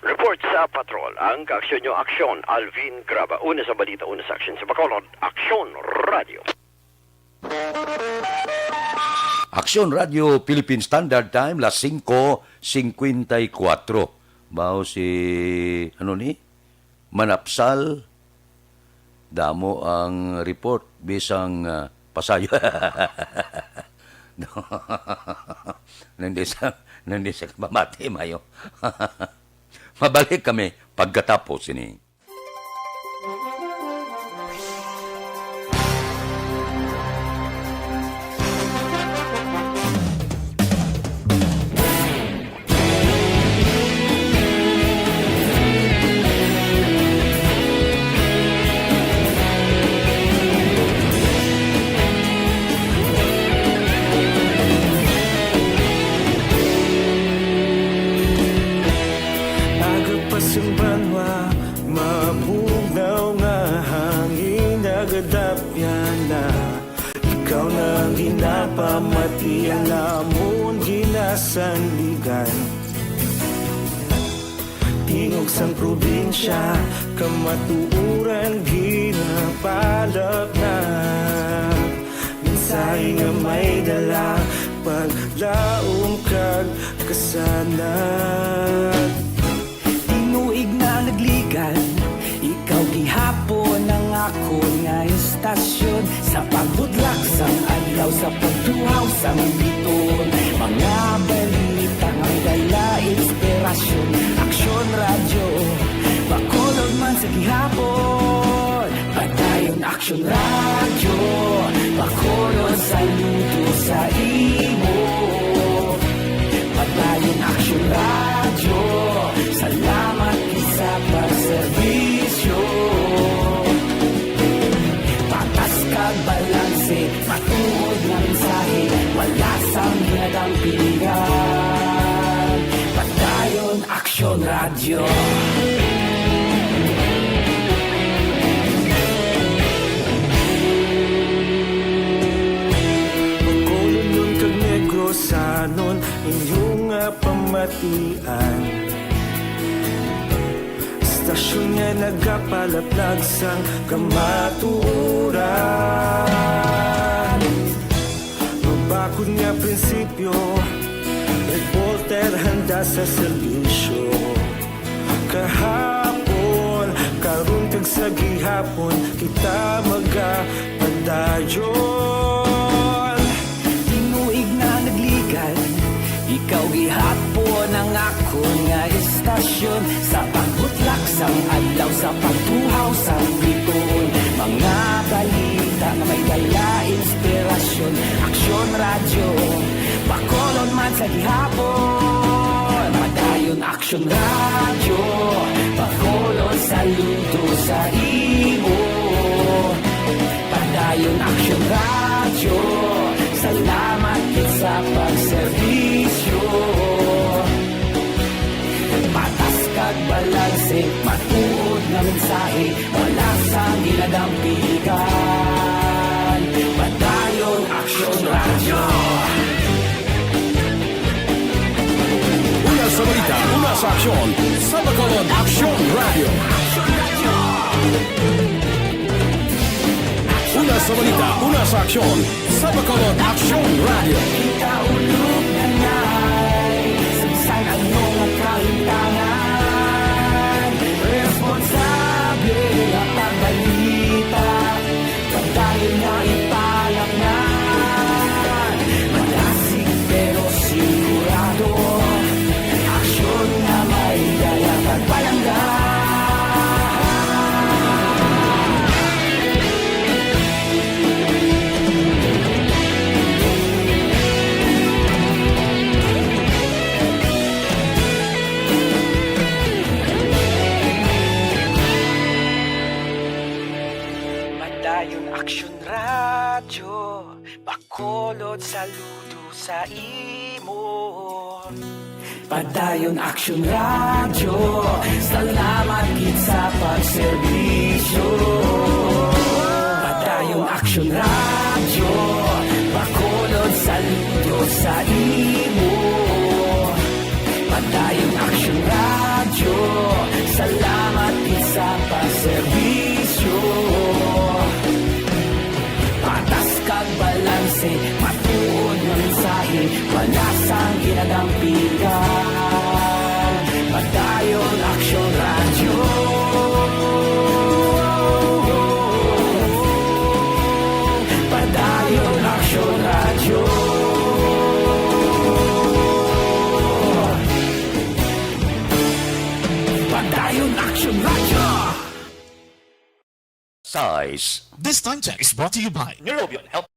Report sa Patrol, ang kaaksyon nyo, aksyon, Alvin Graba. Una sa balita, una sa aksyon sa Bacolod, Aksyon Radio. Aksyon Radio Philippine Standard Time, las singko singkwenta y kuwatro. Mao si, ano ni? Manapsal. Damo ang report, bisang, ah, pasayo. No. Nandi sa, nandi sa kabamati, mayo. Mabalik kami pagkatapos ini. Aga pa sang banwa, mabugnaw nga hangin nagadapyan na. Ikaw na ang ginapamati, ang amon ginasandigan. Tingog sang probinsya, kamatuoran ginapalak na. Mensahe nga may dala, paglaom kag kasanag. Tinuig na nagligan, ikaw gihapon ang akon nga istasyon. Sa pagbudlak sang adlaw, sa pagtuhaw sang biton, mga balita nga may dala inspirasyon. Aksyon Radyo, Bacolod man sa gihapon. Padayon Aksyon Radyo, Bacolod, saludo sa imo. Padayon Aksyon Radyo, salamat gid sa pagserbisyo. Patas kag balanse, matuod nga mensahe, wala sang ginadampigan. Padayon Aksyon Radyo. Bacolodnon kag Negrosanon, inyo nga pamatian. Istasyon nga nagapalaplag sang kamatuoran. Mabakod nga prinsipyo, reporter handa sa serbisyo. Kahapon, karon kag sa gihapon, kita magapadayon. Tinuig na nagligan, ikaw gihapon ang akon nga istasyon. Sa pagbutlak sang adlaw, sa pagtuhaw sang biton, mga balita nga may dala inspirasyon. Aksyon Radyo, Bacolod man sa gihapon. Padayon Aksyon Radyo, Bacolod, saludo sa imo. Padayon Aksyon Radyo, salamat gid sa pagserbisyo. Patas kag balanse, matuod nga mensahe, wala sang ginadampigan. Padayon Aksyon Radyo. Una sa balita, una sa aksyon, sa Bacolod Aksyon Radyo. Una sa balita, una sa aksyon, sa Bacolod Aksyon Radyo. Kita ulog na nay, sa bisan ano nga kahimtangan, responsable nga pagbalita. Padayon nga ipalaknan, madasig pero sigurado, aksyon nga may dala kag palangga. Padayon Aksyon Radyo, Bacolod, saludo sa imo. Padayon Aksyon Radyo, salamat gid sa pagserbisyo. Padayon Aksyon Radyo, Bacolod, saludo sa imo. Padayon Aksyon Radyo, salamat gid sa pagserbisyo. Patas kag balanse, matuod nga mensahe, wala sang ginadampigan. Padayon Aksyon Radyo. Padayon Aksyon Radyo. Padayon Aksyon Radyo. Size. This time check is brought to you by Neurobion Health.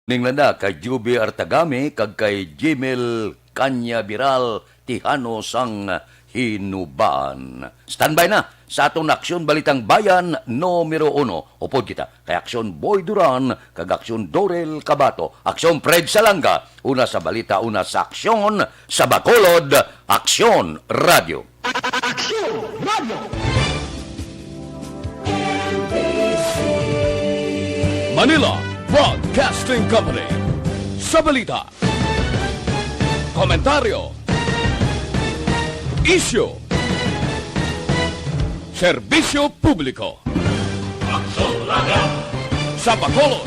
Ning landa kay Juby Artagami kag kay Jimel Canyabiral Tihano sang Hinubaan. Standby na sa aton Aksyon Balitang Bayan numero uno. Upod kita kay Aksyon Boy Duran kag Aksyon Dorel Cabato, Aksyon Fred Salanga, una sa balita, una sa aksyon, sa Bacolod, Aksyon Radyo. Aksyon Radyo. Manila Broadcasting Company. Sa balita, komentaryo, isyu, serbisyo publiko. Aksyon Radyo. Sa Bacolod,